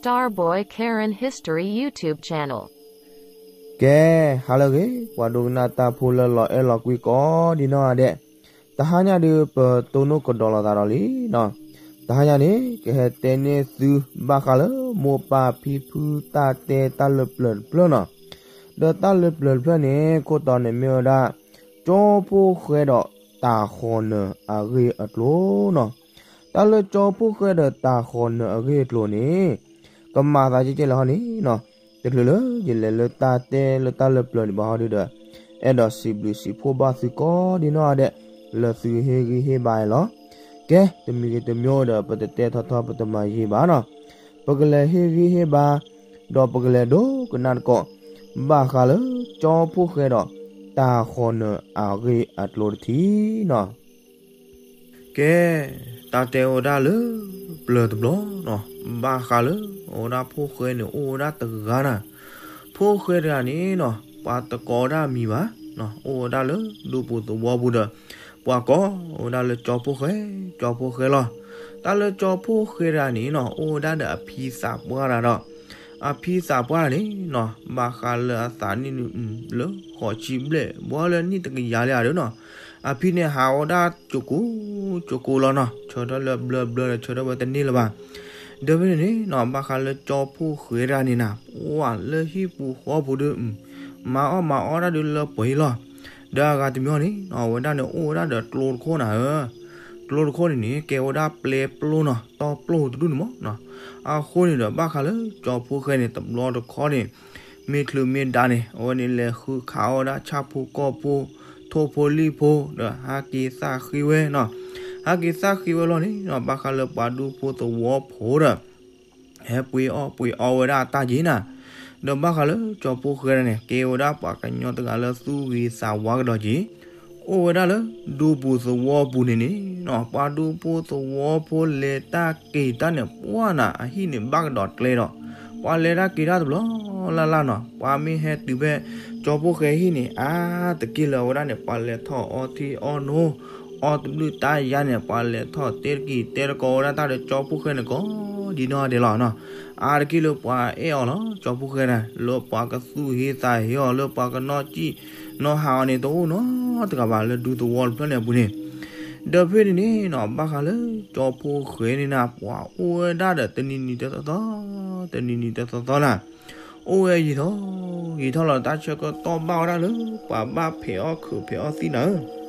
Starboy Karen History YouTube Channel. ကဲ, ဟါလၢအဂ့ၤ, ပှၤဒိကနၣ်တၢ်ဖိလၢလီၤအဲၣ်လီၤကွံကိးဒံနီၢ်ဂၤဒဲး, တဟါညါဒုး ပတိၢ်နီၣ်ကဒီးလိာ်သးဒီးလံနီၤ. တဟါညါန့ၣ် ကဟဲတဲန့ၢ်သုဘၣ်ဃးလၢ မိၢ်ပၢ်ဖံဖုတၢ်တဲတၢ်လၢပျၢၤတဖျၢၣ်နီၤ. ဒီးတၢ်လၢပျၢၤတဖျၢၣ်န့ၣ် ခိၣ်တီန့ၣ်မ့ၢ်ဝဲဒၣ် ကၠီဖိၣ်ဃဲဒီးတၢ်ဃီၤနၢၤအဂ့ၢ်အကျိၤနီၤ. တၢ်လၢကၠီဖိၣ်ဃဲဒီးတၢ်ဃီၤနၢၤအဂ့ၢ်အကျိၤန့ၣ် ကမၤသးကဲကဲလဲၣ်ဟီန့ၣ်နီၤ. တချုးလၢယလဲၤလၢတၢ်တဲလၢတၢ်လၢပျၢၤဒံးဘၣ်ဟီဒုဒီး အဲၣ်ဒိးစံးဘျုးစံးဖှိၣ်ဘၣ်သုကိးဒံနီၢ်ဂၤဒဲး လၢသုဟ့ၣ်ဂံၢ်ဟ့ၣ်ဘါအီၤလီၤ. ကဲ, တမံၤဂ့ၤတမံၤဒီး ပတတဲထီထီ ပတမၤယံာ်ဘၣ်နီၤ. ပကလဲၤဟ့ၣ်ဂံၢ်ဟ့ၣ်ဘါ ဒီးပကလဲၤဒိကနၣ်သကိး ဘၣ်ဃးလၢကၠီဖိၣ်ဃဲဒီးတၢ်ဃီၤနၢၤအဂ့ၢ်အကျိၤတထံၣ်နီၤ. ကဲ, တၢ်တဲဝဲဒၣ်လၢပျၢၤတဘျီနီၤ, ဘၣ်ဃးလၢအဝဲဒၣ်ဖိၣ်ဃဲန့ၣ် အိၣ်ဝဲဒၣ်တဂၤနီၤ. ဖိၣ်ဃဲတဂၤန့ၣ်နီၤ ပှၤတကိးဝဲဒၣ်အမံၤဘၣ်, အိၣ်ဝဲဒၣ်လၢဒူပူၤသဝီပူၤဒီး ပှၤကိးဝဲဒၣ်လၢကၠီဖိၣ်ဃဲ, ကၠီဖိၣ်ဃဲလီၤ. တၢ်လၢကၠီဖိၣ်ဃဲတဂၤန့ၣ်နီၤ အိၣ်ဝဲဒၣ်ဒီးအဖံသးပှၢ်တဂၤဒီး အဖံသးပှၢ်န့ၣ်နီၤ ဘၣ်ဃးလၢအသးနံၣ်နုာ် လၢဃိးဆံဘျဲၣ် ဘၣ်လၢနံၣ်တကယၤလၢအဒၢနီၤ. အဖံန့ၣ်ဟးဝဲဒၣ်ကၠိကိၣ် ကၠိကိၣ်လီၤနီၤ, ဆၢထၢၣ်လၢဘျၢဘျၢဒီး ဆၢထၢၣ်ဝဲတန့ၢ်လၢၤဘၣ်. ဒီးဖဲန့ၣ်န့ၣ်နီၤ ဘၣ်ဃးလၢကၠီဖိၣ်ဃဲတဂၤန့ၣ်နၤ ပှၤလၢဟံၣ်ပူၤဃီပူၤဒုး မၤအီၣ်မၤအီတၢ်ဒုးလၢပှဲၤအံၤလီၤ. ဒီးအဂၤတမံၤန့ၣ်နီၤ အဝဲဒၣ်န့ၣ်အိၣ်ဝဲဒၣ်ဒီးကျိတခိၣ်နၤဧၢ, ကျိတခိၣ်န့ၣ်န့ၣ် ကဲဝဲဒၣ်ပျဲပျိၢ်နီၤ, တီပျိၢ်တဒူၣ်န့ၣ်မးနီၤ. အဃိန့ၣ်ဒီး ဘၣ်ဃးလၢကၠီဖိၣ်ဃဲန့ၣ် တဘျီတခီန့ၣ် မ့ၢ်ချုးမ့ၢ်ဒါန့ၣ် အဝဲန့ၣ်လဲၤဃုခးအီၣ်ဝဲဒၣ်ဆၣ်ဖိကီၢ်ဖိ ထိၣ်ဖိလံၣ်ဖိ ဒီးဟးက့ၤသၣ်ဃ့ဝဲနီၤ. ဟးက့ၤသၣ်ဃ့ဝဲလီၤန့ၣ်နီၤ ဘၣ်ဃးလၢပှၤဒူဖိသဝီဖိဒီး ဟဲပှ့ၤအီၣ်ပှ့ၤအီဝဲဒၣ်အတၢ်က့ၤနၤ. ဒီးဘၣ်ဃးလၢကၠီဖိၣ်ဃဲဒၣ်န့ၣ် ကဲဝဲဒၣ်ပှၤကညီတဂၤလၢသူၣ်ဂ့ၤသးဝါကဒီးက့ၤ, အိၣ်ဝဲဒၣ်လၢဒူပူၤသဝီပူၤန့ၣ်န့ၣ်နီၤ ပှၤဒူဖိသဝီဖိလဲၤတၢ်က့ၤတၢ်န့ၣ် ပှၢ်နၤအဟံၣ်န့ၣ်ဘၣ်ကဒီးကျဲဒီး ပှၤလဲၤတၢ်က့ၤတၢ်တဘျီလၢ်လၢ်နီၤ. ပှၤမ့ၢ်ဟဲတုၤဖဲကၠီဖိၣ်ဃဲဟံၣ်န့ၣ် အါတက့ၢ်လၢၤဝဲဒၣ်န့ၣ် ပှၤလဲၤထီၣ်အီထံအီနိ အီတဘျုးတၢ်ယါန့ၣ် ပှၤလဲၤထီၣ်တဲတကံၢ်တဲတကိးဝဲဒၣ်တၢ်ဒီးကၠီဖိၣ်ဃဲန့ၣ် ကိးဒံနီၢ်ဂၤဒဲးလီၤနီၤ. အါတက့ၢ်လၢပှၤအဲၣ်အီၤလီၤ ကၠီဖိၣ်ဃဲန့ၣ်, လၢပှၤကသူၣ်ဟ့သးဟ့အီၤ လၢပှၤကနီၣ်စံၣ်နီၣ်ဟးအီၤန့ၣ် တအိၣ်နီတဂၤဘၣ်လၢဒူသဝီတဖျၢၣ်န့ၣ်အပူၤန့ၣ်. ဒီးဖဲန့ၣ်န့ၣ်နီၤ ဘၣ်ဃးလၢကၠီဖိၣ်ဃဲန့ၣ်နၤ ပှၤအိၣ်ဝဲဒၣ်ဒီးတနံၤနံၤတသီသီ, တနံၤနံၤတသီသီနၤ အိၣ်ဝဲယံာ်ထီၣ်ယံာ်ထီၣ်လီၤ. တၢ်ဆၢကတီၢ်ဘၣ်ဝဲဒၣ်လၢပှၤဘၣ်ဖဲးအီၣ်ခုးဖဲးအီၣ်သံၣ်နၤဧၢ,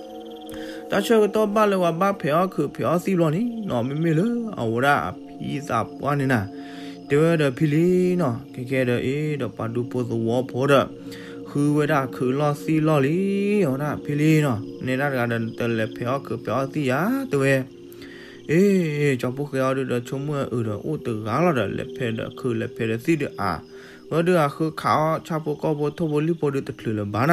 တၢ်ဆၢကတီၢ်ဘၣ်လၢပှၤဘၣ်ဖဲးအီၣ်ခုးဖဲးအီၣ်သံၣ်ဘျီန့ၣ်နီၤ မ့မ့ၢ်လၢအဝဲဒၣ်အဖံသးပှၢ်န့ၣ်နၤ တဲဝဲဒီးဖံလံနီၤ, ခဲကဲဒီးအ့ၣ်ဒီးပှၤဒူဖိသဝီဖိဒီး ဃုဝဲဒၣ်ခုးလီၢ်သံၣ်လီၢ်လံ, အဝဲဒၣ်ဖံလံနီၤ နဲဒၣ်တဂၤဒီး နတလဲၤဖဲးအီၣ်ခုးဖဲးအီၣ်သံၣ်ယၤတဲဝဲ အ့ၣ် ကၠီဖိၣ်ဃဲအီၤဒုဒီး ဆိကမိၣ်အုးဒီး အိၣ်တဂၤလီၤဒီး လဲၤဖဲးဒီးခုးလဲၤဖဲးဒီးသံၣ်ဒုးအါ, ဝဲဒုးအဃုခးအီၣ်ဆၣ်ဖိကီၢ်ဖိ ထိၣ်ဖိလံၣ်ဖိဒုးတချုးလၢၤဘ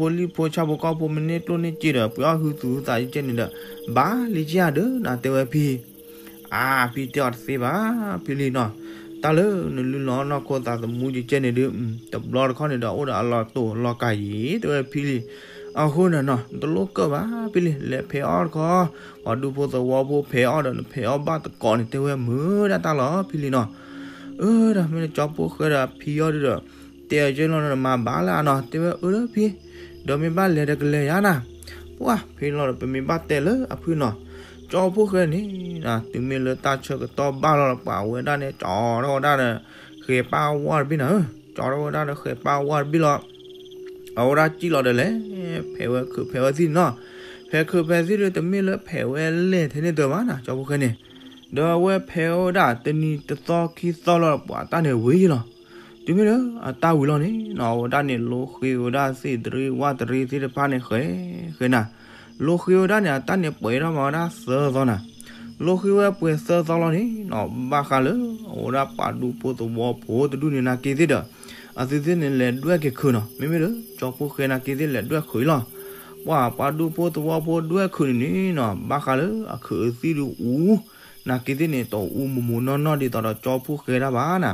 ၣ်နၤ. ဘျီတဲဝဲဒီးဖံ, ဖံဧၢဒီး ပှၤဆိကမိၣ်သးကဟးဃုခးအီၣ်ထိၣ်ဖိလံၣ်ဖိဒီး ဆါအီၣ်ထိၣ်ဖိလံၣ်ဖိဆၣ်ဖိကီၢ်ဖိ မ့ၢ်န့ၢ်ကျိၣ်န့ၢ်စ့ဒီး ပှ့ၤအီၣ်ဟုသူၣ်ဟုသးကဲန့ၣ်ဒီး ဘၣ်လံကယၤဒုးနၤ တဲဝဲဖံ အါ ဖံတဲအီၤတသ့ဘၣ် ဖံလံနီၤ, တၢ်လၢနလုၢ်လီၤနီၢ်ခိသးသမူကဲန့ၣ်ဒုး တဘျီတခီန့ၣ်ဒီး အိၣ်ဒီးအလီၤတိာ်လီၤကာ်ယံၤ တဲဝဲဖံလံ. အဃိန့ၣ်နီၤ နတလိၣ်ကၢၣ်ဘၣ်ဖံလံ လဲၤဖဲးအီၣ်တခီ, ပှၤဒူဖိသဝီဖိဖဲးအီၣ်ဒီး နဖဲးအီၣ်ဘၣ်တကိးန့ၣ် တဲဝဲမုာ်ဒၣ်တၢ်လီၤဖံလံနီၤ. အၢ ဒီးမ့ၢ်လၢကၠီဖိၣ်ဃဲဒီးဖံအီၤဒုဒီး တဲအကဲလီၤနမၤဘၣ်လၢအနီၤ တဲဝဲအၢလၢဖံ, ဒီးမ့ၢ်ဘၣ်လဲၤဒီးကလဲၤယါနၤ, ပှၢ်ဖံလီၤဒီး ပမ့ၢ်ဘၣ်တဲလၢအဖုနီၤ. ကၠီဖိၣ်ဃဲန့ၣ် တုၤမ့ၢ်လၢတၢ်ဆၢကတီၢ်ဘၣ်လီၤဒီး ပှၤဝဲဒၣ်န့ၣ် ကၠီထီၣ်ဝဲဒၣ်ဒီး ဃဲၤပၢ်ဝါတဘ့ၣ်နၤဧၢ, ကၠီထီၣ်ဝဲဒၣ်ဒီးဃဲၤပၢ်ဝါတဘ့ၣ်လီၤ. အဝဲဒၣ်စံၣ်လီၤဒီးလဲၤ ဖဲးဝဲခုးဖဲးဝဲသံၣ်န့ၣ်နီၤ, ဖဲးခုးဖဲးသံၣ်ဒီး တမ့ၢ်လၢဖဲးဝဲလဲၣ်ထဲန့ၣ်တဘၣ်နၤ ကၠီဖိၣ်ဃဲန့ၣ်, ဒီးအဝဲဖဲးဝဲဒၣ်တနံၤတသီခံသီလီၤဒီး ပှၤတၢ်န့ၣ်ဝံၤလီၤ. တုၤမ့ၢ်လၢအတၢ်ဝံၤလီၤန့ၣ်နီၤ အဝဲဒၣ်န့ၣ် လိဃ့ဝဲဒၣ်သ့ၣ်တရံးဝၣ်တရံးသ့ၣ်တဖၣ်န့ၣ် ဃဲၤဃဲၤနၤ, လိဃ့ဝဲဒၣ်န့ၣ် အတၢ်န့ၣ်ပှဲၤထီၣ်မးဝဲဒၣ်သၢသီနၤ, လိဃ့ဝဲပှဲၤသၢသီလီၤန့ၣ်နီၤ ဘၣ်ဃးလၢ အဝဲဒၣ်ပှၤဒူဖိသဝီဖိတဒူၣ်န့ၣ်နာ်က့သ့ၣ်ဒီး အသုသ့ၣ်န့ၣ်လဲၤဒွဲၣ်က့ၤခုးနီၤ, မ့မ့ၢ်လၢကၠီဖိၣ်ဃဲနာ်က့သ့ၣ်လဲၤဒွဲၣ်ခုးအံၤလီၤ. ပှၤပှၤဒူဖိသဝီဖိဒွဲၣ်ခုးန့ၣ်န့ၣ်နီၤ ဘၣ်ဃးလၢအခုးအသံၣ်ဒုးအူ နာ်က့သ့ၣ်န့ၣ် တအူမူးမူးနီၢ်နီၢ်ဒ်သိးဒီးကၠီဖိၣ်ဃဲတၢ်ဘၣ်နၤ,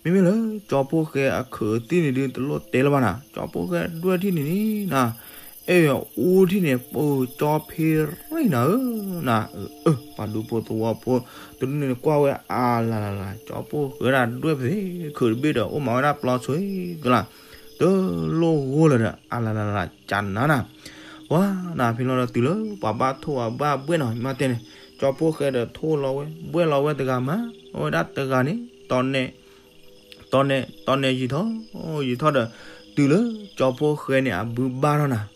မ့မ့ၢ်လၢကၠီဖိၣ်ဃဲအခုးအသံၣ်န့ၣ်ဒုး တလိၣ်တဲလၢၤဘၣ်နၤ, ကၠီဖိၣ်ဃဲဒွဲၣ်ထံၣ်န့ၣ်န့ၣ်နီၤ အဲၣ်အူထံၣ်န့ၣ် ပၢၢ်ကၠီဖ့ရံၣ်နၤဧၢ, နၤ, ပှၤဒူဖိသဝီဖိ တဒူၣ်န့ၣ်ကွၢ်ဝဲအလၤလၤလၤ ကၠီဖိဃဲဒၣ်ဒွဲၣ်ပသ့ ခုးတဘ့ၣ်ဒီး အိၣ်မးဝဲဒၣ်ပျီဆိကလး တလိၣ်ဂိၢ်လၢၤဒီး အလၤလၤလၤကနၤနၤ, ပှၤနၤဖဲလီၤဒီးတုၤလၢပှၤဘၣ်ထိၣ်အဘၣ်ဘှဲၣ်နီၤ မ့ၢ်တဲန့ၣ် ကၠီဖိဃဲဒီးထိၣ်လီၤဝဲ ဘှဲၣ်လီၤဝဲတဂၤမး အဝဲဒၣ်တဂၤန့ၣ် တီန့ၣ် တီန့ၣ် တီန့ၣ်ယံာ်ထီၣ် ယံာ်ထီၣ်ဒီး တုၤလၢကၠီဖိဃဲန့ၣ်အဘုဘၣ်ထီၣ်နၤ,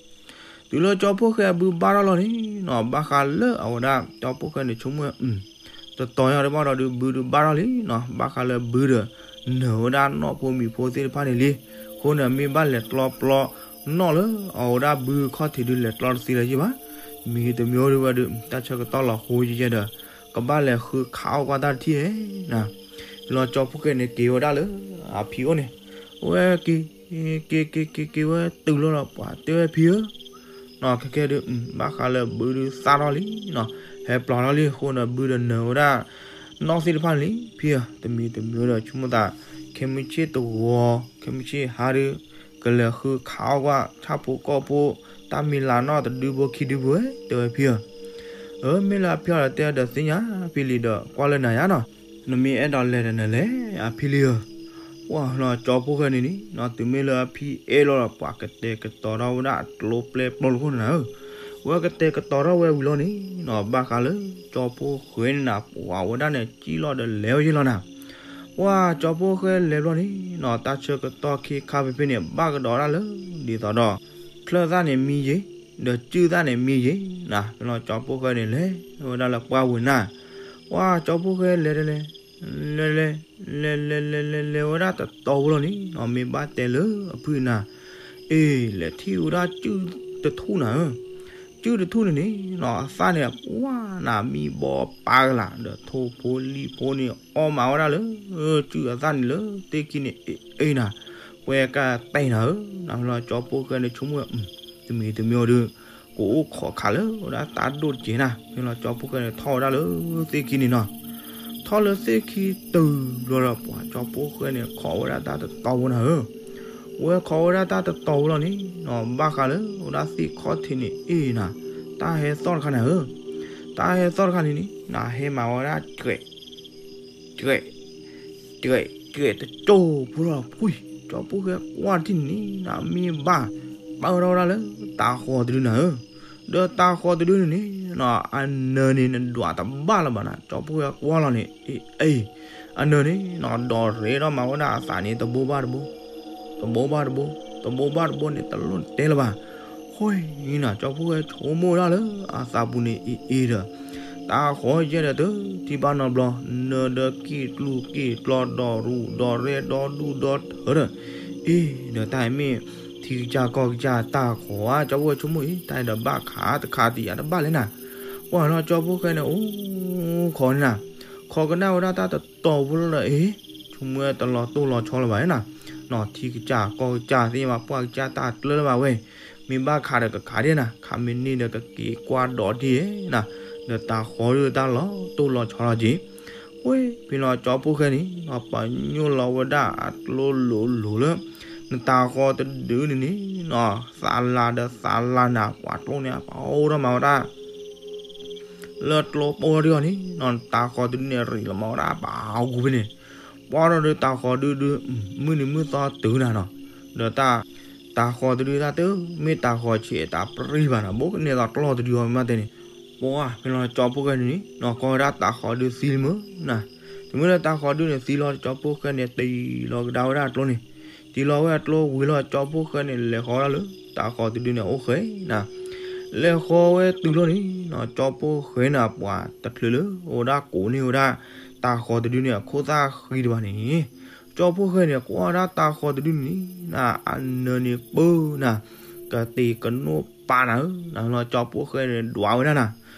တုၤလၢကၠီဖိဃဲအဘုဘၣ်ထီၣ်လီၤန့ၣ်နီၤ ဘၣ်ဃးလၢအဝဲဒၣ် ကၠီဖိဃဲန့ၣ်ဆိကမိၣ် တတီၤညါတဘၣ်ဒီးဒုးဘုဒုးဘၣ်ထီၣ်လံနီၤ ဘၣ်ဃးလၢဘုဒီး နၢၤဝဲဒၣ်နီၣ်ဖိမံၤဖိသ့ၣ်တဖၣ်န့ၣ်လံ, အဃိန့ၣ်မ့ၢ်ဘၣ်လဲၤကျီပျီနီၣ်လၢ အဝဲဒၣ်ဘုခီၣ်ထံးဒုးလဲၤကျီတသ့လၢၤယံၣ်ဘၣ်, မံၤတမံၤဒုးဝဲဒုး တၢ်ဆၢကတီၢ်လီၤဃိယဲၢ်ဒီး ကဘၣ်လဲၤဃုခးအီၣ်ကွၢ်တၢ်တထံၣ်ဧါ, လီၤကၠီဖိဃဲန့ၣ်က့ၤဝဲဒၣ်လၢ အဖံအိၣ်န့ၣ်, အဝဲက့ၤ က့ၤက့ၤက့ၤက့ၤဝဲတုၤလီၤဒီး ပှၤတဲဝဲဖံဧၢ, နီၤ ခဲကဲဒုး ဘၣ်ဃးလၢဘုဒုးသၣ်ထီၣ်လံနီၤ, ဟဲပျီထီၣ်လံအဃိန့ၣ် ဘုဒီးနၢၤဝဲဒၣ် နီၣ်သ့ၣ်တဖၣ်န့ၣ်လံ, ဖံဧၢ တမံၤတမံၤဒီးဆိကမိၣ်သး ခဲမုၢ်ဆ့ၣ်တဂီၤ ခဲမုၢ်ဆ့ၣ်ဟါဒုး ကလဲၤဃုခးအီၣ်ကွၢ် ဆၣ်ဖိကီၢ်ဖိ တၢ်မံၤလၤနီၣ်တဒုဖိခံဒုဖိ တဲဝဲဖံဧၢ, အမ့ၢ်လၢအဖံအီၤဒီးတဲဒီးသ့ၣ်ညါဖံလံဒီး ကွၢ်လၢနၤယါနီၤ, နမ့ၢ်အဲၣ်ဒိးလဲၤဒီးနလဲၤ အဖံလံဧၢ, ပှၤနီၤ ကၠီဖိဃဲန့ၣ်န့ၣ်နီၤ တုၤမ့ၢ်လၢအဖံအဲၣ်လီၤဒီး ပှၤကတဲာ်ကတီၤထီၣ်ဝဲဒၣ်အကျိၤပျဲၢ်ပျီလိာ်ခိၣ်န့ၣ်နၤဧၢ, ဝဲကတဲာ်ကတီၤထီၣ်ဝဲဝံၤလီၤန့ၣ်နီၤ ဘၣ်ဃးလၢ ကၠီဖိဃဲန့ၣ်နၤ ပှၤဝဲဒၣ်န့ၣ် ကံၣ်လီၤဒီးလဲၤဝဲယဲၢ်လီၤနၤ, ပှၤကၠီဖိဃဲလဲၤဘျီန့ၣ်နီၤ တၢ်ဆၢကတီၢ်ခ့ခါဖဲဖဲန့ၣ် ဘၣ်ကဒီးဒၣ်လၢ ဒ်သိးဒီး ချၢၣ်သၣ်န့ၣ်မံယ့ၤ ဒီးစုၣ်သၣ်န့ၣ်မံယ့ၤနၤ, ဖဲလီၤကၠီဖိဃဲန့ၣ်လဲၤဝဲဒၣ်လၢပှၢ်ဝ့ၤနၤ, ပှၤကၠီဖိဃဲလဲၤတလဲၤ လဲၤလဲၤ လဲၤလဲၤလဲၤလဲၤဝဲဒၣ်တတီၤဖိလီၤန့ၣ်နီၤ မ့ၢ်ဘၣ်တဲလၢအဖုနၤ, အ့ လဲၤထံၣ်ဝဲဒၣ်စုၣ်တထူၣ်နၤဧၢ, စုၣ်တထူၣ်န့ၣ်န့ၣ်နီၤ အသၣ်န့ၣ် ပှၤနၤမံဘီပာ်ကလာ် ဒီးထိၣ်ဖိလံၣ်ဖိန့ၣ် အီၣ်မးဝဲဒၣ်လၢ စုၣ်အသၣ်န့ၣ်လၢသ့ၣ်ခံန့ၣ် အ့ အ့နၤ, ပှၤကတဲနၤဧၢ, နဖဲလီၤကၠီဖိဃဲန့ၣ်ဆိကမိၣ် တမံၤတမံၤအီၤဒုး ကအိၣ်ခိးခးလၢဝဲဒၣ်တၢ်ဒိၣ်တက့ၢ်နၤ, ဖဲလီၤကၠီဖိဃဲန့ၣ်ထီၣ်ဝဲဒၣ်လၢသ့ၣ်ခံန့ၣ်နီၤ, ထီၣ်လၢသ့ၣ်ခံတုၤဘျီဒီး ပှၤကၠီဖိဃဲန့ၣ် ခိးဝဲဒၣ်တၢ်တတီၤဖိနၤဧၢ, ဝဲခိးဝဲဒၣ်တၢ်တတီၤဖိလီၤန့ၣ်နီၤ ဘၣ်ဃးလၢဝဲဒၣ်သ့ၣ်ခီၣ်ထံးန့ၣ် အ့နၤ, တၢ်ဟဲသီၣ်တခါနၤဧၢ, တၢ်ဟဲသီၣ်တခါန့ၣ်န့ၣ် နဟဲမၤဝဲဒၣ် ကဲး ကဲး ကဲး ကဲးတကၠိဖိလီၤဖှံ, ကၠီဖိဃဲကွၢ်ထံၣ်န့ၣ်န့ၣ် မ့ၢ်ဘၣ် ပာ်ဝဲဒၣ်ဝဲဒၣ်လၢ တၤဃီၤတဒုနၤဧၢ, ဒီးတၤဃီၤတဒုန့ၣ်န့ၣ် အနၢၤန့ၣ် နဒွးတဘၣ်လၢၤဘၣ်နၤ, ကၠီဖိဃဲကွၢ်လီၤန့ၣ် အ့ အ့ အနၢၤန့ၣ်နီၤ ဒီးရဲဒီးမၤဝဲဒၣ်အသးန့ၣ် တဘိဘၣ်တဘိ တဘိဘၣ်တဘိ တဘိဘၣ်တဘိန့ၣ် တလိၣ်တဲလၢၤဘၣ်, ဃိနၤ ကၠီဖိဃဲဆိကမိၣ်ဝဲဒၣ်လၢအသးပူၤန့ၣ် အ့ အ့ဒီး တၤဃီၤယဲဒီးတထံၣ်ဘၣ်နီတဘျီ, နၢၤဒီးက့ၣ်ကျူၢ်က့ၣ်ကျီ ဒီးရူးဒီးရဲၣ်ဒီဒူၣ်ဒီထၢဒီး, အ့ ဒီးတၢ်အံၤမ့ၢ် ထံကစၢ်ကီၢ်ကစၢ်တၤဃီၤဧါ, ကၠီဖိဃဲဆိကမိၣ်အံၤ တၢ်အံၤဒီးဘၣ်ခးတခးတယၤတဘၣ်လဲၣ်နၤ, ပှၤနီၤ ကၠီဖိဃဲန့ၣ် အိၣ်ခိးန့ၣ်နၤ, ခိးကနၣ်ဝဲဒၣ်တၢ်တတီၤဖိလီၤဒီး အ့ ဆိကမိၣ်ဝဲတလီၤတိၢ်လီၤဆီလၢၤဘၣ်နၤ, နီၤ ထံကစၢ်ကီၢ်ကစၢ်သ့ၣ်ညါဘၣ် ပှၢ်ကစၢ်တၢ်ကျၢလၢၤဘၣ်ဝဲ, မ့ၢ်ဘၣ်ခးဒီးကခးဒၣ်နၤ, ခးမ့ၢ်န့ၢ်ဒီးကက့ၤကွၢ်ဒီးဒၣ်နၤ, ဒီးတၤဃီၤဒုးတၢ်လီၤတိၢ်လီၤဆီလီၤက့ၤ, ဝဲ ဖဲလီၤကၠီဖိဃဲန့ၣ်နီၤ ပညိၣ်လီၤဝဲဒၣ်အကျိလိၤလိၤလၢ နတၤဃီၤတဒုန့ၣ်န့ၣ်နီၤ သးလၤဒီးသးလၤနၤ ပှၤကျိန့ၣ် ပှၤအိၣ်ထီၣ်မၤဝဲဒၣ် လၢကျိပိၢ်ဒုန့ၣ်နီၤ တၤဃီၤတဒုန့ၣ် ရံးလီၤမၤဝဲဒၣ်ပှၤဂူၤဖဲန့ၣ်, ပှၤဒီးတၤဃီၤဒုဒု မုၢ်နံၤမုၢ်သီတုၤနၤနီၤ, ဒီးတၢ် တၤဃီၤတဒုတၢ်တ မ့ၢ်တၤဃီၤဆဲးတၢ်ပြံဘၣ်နီၤ ဘိကန့ၢ်သီကျီၢ်တဒုအီၤမ့ၢ်တဲန့ၣ်, ပှၤ ဖဲလီၤကၠီဖိဃဲန့ၣ်န့ၣ်နီၤ ကွၢ်ဝဲဒၣ်တၤဃီၤဒုသံလံမုၢ်နၤ, တမ့ၢ်လၢတၤဃီၤဒုန့ၣ်သံလီၤ ကၠီဖိဃဲန့ၣ် တံၤလီၤကဒါဝဲဒၣ်အကျိန့ၣ်, တံၤလီၤဝဲအကျိဝံၤလီၤ ကၠီဖိဃဲန့ၣ် လဲၤဃီၤဝဲဒၣ်လၢ တၤဃီၤတဒုန့ၣ် အိၣ်ဃဲနၤ, လဲၤဃီၤဝဲတုၤလီၤန့ၣ်နီၤ ကၠီဖိဃဲန့ၣ် ပှၤတချုးလၢ အိၣ်ဝဲဒၣ်ကိးန့ၢ်ဝဲဒၣ် တၤဃီၤတဒုန့ၣ် အခိၣ်သၣ်ဃံတဘၣ်န့ၣ် ကၠီဖိဃဲန့ၣ် ကွၢ်ဝဲဒၣ်တၤဃီၤတဒုန့ၣ် နၤ အနၢၤန့ၣ်ပၢနၤ ကတ့ၤကနိးပာ်နၤဧၢ, နၤလီၤ ကၠီဖိဃဲန့ၣ် ဒွးဝဲဒၣ်နၤ,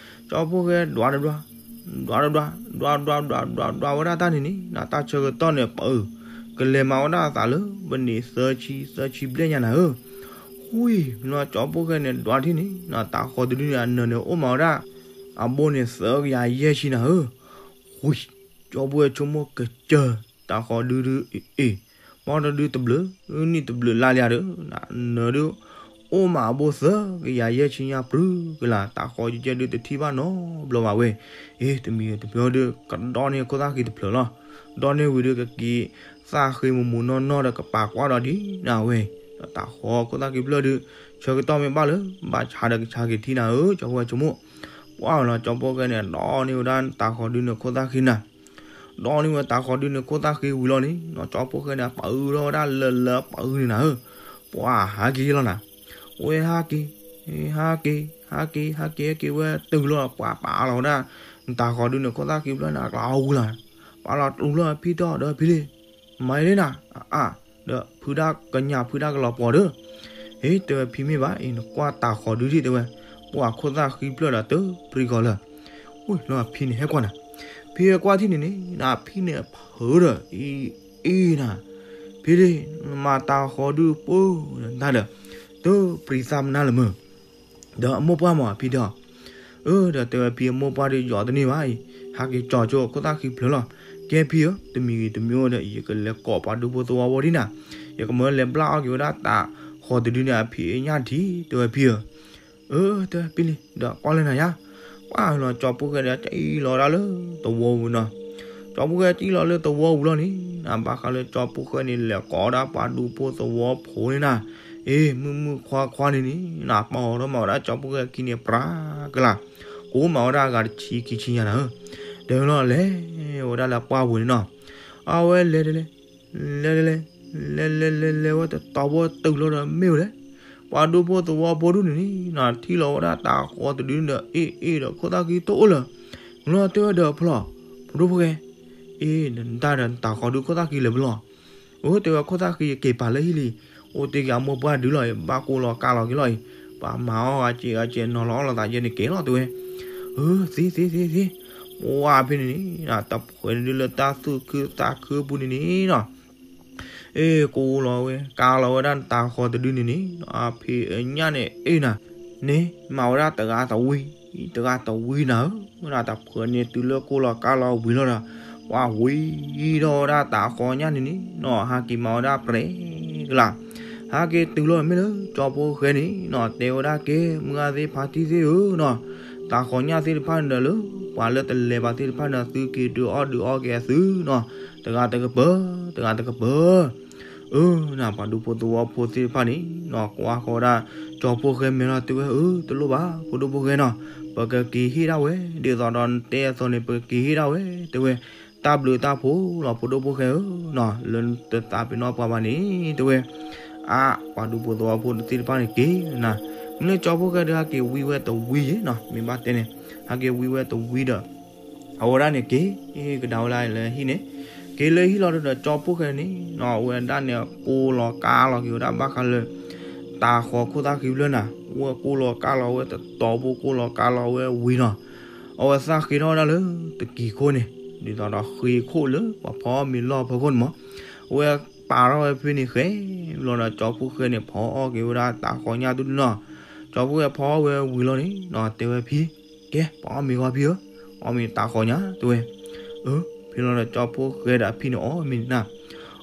ကၠီဖိဃဲဒွးတဒွး ဒွးတဒွး ဒွးဒွးဒွးဒွးဒွးဝဲဒၣ်တၢ်န့ၣ်န့ၣ် နၤ တၢ်ဆၢကတီၢ်န့ၣ် ပၢ ကလဲၤမၤဝဲဒၣ်အသးလၢ ပနံးသၢဆံ သၢဆံဘျဲၣ်ညါနၤဧၢ, ဝံၤလီၤ ကၠီဖိဃဲန့ၣ် ဒွးထံၣ်န့ၣ် နၤ တၤဃီၤတဒုန့ၣ် အနၢၤန့ၣ် အိၣ်မၤဝဲဒၣ် အဘိန့ၣ် သၢကယၤယဲၢ်ဆံနၤဧၢ, ဝံၤ ကၠီဖိဃဲဆိကမိၣ်ကစၢၢ် တၤဃီၤဒုဒု အ့ၣ် အ့ၣ် ဘီတဒုတဘျုး နံၣ်တဘျုးလါလံဧါဒီး နၤ နၢၤဒု အိၣ်မးအဘိသၢကယၤယဲၢ်ဆံညါပြူၤကလာ်, တၢ်ဃီယကဲဒုးတထံၣ်ဘၣ်နီတဘျီဘၣ်ဝဲ. အ့ တမံၤတမံၤဒုး ကဒီန့ၢ်ခိၣ်သၣ်ဃံတဖျၢၣ်လီၤ. ဒီန့ၢ်ဝံၤဒုးကက့ၤသၣ်ဃ့မူးမူးနီၢ်နီၢ်ဒီး ကပာ်ကွၢ်ဒီးဒ်နၤဝဲ. ဒီးတၢ်ဃီခိၣ်သၣ်ဃံဖျၢၣ်ဒုး ဆၢကတီၢ်မ့ၢ်ဘၣ်လၢ ဘၣ်ဆါဒီးကဆါက့ၤထံနၤဧၢ ကၠီဖိၣ်ဃဲဆိကမိၣ်. ပှၢ်လီၤ ကၠီဖိၣ်ဃဲန့ၣ် ဒီန့ၢ်ဝဲဒၣ်တၢ်ဃီဒုးန့ၢ်ခိၣ်သၣ်ဃံနၤ. ဒီန့ၢ်ဝဲတၢ်ဃီဒုးန့ၢ်ခိၣ်သၣ်ဃံဝံၤလီၤန့ၣ် ကၠီဖိၣ်ဃဲန့ၣ် ပာ်အုးထီၣ်ဝဲဒၣ်လၢလၢပာ်အုးန့ၣ်နၤဧၢ. ပှၢ်ဟးက့ၤလီၤနၤ. ဝဲဟးက့ၤ ဟးက့ၤ ဟးက့ၤ ဟးက့ၤ ဟဲက့ၤဝဲတုၤလီၤ ပှၢ်ပာ်လီၤဝဲဒၣ် တၢ်ဃီဒုးန့ၢ်ခိၣ်သၣ်ဃံဖျၢၣ်န့ၣ် အကျါအဝံၤလီၤ. ပာ်လီၤတူၢ်လီၤဖံတီၢ်ဒီးဖံလံ မၤအံၤလံနၤ အါ ဒီးဖုဒၣ်ကညးဖုဒၣ်ကလီၤပှီၤဒီး ဟ့ၣ် တဲဝဲဖံမ့ၢ်ဘၣ်အံၤ နကွၢ်တၢ်ဃီဒုးဒံး တဲဝဲ. ပှၢ်ခိၣ်သၣ်ဃံဖျၢၣ်ဒီးတပျံၤကီၤလၢာ်. ဝ့ၢ်လီၤဖံန့ၣ်ဟဲကွၢ်နၤ. ဖံဟဲကွၢ်ထံၣ်န့ၣ်န့ၣ် နဖံန့ၣ်ဖုးဒီး အံၤ အံၤနၤ ဖံလံ မၤတၢ်ဃီဒုးပူၤနတၢ်ဒီး တပျံၤသးမနုၤလၢၤမုၢ် ဒီးအမိၢ်ပှၢ်မး ဖံတဲအီၤ. အၢ ဒီးတဲဝဲဖံအမိၢ်ပှၢ်ဒုးယီၤတန့ၢ်ဘၣ်အံၤ ဟးက့ၤကၠီၤကၠိခိၣ်သၣ်ဃံဖျၢၣ်လီၤ. ကဲဖံဧၢ တမံၤဂ့ၤတမံၤဂ့ၤဒီး ယကလဲၤကိးပှၤဒူဖိသဝီဖိဒံးနၤ, ယကမၢလဲၤဘျၣ်အီၣ်က့ၤဝဲဒၣ်တၢ်ဃီတဒုန့ၣ် အဖံးအညၣ်ထံ တဲဝဲဖံဧၢ. အၢ တဲဝဲဖံလံ ဒီးကွၢ်လၢနၤယါ. ပှၢ်လီၤကၠီဖိၣ်ဃဲဒီး ကအံၣ်လီၤဒၣ်လၢသဝီပူၤနီၤ. ကၠီဖိၣ်ဃဲကအံၣ်လီၤလၢသဝီပူၤလီၤန့ၣ် နဘၣ်ဃးလၢကၠီဖိၣ်ဃဲန့ၣ် လဲၤကိးဒၣ်ပှၤဒူဖိသဝီဖိန့ၣ်နၤ. အ့ မုၢ်မုၢ်ခွါခွါန့ၣ်န့ၣ် နပာ်အီၤထီၣ်မၤဝဲဒၣ်ကၠီဖိၣ်ဃဲခံန့ၣ်ပြးကလာ်, ကိးမၤဝဲဒၣ်အဂၤတဆံခံဆံညါနၤဧၢ. ဒီးလီၤလဲၤဝဲဒၣ်လၢပှၢ်ပူၤန့ၣ်နီၤ. အဝဲလဲၤတလဲၤ လဲၤတလဲၤ လဲၤလဲၤလဲၤလဲၤဝဲတတီၤဘိတုၤလီၤဒီးမ့ၢ်ဝဲလဲၣ် ပှၤဒူဖိသဝီဖိဒုန့ၣ်န့ၣ် ထံၣ်လီၤဝဲဒၣ်တၢ်ဃီတဒုန့ၣ်ဒီး အ့ၣ်အ့ၣ်ဒီး ခိၣ်သၣ်ဃံတအိၣ်လၢၤ. လီၤတဲဝဲဒီးဖျီၣ် ဖိဒိၣ်ဖိၣ်ဃဲ, အ့ၣ် နတၢ်ဒီးနတၢ်ဃီဒုးခိၣ်သၣ်ဃံလဲၤဖျီၣ်. အိၣ် တဲဝဲခိၣ်သၣ်ဃံယက့ၤပာ်လၢဟံၣ်လံ, အိၣ်တ့ၢ်က့ၤအမိၢ်ပှၢ်ဒုလီၤအံၤ ဘၣ်ကိၢ်လီၤကါလီၤက့ၤလီၤအံၤ, ပှၤမၤအီၣ်ဂၤစ့ဂၤစဲးနီၤလီၤအီၣ်လိာ်သးယဲန့ၣ်က့ၤလီၤတဲဝဲ. အၢ သ့သ့သ့သ့, ပှၢ်ဖဲန့ၣ်န့ၣ် တၢ်တဖှဲးဒုလၢတၢ်သူၣ်ခုသးခုအပူၤန့ၣ်န့ၣ်နီၤ အ့ၣ် ကိၢ်လီၤဝဲ ကါလီၤဝဲဒၣ်နတၢ်ဃီတဒုန့ၣ်န့ၣ် အဖံးအညၣ်န့ၣ် အ့ၣ်နၤ, န့ၣ် မၤဝဲဒၣ်တဂၤတဝံၤ, တဂၤတဝံၤနၤဧၢ, ဝဲဒၣ်တၢ်ဖှဲးန့ၣ်တုၤလၢကိၢ်လီၤကါလီၤဝံၤလီၤဒီး ပှၤဝံၤထီၣ်ဝဲဒၣ်တၢ်ဃီညၣ်န့ၣ်န့ၣ်နီၤ ဟးက့ၤမၤဝဲဒၣ်ပြဲကလာ်, ဟးက့ၤတုၤလီၤမ့ၢ်လၢကၠီဖိၣ်ဃဲန့ၣ်နီၤ တဲဝဲဒၣ်ကဲ မုၢ်ဂၤသ့ၣ်ဖါတံၢ်သ့ၣ်ဧၢနီၤ တၢ်ဃီညၣ်သ့ၣ်တဖၣ်န့ၣ်ဒီးလၢ ပှၤလၢတလဲၤဘၣ်သ့ၣ်တဖၣ်န့ၣ် သုက့ၤဒုးအီၣ်ဒုးအီက့ၤအသုနီၤ, တဂၤတကပၤ, တဂၤတကပၤ. အၢ နၤပှၤဒူဖိသဝီဖိသ့ၣ်တဖၣ်န့ၣ်နီၤ ကွၢ်ဃီၤဝဲဒၣ် ကၠီဖိၣ်ဃဲမဲာ်လီၤတဲဝဲ အၢ တလိၣ်ဘၣ် ဖိဒိၣ်ဖိၣ်ဃဲနီၤ, ပကက့ၤဟ့ၣ်ဒၣ်ဝဲ ဒ်သိးဒီးနတဲအသိးန့ၣ် ပကက့ၤဟ့ၣ်ဒၣ်ဝဲ တဲဝဲ, တၢ်ဘျုးတၢ်ဖှိၣ်လီၤ ဖိဒိၣ်ဖိၣ်ဃဲဧၢနီၤ လၢနတသးပ့ၤနီၣ်ပှၤဘၣ်န့ၣ် တဲဝဲ. အါ ပှၤဒူဖိသဝီဖိသ့ၣ်တဖၣ်န့ၣ်က့ၤနၤ, မ့ၢ်လၢကၠီဖိၣ်ဃဲဒီးဟဲက့ၤဝံဝဲတဝံယဲနီၤ မ့ၢ်ဘၣ်တဲန့ၣ် ဟဲက့ၤဝံဝဲတဝံဒီး အဝဲဒၣ်န့ၣ်က့ၤ ကဒါဝဲဒၣ်လၢဟံၣ်န့ၣ်, က့ၤလၢဟံၣ်လီၤဒီးကၠီဖိၣ်ဃဲန့ၣ်နီၤ အဝဲဒၣ်န့ၣ်ကိၢ်လီၤကါလီၤက့ၤဝဲဒၣ်ဘၣ်ဃးလၢ တၢ်ဃီခိၣ်သၣ်ဃံဖျၢၣ်နၤ, ဝဲကိၢ်လီၤကါလီၤဝဲတတီၤဖိကိၢ်လီၤကါလီၤဝဲဝံၤနီၤ, အဝဲသၣ်ဃ့ထီၣ်ဝဲဒၣ်လၢတကံၤခိၣ်န့ၣ်, ဒ်သိးဒီးဃ့ခိၣ်လၢပှၤဖီအီၣ်မ့ၤလီၢ်ဖီခိၣ်န့ၣ်မး, အဝဲပာ်ထီၣ်ဝဲဖဲန့ၣ်ဃဲ, ဘျီဒီးကၠီဖိၣ်ဃဲန့ၣ်ဖီအီၣ်က့ၤဝဲဒၣ်တၢ်ဃီညၣ်ဒုနီၤ, ကၠီဖိၣ်ဃဲဖီအီၣ်ဝဲဝံၤလီၤန့ၣ်နီၤ တဲဝဲဖံ, ကဲ ပှၤအီၣ်မ့ၤဂီၤဖံဧၢ, အီၣ်မ့ၤတၢ်ဃီညၣ်တဲဝဲ. အၢ ဖဲလီၤဒီးကၠီဖိၣ်ဃဲဒီးအဖံန့ၣ်အီၣ်မ့ၤနၤ,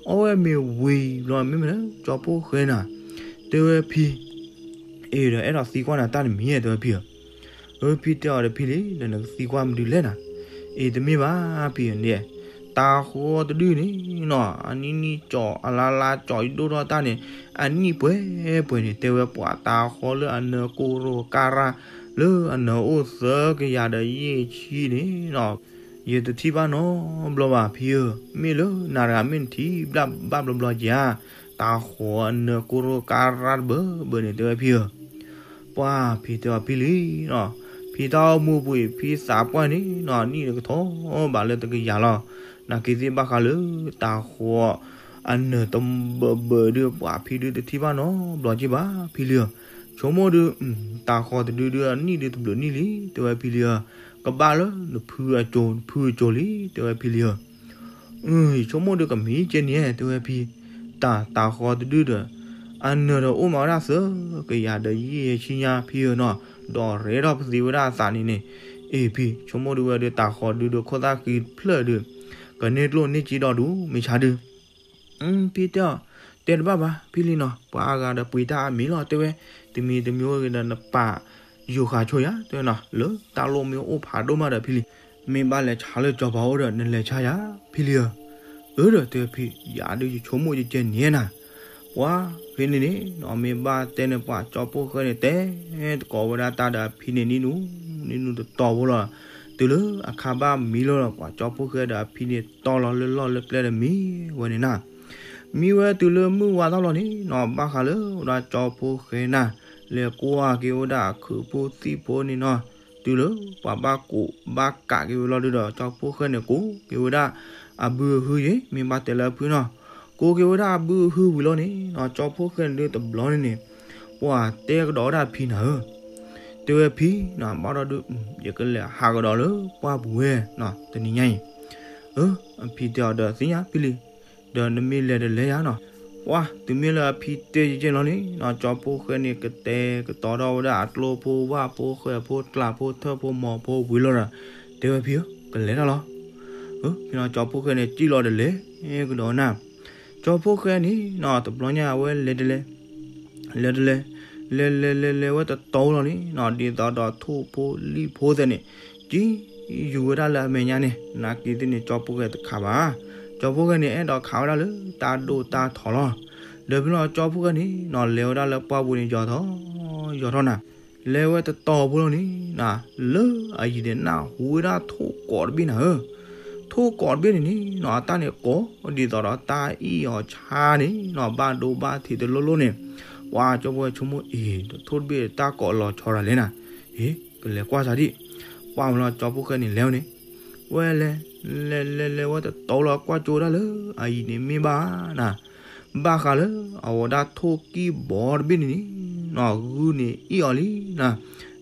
အီၣ်ဝဲမ့ၤဝံၤဘျီမ့မ့ၢ်လၢကၠီဖိၣ်ဃဲနၤ, တဲဝဲဖံ အ့ၣ် ဒီးအဲၣ်ဒိးသံကွၢ်နၤတၢ်တမံၤဧါ တဲဝဲဖံဧၢ. အၢ ဖံတဲအီၤဒီးဖံလံ ဒီးနကသံကွၢ်မနုၤလဲၣ်နၤ, အ့ၣ် တမ့ၢ်ဘၣ်ဖံဧၢန့ၣ်, တၢ်ဃီတဒုန့ၣ်နီၤ အနံၣ်နံၣ်ကၠီၤအလါလါကၠီၤယဒိၣ်ထီၣ်တၢ်န့ၣ်, အနံၣ်ပှဲၤပှဲၤန့ၣ် တဲဝဲပှၤတၢ်ဃီလၢအနၢၤကိၢ်ရိၣ်ကါရၢ် လၢအနၢၤအိၣ်သၢကယၤဒီးယဲၢ်ဆံန့ၣ်နီၤ ယတထံၣ်ဘၣ်နီတဘျီဘၣ်ဖံဧၢ, မ့ၢ်လၢနၤတဂၤမ့ၢ်နထံၣ်ဘၣ်ဘျီဘျီက့ၤဧါ, တၢ်ဃီအနၢၤကိၢ်ရိၣ်ကါရၢ်တဘၢဘၢန့ၣ် တဲဝဲဖံဧၢ. ပှၢ်ဖံတဲအီၤဖံလံနီၤ, ဖံတၢ်အိၣ်မူပူၤအံၤ ဖံသးပှၢ်န့ၣ်နီၤ နံၣ်တကထီဘၣ်လၢတကယၤလီၤ. နာ်က့ၤသ့ၣ်ဘၣ်ဃးလၢ တၢ်ဃီအနၢၤတဘၢဘၢဒုး ပှၢ်ဖံဒုးတထံၣ်ဘၣ်နီတဘျီက့ၤဘၣ် ဖံလံဧၢ. ဆိကမိၣ်ဒုး တၢ်ဃီတဒုဒုး အနံၣ်ဒုးတဘျုးနံၣ်လံ တဲဝဲဖံလံဧၢ. ကဘၣ်လၢနဖုအစိၤ နဖုအစိၤလံ တဲဝဲဖံလံဧၢ. အၢ ယဆိကမိၣ်ဒုးကမ့ၢ်ကဲန့ၣ် တဲဝဲဖံ, တၢ် တၢ်ဃီတဒုဒီး အနၢၤဒီးအိၣ်မးဝဲဒၣ်သၢကယၤဒီးယဲၢ်ဆံညါဖံဧၢနီၤ, ဒီးရဲၣ်ထီၣ်ပသံဝဲဒၣ်အသးန့ၣ်န့ၣ်, အ့ၣ်ဖံ ဆိကမိၣ်ဒုးဝဲဒုး တၢ်ဃီဒုးဒီးခိၣ်သၣ်ဃံဖျၢၣ်ဒုး ကန့ၢ်ကျိၣ်န့ၢ်စ့ဒီးဒုး မ့ၢ်ဆါဒုး ဖံတဲအီၤ, တဲတဘၣ်ဘၣ်ဖံလံနီၤ, ပှၤအါဂၤဒီးပှ့ၤတၢ်အါမံၤလီၤ တဲဝဲ, တမံၤတမံၤအိၣ်ဂ့ၤဒီးနပာ်ယိၤဃာ်ဆိယၤ တဲဝဲနီၤ, လၢတၢ်လိၣ်မ့ၢ်အိၣ်ဖးဒိၣ်မးဒီးဖံလံ, မ့ၢ်ဘၣ်လဲၤဆါလၢစီၤပၤအိၣ်ဒီးနလဲၤဆါယၤ ဖံလံဧၢ, အၢဒီးတဲဖံ, ယၤဒုးယဆိကမိၣ်ယကဲန့ၣ်နၤ, ပှၤဖဲန့ၣ်န့ၣ်နီၤ မ့ၢ်ဘၣ်တဲန့ၣ်ပှၤကၠီဖိၣ်ဃဲန့ၣ် တဲသကိးဝဲဒၣ်တၢ်ဒီးအဖံန့ၣ်နံၣ်နူ နံၣ်နူတတီၤဖိလီၤ, တုၤလၢအခါဘၣ်မံလီၤဒီး ပှၤကၠီဖိၣ်ဃဲဒီးအဖံန့ၣ်တီလီၤလၢလီၢ်လၢကျဲဒီးမံဝဲန့ၣ်နၤ မံဝဲတုၤလၢမုၢ်ဝါထီၣ်လီၤန့ၣ်နီၤ ဘၣ်ဃးလၢဝဲဒၣ်ကၠီဖိၣ်ဃဲနၤ လဲၤကွၢ်က့ၤဝဲဒၣ်အခုးဖိသံၣ်ဖိန့ၣ်နီၤ, တုၤလၢပှၤဘၣ်ကိးဘၣ်ကးက့ၤဝဲလီၤဒုဒီး ကၠီဖိၣ်ဃဲန့ၣ်ကိးက့ၤဝဲဒၣ်အဘုအဟုယ့ၤ မ့ၢ်ဘၣ်တဲလၢအဖုနီၤ, ကိးက့ၤဝဲဒၣ်အဘုအဟုဝံၤလီၤန့ၣ်နီၤ ကၠီဖိၣ်ဃဲန့ၣ်ဒုတဘျီန့ၣ်န့ၣ် ပှၤတဲကဒီးဝဲဒၣ်အဖံနၤဧၢ တဲဝဲဖံနီၤ ဘၣ်ဒီးဒုး ယကလဲၤဟးကဒီးလၢပှၢ်ပူၤဝဲနီၤ တနံၤညါအံၤ, အဖံတဲအီၤဒီးသ့ၣ်ညါဖံလံ, ဒီးနမ့ၢ်လဲၤဒီးလဲၤယၤနီၤ, ပှၤတုၤမ့ၢ်လၢအဖံတဲယကဲလီၤန့ၣ်နီၤ ကၠီဖိၣ်ဃဲန့ၣ် ကတဲာ်ကတီၤထီၣ်ဝဲဒၣ်အကျိဖိဝၣ်ဖိဃဲၢ်ဖိကျးဖိထၢၣ်ဖိမီၤဖိဝံၤလီၤဒီး တဲဝဲဖံဧၢ ကလဲၤတၢ်လီၤ, ဖဲနီၤကၠီဖိၣ်ဃဲန့ၣ် စံၣ်လီၤဒီးလဲၤကဒီးနၤ, ကၠီဖိၣ်ဃဲန့ၣ်နီၤ တဘျီညါအဝဲလဲၤတလဲၤ လဲၤတလဲၤ လဲၤလဲၤလဲၤလဲၤဝဲတတီၤလီၤန့ၣ်နီၤ ဒ်သိးဒီးထိၣ်ဖိလံၣ်ဖိသ့ၣ်န့ၣ် ကံယူၤဝဲဒၣ်လၢအမဲာ်ညါန့ၣ် နာ်က့ၤသ့ၣ်န့ၣ် ကၠီဖိၣ်ဃဲတခးဘၣ်, ကၠီဖိၣ်ဃဲန့ၣ် အဲၣ်ဒိးခးဝဲဒၣ်လၢတၢ်ဒိၣ်တၢ်ထီလီၤ, ဒီးဖဲလီၤကၠီဖိၣ်ဃဲန့ၣ်နီၤ လဲၤဝဲဒၣ်လၢပှၢ်ပူၤန့ၣ် ယီၤထီၣ် ယီၤထီၣ်နၤ လဲၤဝဲတတီၤဖိလီၤန့ၣ်နၤ လၢအယံၤန့ၣ် နၢ်ဟူဝဲဒၣ်ထိၣ်ကိးတဘ့ၣ်နၤဧၢ, ထိၣ်ကိးတဘ့ၣ်န့ၣ်န့ၣ်နီၤ အတၢ်န့ၣ်ကိး ဒ်သိးဒီးတၢ်အံၣ်အီၤဆါန့ၣ်နီၤ ဘၣ်ဒိဘၣ်ထံးတလိၣ်လိၣ်န့ၣ်, ပှၤကၠီဖိၣ်ဃဲဆိကမိၣ်အံၤ ဒီးထိၣ်တဘ့ၣ်တၢ်ကိးလီၤဆီဒၣ်လဲၣ်နၤ, အ့ ကလဲၤကွၢ်စၢ်ဒံး, ပှၤမ့ၢ်လီၤကၠီဖိၣ်ဃဲန့ၣ်လဲၤဝဲန့ၣ်, ဝဲလဲၤ လဲၤလဲၤလဲၤဝဲတတီၤလီၤကွၢ်ကၠိဒၣ်လၢအယံၤန့ၣ်မ့ၢ်ဘၣ်နၤ ဘၣ်ဃးလၢအဝဲဒၣ်ထိၣ်ကံၢ်ဘီတဘ့ၣ်န့ၣ်န့ၣ်နီၤ ဂုၢ်န့ၣ်အ့ၣ်အီၤလံနၤ,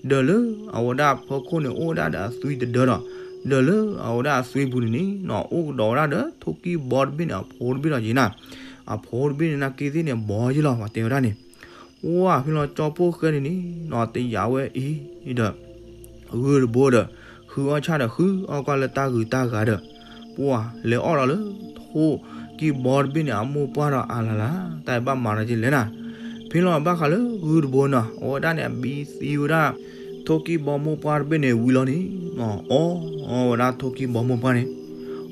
ဒီးလၢအဝဲဒၣ်ဖီခိၣ်န့ၣ်အိၣ်ဝဲဒၣ်ဒီးအသွံၣ်တဒၢဒီး, ဒီးလၢအဝဲဒၣ်အသွံၣ်ပူၤန့ၣ်န့ၣ်နီၤ အိၣ်ကဒီးဝဲဒၣ်ဒီးထိၣ်ကံၢ်ဘီတဘ့ၣ်န့ၣ် အဖိတဘ့ၣ်လီၤက့ၤနၤ, အဖိတဘ့ၣ်န့ၣ် နာ်က့ၤသ့ၣ်န့ၣ် ဘီယ့ၢ်လီၤ ပှၤတဲဝဲဒၣ်န့ၣ် ဝဲဖဲလီၤကၠီဖိၣ်ဃဲန့ၣ်န့ၣ်နီၤ တယာ်ဝဲအံၤဒီး ဂုၢ်တဘိဒီး ဃုအီၣ်ဆၣ်ဒီး ဃုအီၣ်ကွၢ်လၢတၢ်ဂုၤတၢ်ဂၤဒီး ပှၤလဲၤအီၣ်ဒီးလၢ ထိၣ်ကံၢ်ဘီတဘ့ၣ်န့ၣ် အမိၢ်ပှၢ်ဒီးအလၤလၤ တၢ်အံၤဘၣ်မၤဒီးက့ၤလဲၣ်နၤ, ဖဲလီၤဘၣ်ဃးလၢဂုၢ်တဘိနီၤ အဝဲဒၣ်န့ၣ် အဘံသံဝဲဒၣ် ထိၣ်ကံၢ်ဘီမိၢ်ပှၢ်တဘ့ၣ်န့ၣ်ဝံၤလီၤန့ၣ်နီၤ အီၣ်ဝဲဒၣ်ထိၣ်ကံၢ်ဘီမိၢ်ပှၢ်န့ၣ်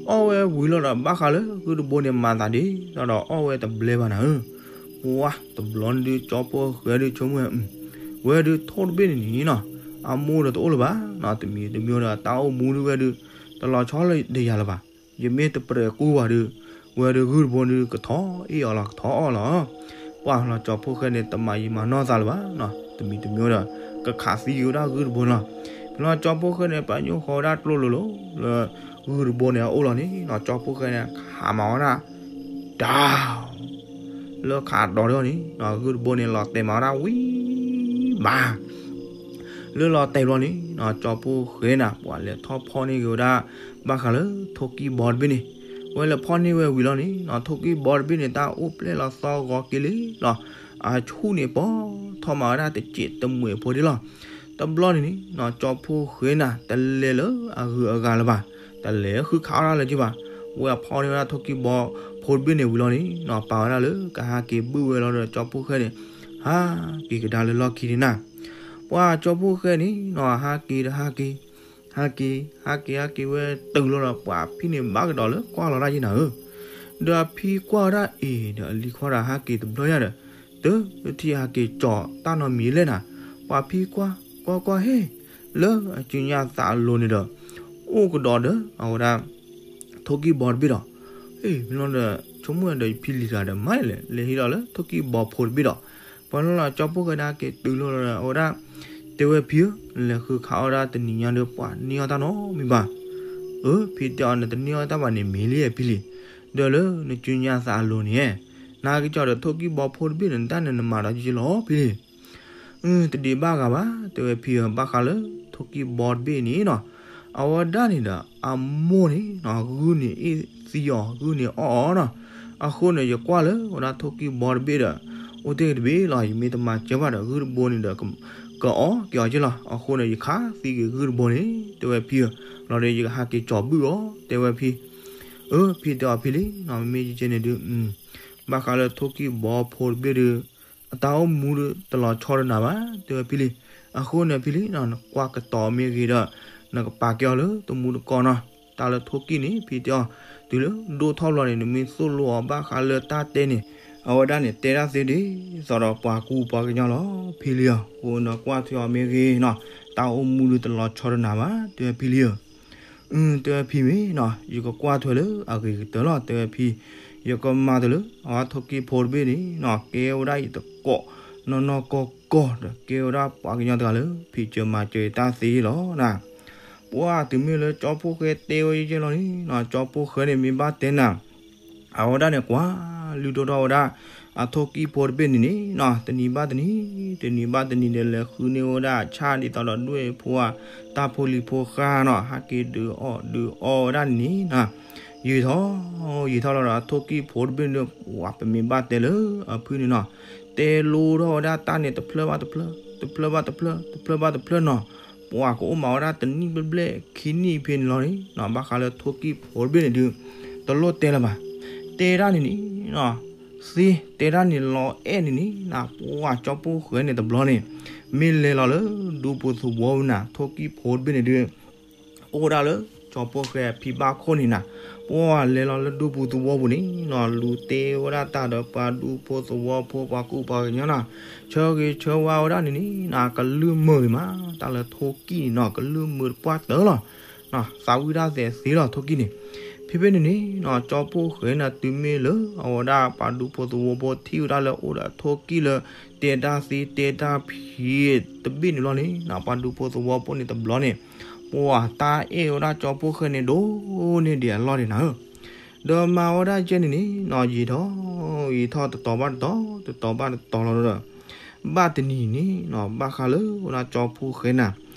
အီၣ်ဝဲဝံၤလီၤဒီး ဘၣ်ဃးလၢဂုၢ်တဘိန့ၣ် မၤသးဒ်သိးဒီးအီၣ်ဝဲတဘျဲဘၣ်နၤဧၢ, ပှၤတဘျီန့ၣ်ဒုး ကၠီဖိၣ်ဃဲဒုးဆိကမိၣ်ဝဲ ဝဲဒုးထိၣ်တဘ့ၣ်န့ၣ်န့ၣ်နီၤ အမိၢ်ဒီးတအိၣ်လၢၤဘၣ်နီၤ တမံၤတမံၤဒီး တၢ်အိၣ်မူဒုးဝဲဒုး တလီၤဆီလၢဒ်ယၤလၢၤဘၣ်, ယမ့ၢ်တပြဲၤကူဘၣ်ဒုး ဝဲဒုးဂုၢ်တဘိန့ၣ်ဒုး ကထီၣ်အ့ၣ်အီၤလီၤ ကထီၣ်အီၣ်လီၤ, ပှၤလီၤကၠီဖိၣ်ဃဲန့ၣ် တမၤယံာ်မၤနီၢ်သးလၢၤဘၣ်နီၤ တမံၤတမံၤဒီး ကခးသံက့ၤဝဲဒၣ်ဂုၢ်တဘိန့ၣ်လီၤ, ဖဲလီၤကၠီဖိၣ်ဃဲန့ၣ် ပာ်ညိၣ်ဃီဝဲဒၣ်ကျိလိၤလိၤလၢ ဂုၢ်တဘိန့ၣ်အအိၣ်လီၤန့ၣ်နီၤ ကၠီဖိၣ်ဃဲန့ၣ် ခးမၤဝဲဒၣ် တၢ် လၢခးဒီးဒၣ်န့ၣ်နီၤ ဂုၢ်တဘိန့ၣ် လီၤတဲာ်မၤဝဲဒၣ်ဝံၤဘၣ် လၢလီၤတဲာ်ဘျီန့ၣ်နီၤ ကၠီဖိၣ်ဃဲနၤ ပှၤလဲၤထီၣ်ဖီၣ်န့ၢ်က့ၤဝဲဒၣ် ဘၣ်ဃးလၢထိၣ်ကံၢ်ဘီတဘ့ၣ်န့ၣ်, ဝဲလဲၤဖီၣ်န့ၢ်ဝဲဝံၤလီၤန့ၣ်နီၤ ထိၣ်ကံၢ်ဘီတဘ့ၣ်န့ၣ် တၢ်အိၣ်ပျဲၢ်လီၤသီဂီၤက့ၤလံလီၤ, အဆူၣ်န့ၣ်ပီၢ်ထီၣ်မၤဝဲဒၣ်တစဲးတမှဲးဖိဒၣ်လီၤ. တဘျီန့ၣ်န့ၣ်နီၤ ကၠီဖိၣ်ဃဲနၤ တလဲၤလၢအဂုၤအဂၤလၢၤဘၣ်, တလဲၤဃုခးအီၣ်တၢ်လၢၤက့ၤဘၣ်. ဝဲအဖီၣ်န့ၢ်ဝဲဒၣ်ထိၣ်ကံၢ်ဘီဖိတဘ့ၣ်န့ၣ်ဝံၤလီၤန့ၣ်နီၤ ပာ်ဝဲဒၣ်လၢကဟးက့ၤဘုၣ်ဝဲလီၤဒီး ကၠီဖိၣ်ဃဲန့ၣ် ဟးက့ၤကဒါလၢလီၢ်ခံန့ၣ်နၤ ပှၤကၠီဖိၣ်ဃဲန့ၣ်နီၤ ဟးက့ၤဒီးဟးက့ၤ, ဟးက့ၤ ဟးက့ၤ ဟးက့ၤဝဲတုၤလီၤဒီး ပှၤဖံန့ၣ်ဘၣ်ကဒီးလၢကွၢ်လီၤတၢ်ယဲနၤဧၢ, ဒီးအဖံကွၢ်ဝဲဒၣ်အံၤဒီး အလံၤခွါဒီးဟးက့ၤတဘျီယါဒီး တထံၣ်ဟးက့ၤကၠီၤတၢ်နီတမံၤလဲၣ်နၤ, ပှၤဖံကွၢ် ကွၢ်ကွၢ်ဟ့ၣ် လၢအစုညါသးအလိၤန့ၣ်ဒီး အိၣ်ကဒီးဒီးအဝဲဒၣ် ထိၣ်ကံၢ်ဘီတဘ့ၣ်ဒီး, အ့ မ့ၢ်လီၤဒီး ဆိကမိၣ်ဒီးယဖံလံၤတဂၤဒီး မၤလဲၣ် လဲၤဟံးဒီးလၢထိၣ်ကံၢ်ဘီဖိတဘ့ၣ်ဒီး, ပှၤလီၤလီၤကၠီဖိၣ်ဃဲန့ၣ် ဟးက့ၤတုၤလီၤဒီး အဝဲဒၣ် တဲဝဲဖံဧၢ, လဲၤဃုခးအီၣ်ဒၣ်တနံၤညါဒီး ပှၤန့ၢ်အီၣ်တၢ်နီတမံၤဘၣ်. အၢ ဖံတဲအီၤ နတန့ၢ်အီၣ်တၢ်ဘၣ်န့ၣ်မ့ၢ်လံဖံလံၤ, ဒီးလၢနစုညါသးအလိၤန့ၣ် နဟးက့ၤကၠီၤဒီးထိၣ်ကံၢ်ဘီဖိတဘ့ၣ်န့ၣ် နတၢ်န့ၣ်နမၤဒီးက့ၤလီၤဖံလံၤ တဒံးဘၣ်ဂၤဘၣ် တဲဝဲဖံဧၢ, ဘၣ်ဃးလၢထိၣ်ကံၢ်ဘီတဘ့ၣ်န့ၣ်နီၤ, အဝဲဒၣ်န့ၣ်ဒီး အမိၢ်န့ၣ်နီၤ ဂုၢ်န့ၣ်အ့ၣ်သံအီၤ ဂုၢ်န့ၣ်အီၣ်အီၤနီၤ, အဃိန့ၣ် ယကွၢ်လၢဝဲဒၣ်ထိၣ်ကံၢ်ဘီတဘ့ၣ်ဒီး အိၣ်တ့ၢ်တဘ့ၣ်လီၤ, ယမ့ၢ်တမၤစၢၤဘၣ်ဒီး ဂုၢ်တဘိန့ၣ်ဒီး ကအီၣ်က့ၤအီၤက့ၤလီၤ, အဃိန့ၣ် ယခးသံက့ၤဂုၢ်တဘိန့ၣ် တဲဝဲဖံဧၢ, လီၤဒီးယကဟးက့ၤကၠီၤဘုၣ်အီၤ တဲဝဲဖံ, အၢ ဖံတဲအီၤဖံလံနီၤ မ့မ့ၢ်ကကဲန့ၣ်ဒုး ဘၣ်ဃးလၢထိၣ်ကံၣ်ဘီဖိတဘ့ၣ်ဒီး အတၢ်အိၣ်မူဒီးတလီၤဆီတနၤဘၣ် တဲဝဲဖံလံ. အဃိန့ၣ်ဖံလံနီၤ နကွၢ်ကတီၤမ့ၢ်ဂ့ၤဒီး နကပာ်ကဲအီၤလၢတမူတကိးနီၤ. တၢ်လၢထိၣ်ကံၣ်န့ၣ် ဖံတဲအီၤ တုၤလၢဒိၣ်ထီၣ်ဘျီန့ၣ် နမ့ၢ်သိၣ်လိအီၤဘၣ်ဃးလၢတၢ်တဲန့ၣ် အဝဲဒၣ်န့ၣ် တဲဒၣ်သ့ဒ်သိးဒီးပှၤကူပှၤကညီလီၤ ဖံလံဧၢ. အဃိနကွၢ်ထွဲအီၤမ့ၢ်ဂ့ၤနီၤ တၢ်အိၣ်မူဒီးတလီၤဆီတနၤဘၣ် တဲဝဲဖံလံဧၢ. အ တဲဝဲဖံမ့ၢ်နီၤ ယကကွၢ်ထွဲလၢအဂ့ၤကတၢၢ်လီၤ တဲဝဲဖံ. ယကမၤတၢ်လၢအဝဲထိၣ်ကံၣ်ဖိတဘ့ၣ်န့ၣ်နီၤ ကဲဝဲဒၣ်ယတကိးနီၢ်နီၢ်ကီၢ်ကီၢ်ဒီး ကဲဝဲဒၣ်ပှၤကညီတဂၤလၢ ဖံးစၢၤမၤစၢၤယတၢ်သ့လီၤနီၤ. ပှၢ်တုၤမ့ၢ်လၢကၠီဖှိၣ်ဃဲတဲဝဲယဲလီၤန့ၣ်နီၤ ကၠီဖှိၣ်ဃဲန့ၣ်မ့ၢ်ဘၣ်တဲနၤ အဝဲဒၣ်န့ၣ် ကွၢ်လုၢ်ဒိၣ်ထီၣ်ဝဲဒၣ် အထိၣ်ကံၣ်ဖိတဘ့ၣ်န့ၣ်န့ၣ်နီၤ တနံၤဘၣ်တနံၤ တနံၤဘၣ်တနံၤဒီး လဲၤဃုန့ၢ်ဝဲဒၣ်ဆၣ်ဒ်သိးဒီးဒွဲၣ်ဖိဧါ တၢ်ဖိလံၤဖိဃၢ်နီၤ ဟးက့ၤဒုးအီၣ်ဒုးအီဝဲဒၣ်န့ၣ်နီၤ. ယံာ်ထီၣ် ယံာ်ထီၣ်လီၤဒီး အထိၣ်ကံၣ်ဖိတဘ့ၣ်န့ၣ် ပှၢ်ပမ့ၢ်ဘၣ်တဲလၢအဖုၣ်န့ၣ်နီၤ တဲလိထီၣ်ဝဲဒၣ်တၢ်န့ၣ် တဖျၢၣ်ဘၣ်တဖျၢၣ် တဖျၢၣ်ဘၣ်တဖျၢၣ် တဖျၢၣ်ဘၣ်တဖျၢၣ်နီၤ. ပှၢ်ကအိၣ်မးဝဲဒၣ်တနံၣ်ဘျဲၣ်ဘျဲၣ် ခံနံၣ်ဖဲန့ၣ်လီၤန့ၣ်နီၤ ဘၣ်ဃးလၢထိၣ်ကံၣ်ဖိတဘ့ၣ်န့ၣ်ဒုး တလိၣ်တဲလၢၤဘၣ်. တဲဒၣ်န့ၣ်န့ၣ်နီၤ သ့တဲဒၣ်န့ၣ်လီၤအဲၣ်န့ၣ်န့ၣ်နီၤ ပှၢ်ကၠီဖှိၣ်ဃဲန့ၣ်တဘျီန့ၣ် မ့ၢ်လဲၤလီၤလၢဒူပူၤသဝီပူၤနၤ ထိၣ်ကံၣ်ဖိတဘ့ၣ်န့ၣ်ဒုး အိၣ်ဒၣ်လၢကၠီဖှိၣ်ဃဲအဖံဘၣ်ခိၣ်န့ၣ်နၤ. ပှၢ်လဲၤလီၤလၢဒူပူၤသဝီပူၤန့ၣ်နီၤ လူၤတ့ဝဲဒၣ်တၢ်ဒီးပှၤဒူဖိသဝီဖိ ပှၤကူပှၤကညီနီၤ ဆၢဂ့ၤဆၢဝါဝဲဒၣ်န့ၣ်န့ၣ်နီၤ ကလုၢ်မုာ်ဂ့ၤမး တၢ်လၢထိၣ်ကံၣ်န့ၣ်နီၤ ကလုၢ်မုာ်တပှၢ်တၢၢ်လီၤ. သးဝံၣ်တၢ်သဲးသ့လီၤထိၣ်ကံၣ်န့ၣ်. ဖဲဖဲန့ၣ်န့ၣ်နီၤ ကၠီဖှိၣ်ဃဲန့ၣ် တုၤမ့ၢ်လၢအဝဲဒၣ်ပှၤဒူဖိသဝီဖိထံၣ်ဝဲဒၣ်လၢအိၣ်ဒီးထိၣ်ကံၣ်လၢ တဲတၢ်သ့တဲတၢ်ဖံးတဘ့ၣ်န့ၣ်လီၤန့ၣ်နီၤ ပှၤဒူဖိသဝီဖိန့ၣ်တဘျီန့ၣ် ပှၢ်တၢ်အဲၣ်ဝဲဒၣ်ကၠီဖှိၣ်ဃဲန့ၣ်ဒိၣ်န့ၢ်ဒံးအလီၢ်ဒံးနၤဧၢ ဒီးမၤဝဲဒၣ်ကဲန့ၣ်န့ၣ်နီၤ ယံာ်ထီၣ် ယံာ်ထီၣ်တတီၤဘၣ်တတီၤ တတီၤဘၣ်တတီၤလီၤဒီး ဘၣ်တနံၤန့ၣ်နီၤ ဘၣ်ဃးလၢဝဲဒၣ်ကၠီဖှိၣ်ဃဲနၤ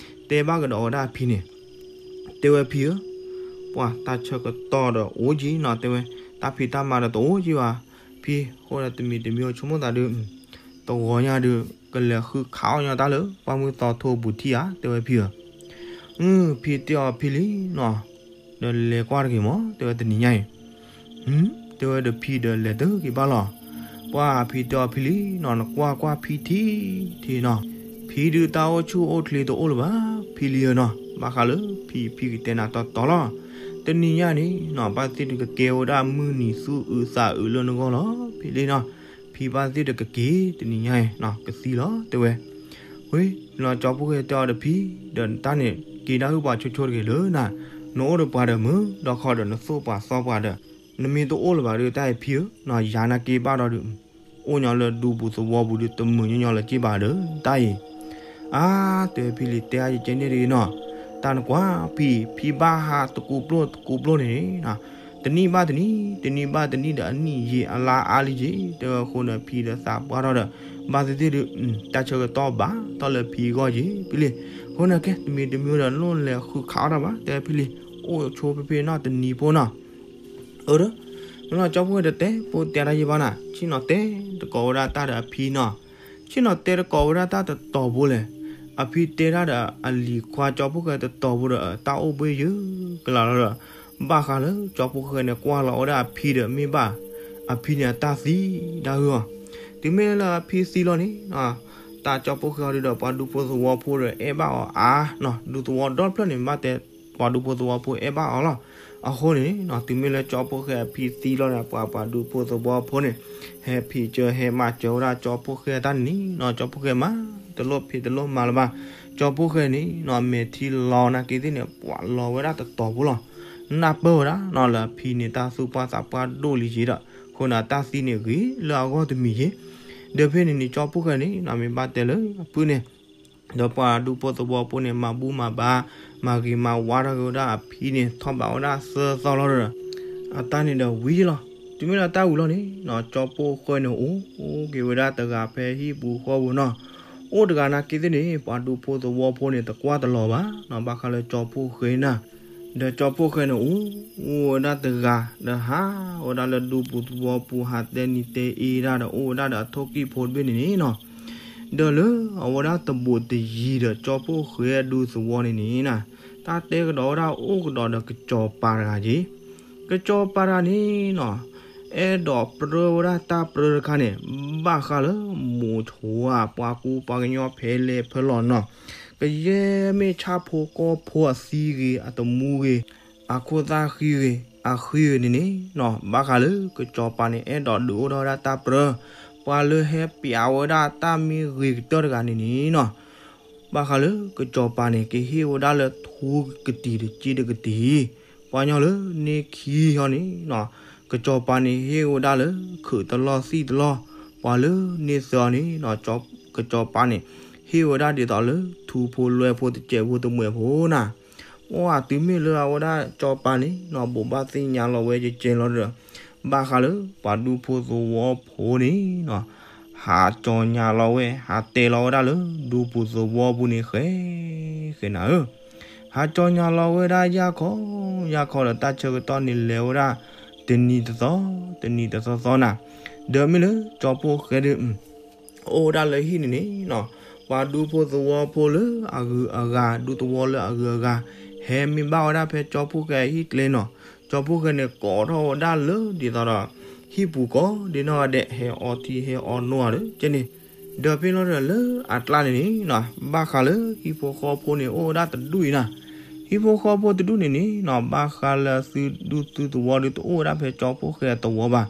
တဲဘၣ်ကဒီးဝဲဒၣ်အဖံန့ၣ် တဲဝဲဖံဧၢ, ပှၤတၢ်ဆၢကတီၢ်ဒီးအိၣ်က့ၤနီၤ တဲဝဲ တၢ်ဖံးတၢ်မၤဒီးတအိၣ်က့ၤဘၣ်, ဖံအဃိဒီးတမံၤတမံၤအိၣ်ဆိကမိၣ်သးဒုး တဂီၤညါဒုး ကလဲၤဃုခးအီၣ်ညီတၢ်လၢပှၢ်မုၢ်သီထိပူၤထံၣ်ဧါ တဲဝဲဖံဧၢ, ဖံတဲအီၤဖံလံနီၤ, ဒီးလဲၤကွၢ်တဂ့ၤမး တဲဝဲတနံၤညါအံၤ တဲဝဲဒီးဖံဒီးလဲၤတဂ့ၤဘၣ်လီၤ. ပှၢ်ဖံတဲအီၤဖံလံနီၤ နကွၢ်ကွၢ်ဖံထံထံနီၤ, ဖံဒုးတၢ်အိၣ်ဆူၣ်အိၣ်ချ့တအိၣ်လၢၤဘၣ် ဖံလံဧၢနီၤ, ဘၣ်ဃးလၢဖံဖံကတဲနၤတီတီလီၤ. တနံၤညါန့ၣ်နီၤ ဘၣ်သ့ၣ်ဒုးကကဲဝဲဒၣ်မုၢ်နံၤသူအုးသးအုးလၢနဂီၢ်လီၤ ဖံလံနီၤ, ဖံဘၣ်သ့ၣ်ဒီးကက့ၤ တနံၤညါအံၤနီၤ ကသံလီၤ တဲဝဲ ဝဲနီၤ ကၠီဖိၣ်ဃဲတဲအီၤဒီးဖံ, ဒီးတၢ်န့ၣ် က့ၤဒၣ်ဟုၣ်ပှၤဆိဆိတဂ့ၤလၢနၤ, နအိၣ်ဒီးပှၤဒီးမုာ်ဒီးခီဒီးနသိၣ်ပှၤသီပှၤဒီး နမ့ၢ်တအိၣ်လၢၤဘၣ်ဒီး တၢ်အံၤဖံဧၢနီၤ ယၤနာ်က့ဘၣ်ဒီးဒုး အိၣ်ညီလၢဒူပူၤသဝီပူၤဒုး တမုာ်ညီညီလၢၤက့ဘၣ်ဒီး တၢ်အံၤ အါ တဲဖံလံ တဲအါယကဲန့ၣ်တဂ့ၤနီၤ, တၢ်နကွၢ်ဖံ ဖံဘၣ်ဟးတကူပျိၢ်တကူပျိၢ်န့ၣ်နီၤ, တနံၣ်ဘၣ်တနံၣ် တနံၣ်ဘၣ်တနံၣ်ဒီးအနံၣ်ယံာ်အလါအါလံက့ တဲဝဲအဃိန့ၣ် ဖံဒီးသးပှၢ်ထီၣ်ဒီး ဘၣ်သ့ၣ်သ့ၣ်ဒုး တၢ်ဆၢကတီၢ်ဘၣ်ထီၣ်လၢဖံအဂီၢ်က့ ဖံလံ, အဃိန့ၣ်ကဲ တမံၤတမံၤဒီး နလိၣ်လဲၤဃုခးအီၣ်တၢ်ဘၣ် တဲဖံလံ, အိၣ်ဆိဖဲဖဲနီၤ တနံၤဖိနီၤ အၢ ဒီး မ့ၢ်လီၤ ကၠီဖိၣ်ဃဲဒီးတဲ ဖိတဲတၢ်ယံၢ်ဘၣ်နၤ ဆ့ၣ်နီၤတဲတကိးဝဲဒၣ်တၢ်ဒီးအဖံနီၤ, ဆ့ၣ်နီၤတဲတကိးဝဲဒၣ်တၢ်တတီၤဖိလဲၣ်, အဖံတဲတၢ်ဒီးအလံၤခွါကၠီဖိၣ်ဃဲတတီၤဖိဒီး တၢ်အိၣ်ဘှ့ၣ်ယုၢ်ကလာ်လီၤဒီး ဘၣ်ဃးလၢကၠီဖိၣ်ဃဲန့ၣ် ကွၢ်လီၤဝဲဒၣ်အဖံဒီးမ့ၢ်ဘၣ် အဖံန့ၣ်အတၢ်သံဒၣ်ဟုၣ်အီၤ, တုၤမ့ၢ်လၢအဖံသံလီၤန့ၣ် တၢ်ကၠီဖိၣ်ဃဲအီၤဒုးဒီး ပှၤဒူဖိသဝီဖိဒီးအဲၣ်ဘၣ်အီၤအါနီၤ, ဒူသဝီဒီဖျၢၣ်န့ၣ် ဘၣ်တဲ ပှၤဒူဖိသဝီဖိအဲၣ်ဘၣ်အီၤလီၤ. အဃိန့ၣ်နီၤ တုၤမ့ၢ်လၢကၠီဖိၣ်ဃဲအဖံသံလီၤန့ၣ် ပှၤပှၤဒူဖိသဝီဖိန့ၣ် ဟဲဖံးစၢၤဟဲမၤစၢၤဝဲဒၣ်ကၠီဖိၣ်ဃဲတၢ်န့ၣ်နီၤ, ကၠီဖိၣ်ဃဲမၤတလိၣ်ဖံးတလိၣ်မၤလၢၤဘၣ်, ကၠီဖိၣ်ဃဲန့ၣ်နီၤ မဲာ်ထံလီၤနာ်က့သ့ၣ်န့ၣ် ပှၤလီၤဝဲဒၣ်တတီၤဖိလီၤ. နၢ်ပၢၢ်ဝဲဒၣ်နီၤ လၢအဖံန့ၣ် တၢ်သူၣ်ပှၢ်သးပှၢ်ဒိၣ်လံက့ဒီး အဃိန့ၣ် အတၢ်သံန့ၣ်ဂ့ၤလၢအဂီၢ်တမံၤက့ ဒီးဖဲန့ၣ်န့ၣ် ကၠီဖိၣ်ဃဲန့ၣ်နီၤ မ့ၢ်ဘၣ်တဲလၢအဖုၣ်န့ၣ် ဒီးပှၤဒူဖိသဝီဖိန့ၣ် မၤဘူၣ်မၤဘါ မၤဂ့ၤမၤဝါထီၣ်က့ၤဝဲဒၣ်အဖံန့ၣ် ထီၣ်ဘးဝဲဒၣ်သၢသီလီၤဒီး အတၢ်န့ၣ်ဒီးဝံၤလီၤ. တုၤမ့ၢ်လၢတၢ်ဝံၤလီၤန့ၣ်နီၤ ကၠီဖိၣ်ဃဲန့ၣ် အိၣ်က့ၤဝဲဒၣ်တဂၤဖဲဟံၣ်ပူၤဃီပူၤနီၤ, အိၣ်တဂၤနာ်က့သ့ၣ်န့ၣ် ပှၤဒူဖိသဝီဖိန့ၣ် တကွၢ်တလီၤဘၣ်နီၤ, ဘၣ်ဃးလၢကၠီဖိၣ်ဃဲနၤ ဒီးကၠီဖိၣ်ဃဲန့ၣ် အိၣ် အိၣ်ဝဲဒၣ်တဂၤ ဒီးဟးဝဲဒၣ်လၢဒူပူၤသဝီပူၤ ဟးတဲနံၤတဲအ့ဒၣ်ဒီး အိၣ်ဝဲဒၣ်ဒီးအထိၣ်ကံၣ်ဖိတဘ့ၣ်န့ၣ်န့ၣ်နီၤ, ဒီးလၢအဝဲဒၣ်တဘိးတယံၤဒီးကၠီဖိၣ်ဃဲဒူသဝီန့ၣ်န့ၣ်နီၤ, တၢ်တဲကဒီးဝဲဒၣ်အိၣ်ကဒီးဒီးကစီၤပၤတဂၤက့ၤ, ကစီၤပၤတဂၤန့ၣ်နီၤ အဲၣ်ဒိးပြၢဝဲဒၣ်တၢ်ပြၢတခါန့ၣ် ဘၣ်ဃးလၢမိၤဆိဧါ ပှၤကူပှၤကညီဖဲလဲၣ်ဖဲလဲၣ်နီၤ, ကယဲၢ်မ့ၢ်ဆၣ်ဖိကီၢ်ဖိအသံဂ့ၤ အသမူဂ့ၤ အခိၣ်သၣ်ဃံဂ့ၤ အဃံဂ့ၤန့ၣ်န့ၣ်နီၤ, ဘၣ်ဃးလၢကစီၤပၤန့ၣ် အဲၣ်ဒိးဒုးအိၣ်ထီၣ်ဝဲဒၣ်တၢ်ပြၢ ပှၤလၢဟဲပျးဝဲဒၣ်တၢ်မ့ၢ်ဂ့ၤကတၢၢ်တဂၤန့ၣ်န့ၣ်နီၤ ဘၣ်ဃးလၢကစီၤပၤန့ၣ် ကဟ့ၣ်ဝဲဒၣ်လၢထူကတံၤတက့တကတံၤ, ပှၤကညီလၢန့ၢ်ခံဟီန့ၣ်နီၤ, ကစီၤပၤန့ၣ်ဟ့ၣ်ဝဲဒၣ်လၢခုးတလီၢ်သံၣ်တလီၢ်, ပှၤလၢန့ၢ်သၢအီၤန့ၣ်နီၤ, ကစီၤပၤန့ၣ် ဟ့ၣ်ဝဲဒၣ်ဒ်သိးလၢထူဖိလွဲဖိတစဲးဖိတမှဲးဖိနၤ, ပှၤတုၤမ့ၢ်လၢအဝဲဒၣ်စီၤပၤန့ၣ်နီၤ ဘိးဘၣ်သ့ၣ်ညါလီၤဝဲကဲကဲလီၤဒီး ဘၣ်ဃးလၢပှၤဒူဖိသဝီဖိန့ၣ်နီၤ ဟးကၠီညါလီၤဝဲ ဟးတဲလီၤဝဲဒၣ်လၢဒူပူၤသဝီပူၤန့ၣ်ဃဲ ဃဲနၤဧၢ, ဟးကၠီညါလီၤဝဲဒၣ်ယၢ်ခီ ယၢ်ခီဒီးတၢ်ဆၢကတီၢ်န့ၣ်လဲၤဝဲဒၣ် တနံၤတသီ တနံၤတသီသီနၤ, ဒီးမ့ၢ်လၢကၠီဖိဃဲဒီး အိၣ်ဝဲဒၣ်လၢဟံၣ်န့ၣ်န့ၣ်နီၤ, ပှၤဒူဖိသဝီဖိလၢအဂုၤအဂၤ ဒူသဝီလၢအဂုၤအဂၤ ဟဲမ့ၢ်ဘၣ်ဝဲဒၣ်ဖဲကၠီဖိဃဲအဟံၣ်ကျဲနီၤ, ကၠီဖိဃဲန့ၣ် ကိးထီၣ်ဝဲဒၣ်လၢဒ်သိးဒီး ဟံၣ်ပူၤကိးဒ်နီၢ်ဂၤဒဲး ဟဲအီထံဟဲအီနိဧါဒီး ကဲန့ၣ်, ဒီးဖဲလီၤဒီးလၢအကျါန့ၣ်န့ၣ်နီၤ ဘၣ်ဃးလၢဟံၣ်ဖိဃီဖိန့ၣ် အိၣ်ဝဲဒၣ်တဒူၣ်အံၤနၤ, ဟံၣ်ဖိဃီဖိတဒူၣ်န့ၣ်န့ၣ်နီၤ ဘၣ်ဃးလၢသုဒူသုသဝီဒီးတအိၣ်ဝဲဒၣ်ဖဲကၠီဖိဃဲအသဝီဘၣ်,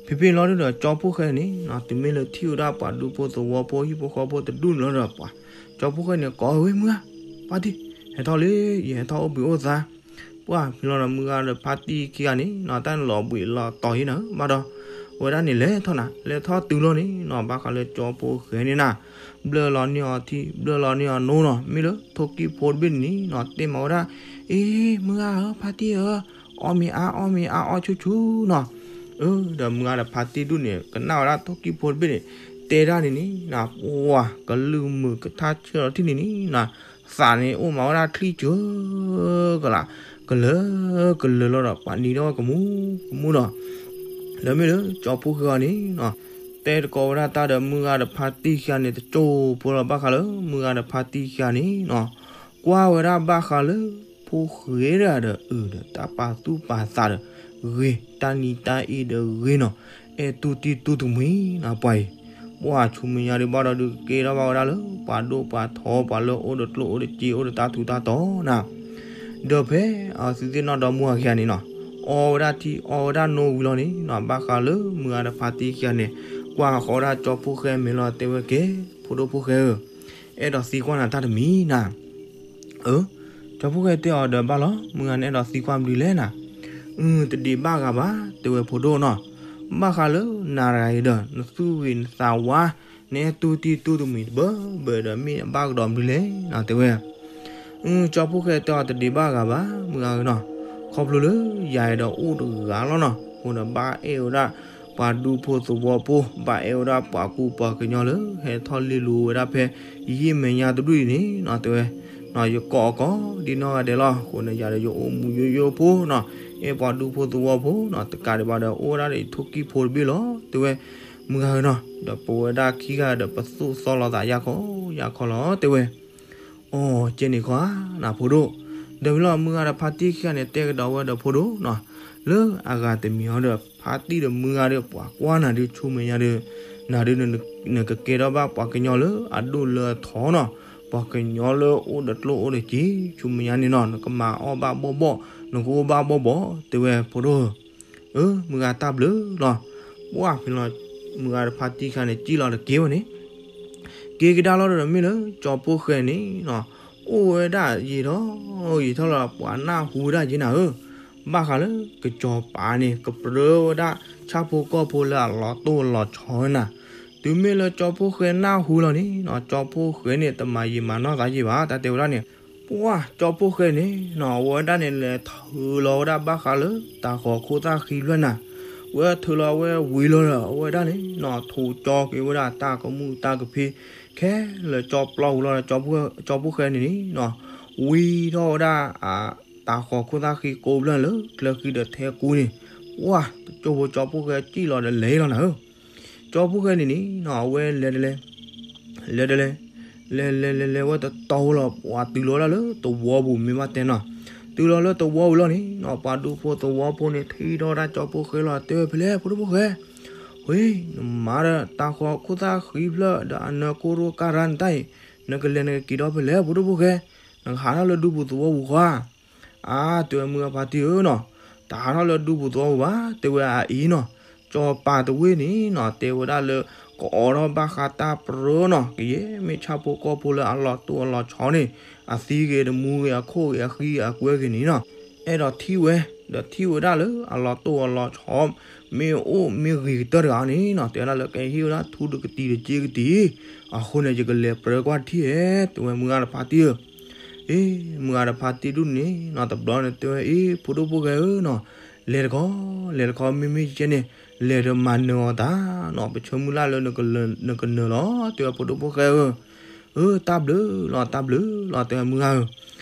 ဖဲဖဲလီၤဒီးကၠီဖိဃဲန့ၣ်နီၤ တုၤမ့ၢ်လၢထံၣ်ဝဲဒၣ်ပှၤဒူဖိသဝီဖိ ဟံၣ်ဖိဃီဖိတဒူၣ်န့ၣ်လီၤဒီးပှၤ ကၠီဖိဃဲန့ၣ် ကိးဝဲမုၢ်ဂၤ ဖါတံၢ် ဟဲထီၣ်လံ ယဟဲထီၣ်အိၣ်ဘှံးအိၣ်သါ, ပှၤဖဲလီၤဒီးမုၢ်ဂၤဒီးဖါတံၢ်ခံဂၤန့ၣ်နီၤ တၢ်န့ၣ်လီၤဘှံးလီၤတီၤဟံၣ်နၤဧၢ ဘၣ်ဒီး အဝဲဒၣ်န့ၣ်လဲၤထီၣ်နၤ လဲၤထီၣ်တုၤလီၤန့ၣ်နီၤ ဘၣ်ဃးလၢကၠီဖိဃဲန့ၣ်နၤ ဘျၢလီၤန့ၢ်အီၤထံ ဘျၢလီၤန့ၢ်အီၤနိနီၤ မ့ၢ်လၢထိၣ်ကံၣ်ဖိတဘ့ၣ်န့ၣ်နီၤ တဲမၤဝဲဒၣ် အ့ မုၢ်ဂၤဧၢ ဖါတံၢ်ဧၢ အီၣ်မ့ၤအါ အီၣ်မ့ၤအါ အီၣ်ဆူၣ်ဆူၣ်နီၤ, အၢ ဒီးမုၢ်ဂၤဒီးဖါတံၢ်ဒူၣ်န့ၣ် ကနၣ်ဝဲဒၣ်ထိၣ်ကံၣ်ဖိတဘ့ၣ်န့ၣ် တဲဒၣ်န့ၣ်န့ၣ်နီၤ ပှၤကလုၢ်မုာ်ကထါဆၢလီၤထံၣ်န့ၣ်န့ၣ်နီၤ သးန့ၣ်အိၣ်မးဝဲဒၣ်ချံၣ်စၢၤ ကလး ကလၢကလၢလီၤဒီး ပှၤနံၤထီၣ်ဝဲကမူကမူနီၤ, ဒီးမ့ၢ်လၢကၠီဖိဃဲအီၤန့ၣ်နီၤ တဲတကိးဝဲဒၣ်တၢ်ဒီးမုၢ်ဂၤဒီးဖါတံၢ်ခံဂၤန့ၣ် တစိၢ်ဖိလီၤ ဘၣ်ဃးလၢမုၢ်ဂၤဒီးဖါတံၢ်ခံဂၤန့ၣ်နီၤ ကွၢ်ဝဲဒၣ်ဘၣ်ဃးလၢ ဖိဃဲဒၣ်ဒီးအုးဒီးတၢ်ပာ်သူၣ်ပာ်သးဒီး ဂ့ၤ တၢ်နံၤတၢ်အ့ဒီးဂ့ၤနီၤ အဲၣ်တူၢ်တံၢ်တူၢ်တမှံၤနၤပှၤအံၤ, ပှၤဆူမဲာ်ညါဒုးဘၣ်ဒီးဒုးကကဲထီၣ်ဘၣ်ဝဲဒၣ်လၢ ပှၤဒိၣ်ပှၤထီ ပှၤလၢအိၣ်ဒီးကျိၣ်အိၣ်ဒီးစ့အိၣ်ဒီးတၢ်ထူးတၢ်တီၤနၤ, ဒီးဖဲအသုသ့ၣ်နီၣ်ဒီမါဝၤခံဂၤန့ၣ်နီၤ အီဝဲဒၣ်ထံအီဝဲဒၣ်နိဝံၤလီၤန့ၣ်နီၤ ဘၣ်ဃးလၢမုၢ်ဂၤဒီးဖါတံၢ်ခံဂၤန့ၣ် ကွၢ်ဃီဒၣ်ကၠီဖိဃဲမဲာ်လီၤ တဲဝဲကဲ ဖိဒိၣ်ဖိဃဲဧၢ, အဲၣ်ဒိးသံကွၢ်နၤတၢ်တမံၤနၤ အၢ, ကၠီဖိဃဲတဲအီၤဒီးဘၣ်လီၤ မုၢ်ဂၤန့ၣ်အဲၣ်ဒိးသံကွၢ်ဘျုးလဲၣ်နၤ, အု တဒံးဘၣ်ဂၤဘၣ် တဲဝဲဖိဒိၣ်နီၤ, ဘၣ်ဃးလၢနၤတဂၤအံၤဒီး နသူၣ်ဂ့ၤနသးဝါ နအဲၣ်တူၢ်တံၢ်တူၢ်တမှံၤတဘၢဘၢဒီး မ့ၢ်အဘၣ်ကဒီးဘျုးလဲၣ်နၤ တဲဝဲ, အု ကၠီဖိဃဲတဲအီၤ တဒံးဘၣ်ဂၤဘၣ် မုၢ်ဂၤဧၢနီၤ, ခီဖျိလၢယၤအံၤဒီးအိၣ်တဂၤလီၤနီၤ, အဃိဒီးဘၣ်အဲၣ်ဝဲဒၣ် ပှၤဒူဖိသဝီဖိ ဘၣ်အဲၣ်ဝဲဒၣ်ပှၤကူပှၤကညီလၢ ဟဲထီၣ်လ့လိၤဝဲဒၣ်ဖဲ ယယံာ်မဲာ်ညါတဒူၣ်အံၤန့ၣ်နီၤ တဲဝဲ, ယကိးအကိးဒ်နီၢ်ဂၤဒဲးလီၤ, အဃိန့ၣ် ယၤဒီးယအိၣ်မူယိယိဖိနီၤ, အဲၣ်ပှၤဒူဖိသဝီဖိနီၤ, တကးဒံးဘၣ်ဒီး အိၣ်ဝဲဒၣ်ဒီးယထိၣ်ကံၢ်ဖိတဘ့ၣ်လီၤ တဲဝဲ, မုၢ်ဂၤဧၢနီၤ, ဒီးပဝဲဒၣ်ခံဂၤဒီးပသူၣ်သီလီၤသးယၢ်ခီယၢ်ခီလီၤ တဲဝဲ အိ ကဲန့ၣ်ခီဧါ နၤဖိဒိၣ်, ဒီးမ့ၢ်လီၤမုၢ်ဂၤဒီးဖါတံၢ်ခံဂၤန့ၣ် တဲကဒီးဝဲဒီးဖိဒိၣ်နီၤ, လၢအဂၤတမံၤအီၤဒီး ဖါတံၢ်ဒီးမုၢ်ဂၤဒီးပှၤကွၢ်နၤဒုးဆူမဲာ်ညါဒီး, နၤဒုး နကကဲထီၣ်ဘၣ်ပှၤကညီလၢအဒိၣ်လၢအထီနီၤ, ပှၤကညီလၢအိၣ်ဒီးကျိၣ်အိၣ်ဒီးစ့ ဆူမဲာ်ညါန့ၣ်နီၤ နကမၤအီၣ်ဘၣ်ဘီၣ်ဘီၣ် နကအိၣ်ဘၣ်ဘီၣ်ဘီၣ် တဲဝဲဖိဒိၣ်ဧၢ အၢ မုၢ်ဂၤတၢ်ဘျုးလီၤ, ပှၢ်ဖဲလီၤ မုၢ်ဂၤတဖါတံၢ်ခံဂၤန့ၣ် စံၣ်လီၤတက့ၢ်ဝဲန့ၣ်, က့ၤကဒါလီၤဒီးမ့ၢ်လၢကၠီဖိဃဲန့ၣ်နီၤ, အိၣ်ဝဲဒၣ်ယံာ်ထီၣ်ယံာ်ထီၣ်လီၤ ပှၤနၢ်ဟူဝဲဒၣ်က့ၤနၤဧၢ, ဘၣ်ဃးလၢကစီၤပၤန့ၣ် ကပြၢဝဲဒၣ်ဆၣ်ဖိကီၢ်ဖိလၢအလီၤတိၢ်လီၤဆီဝဲနၤ, တုၤမ့ၢ်လၢကၠီဖိဃဲနၢ်ဟူလီၤန့ၣ်နီၤ, ကၠီဖိဃဲန့ၣ် တမၤယံာ်မၤနီၢ်သးယံာ်ဘၣ် တၢ်တဲဝဲဒၣ်န့ၣ် ပှၢ်ကၠီဖိဃဲန့ၣ်နီၤ, အဝဲဒၣ်န့ၣ် လဲၤထုးလီၤဝဲဒၣ်ဘၣ်ဃးလၢတၤဃီၤခိၣ်သၣ်ဃံဖျၢၣ်နၤ, ဝဲထုးလီၤဝဲဝံၤလီၤဒီး အဝဲဒၣ်န့ၣ်နီၤ ထိးကၠီက့ၤဝဲဒၣ်တၢ်ကမူၣ်တၢ်ကဖ့ ခဲလၢာ်ကၠီပျီဝံၤလီၤဒီး ကၠီဖိဃဲန့ၣ်န့ၣ်နီၤ, ဝံထီၣ်ဝဲဒၣ် တၤဃီၤခိၣ်သၣ်ဃံကိးဖျၢၣ်လၢကျဲဃံဒီးထဲကူန့ၣ်, ပှၢ်တကၠိဖိကၠီဖိဃဲစံၣ်လီၤဒီးလဲၤလီၤနၤဧၢ ကၠီဖိဃဲန့ၣ်န့ၣ်နီၤ အဝဲလဲၤတလဲၤ လဲၤတလဲၤ လဲၤလဲၤလဲၤလဲၤဝဲတတီၤဝဲလီၤ ပှၤတုၤလီၤဝဲဒၣ်လၢသဝီပူၤမ့ၢ်ဘၣ်တဲနီၤ, တုၤလီၤလၢသဝီပူၤလီၤန့ၣ်နီၤ ပှၤဒူဖိသဝီဖိန့ၣ် ထံၣ်ထီၣ်ဝဲဒၣ်ကၠီဖိၣ်ဃဲလီၤ တဲဝဲဖဲလဲၣ် ဖိဒိၣ်ဖိၣ်ဃဲ, ဝ့ၢ် နမၤဒီးတၢ်ဃီၤခိၣ်သၣ်ဃံဖျၢၣ်ဒီးအနၢၤကိရိကၤရၤနတၢ်အံၤ, နကလဲၤနကက့ၤဒီးဖဲလဲၣ် ဖိဒိၣ်ဖိၣ်ဃဲ, နကဟးထီၣ်လၢဒူပူၤသဝီပူၤဃီဧါ. အါ တဲဝဲမုၢ်ဂၤဖါတံၢ်ဧၢနီၤ, တဟးထီၣ်လၢဒူပူၤသဝီပူၤဘၣ် တဲဝဲအအံၤနီၤ, ကၠီၤပၤတဝ့ၢ်န့ၣ်နီၤ တဲဝဲဒၣ်လၢ ကအိးထီၣ်ဘၣ်ဃးတၢ်ပြၢနီၤ ကယဲၢ်မ့ၢ်ဆၣ်ဖိကီၢ်ဖိလၢအလီၤတိၢ်အလီၤဆီန့ၣ်, အသံဂ့ၤ အတမူဂ့ၤ အခိၣ်ဂ့ၤအဃံအကွဲဂ့ၤန့ၣ်နီၤ, အဲၣ်ဒိးထံၣ်ဝဲ, ဒီးထံၣ်ဝဲဒၣ်လၢအလီၤတိၢ်အလီၤဆီ မ့ၢ်အိၣ်မ့ၢ်ဂ့ၤကတၢၢ်တဂၤန့ၣ်နီၤ တဲဝဲဒၣ်လၢကဟ့ၣ်ဝဲဒၣ်ထူတကတံၤတစ့ကတံၤ, အဃိန့ၣ် ယကလဲၤပြၢကွၢ်ထံၣ်ဧဲ တဲဝဲမုၢ်ဂၤတဖါတံၢ်ဧၢ. အ့ မုၢ်ဂၤတဖါတံၢ်ဒူၣ်န့ၣ်နီၤ တဘျီန့ၣ်တဲဝဲ အ့ ဖိဒိၣ်ဖိၣ်ဃဲဧၢနီၤ, လဲၤတခီ, လဲၤတခီ မ့မ့ၢ်ကဲန့ၣ် လဲၤဒီးမၤနၢၤအီၤတၢ်နီၤ ပဆၢမုၢ်လၢ်လၢ နကနၢၤလီၤ တဲဝဲဖိဒိၣ်ဖိၣ်ဃဲဧၢ. အၢ တၢ်ဘျုးလီၤ တၢ်ဘျုးလီၤ တဲဝဲမုၢ်ဂၤဧၢ.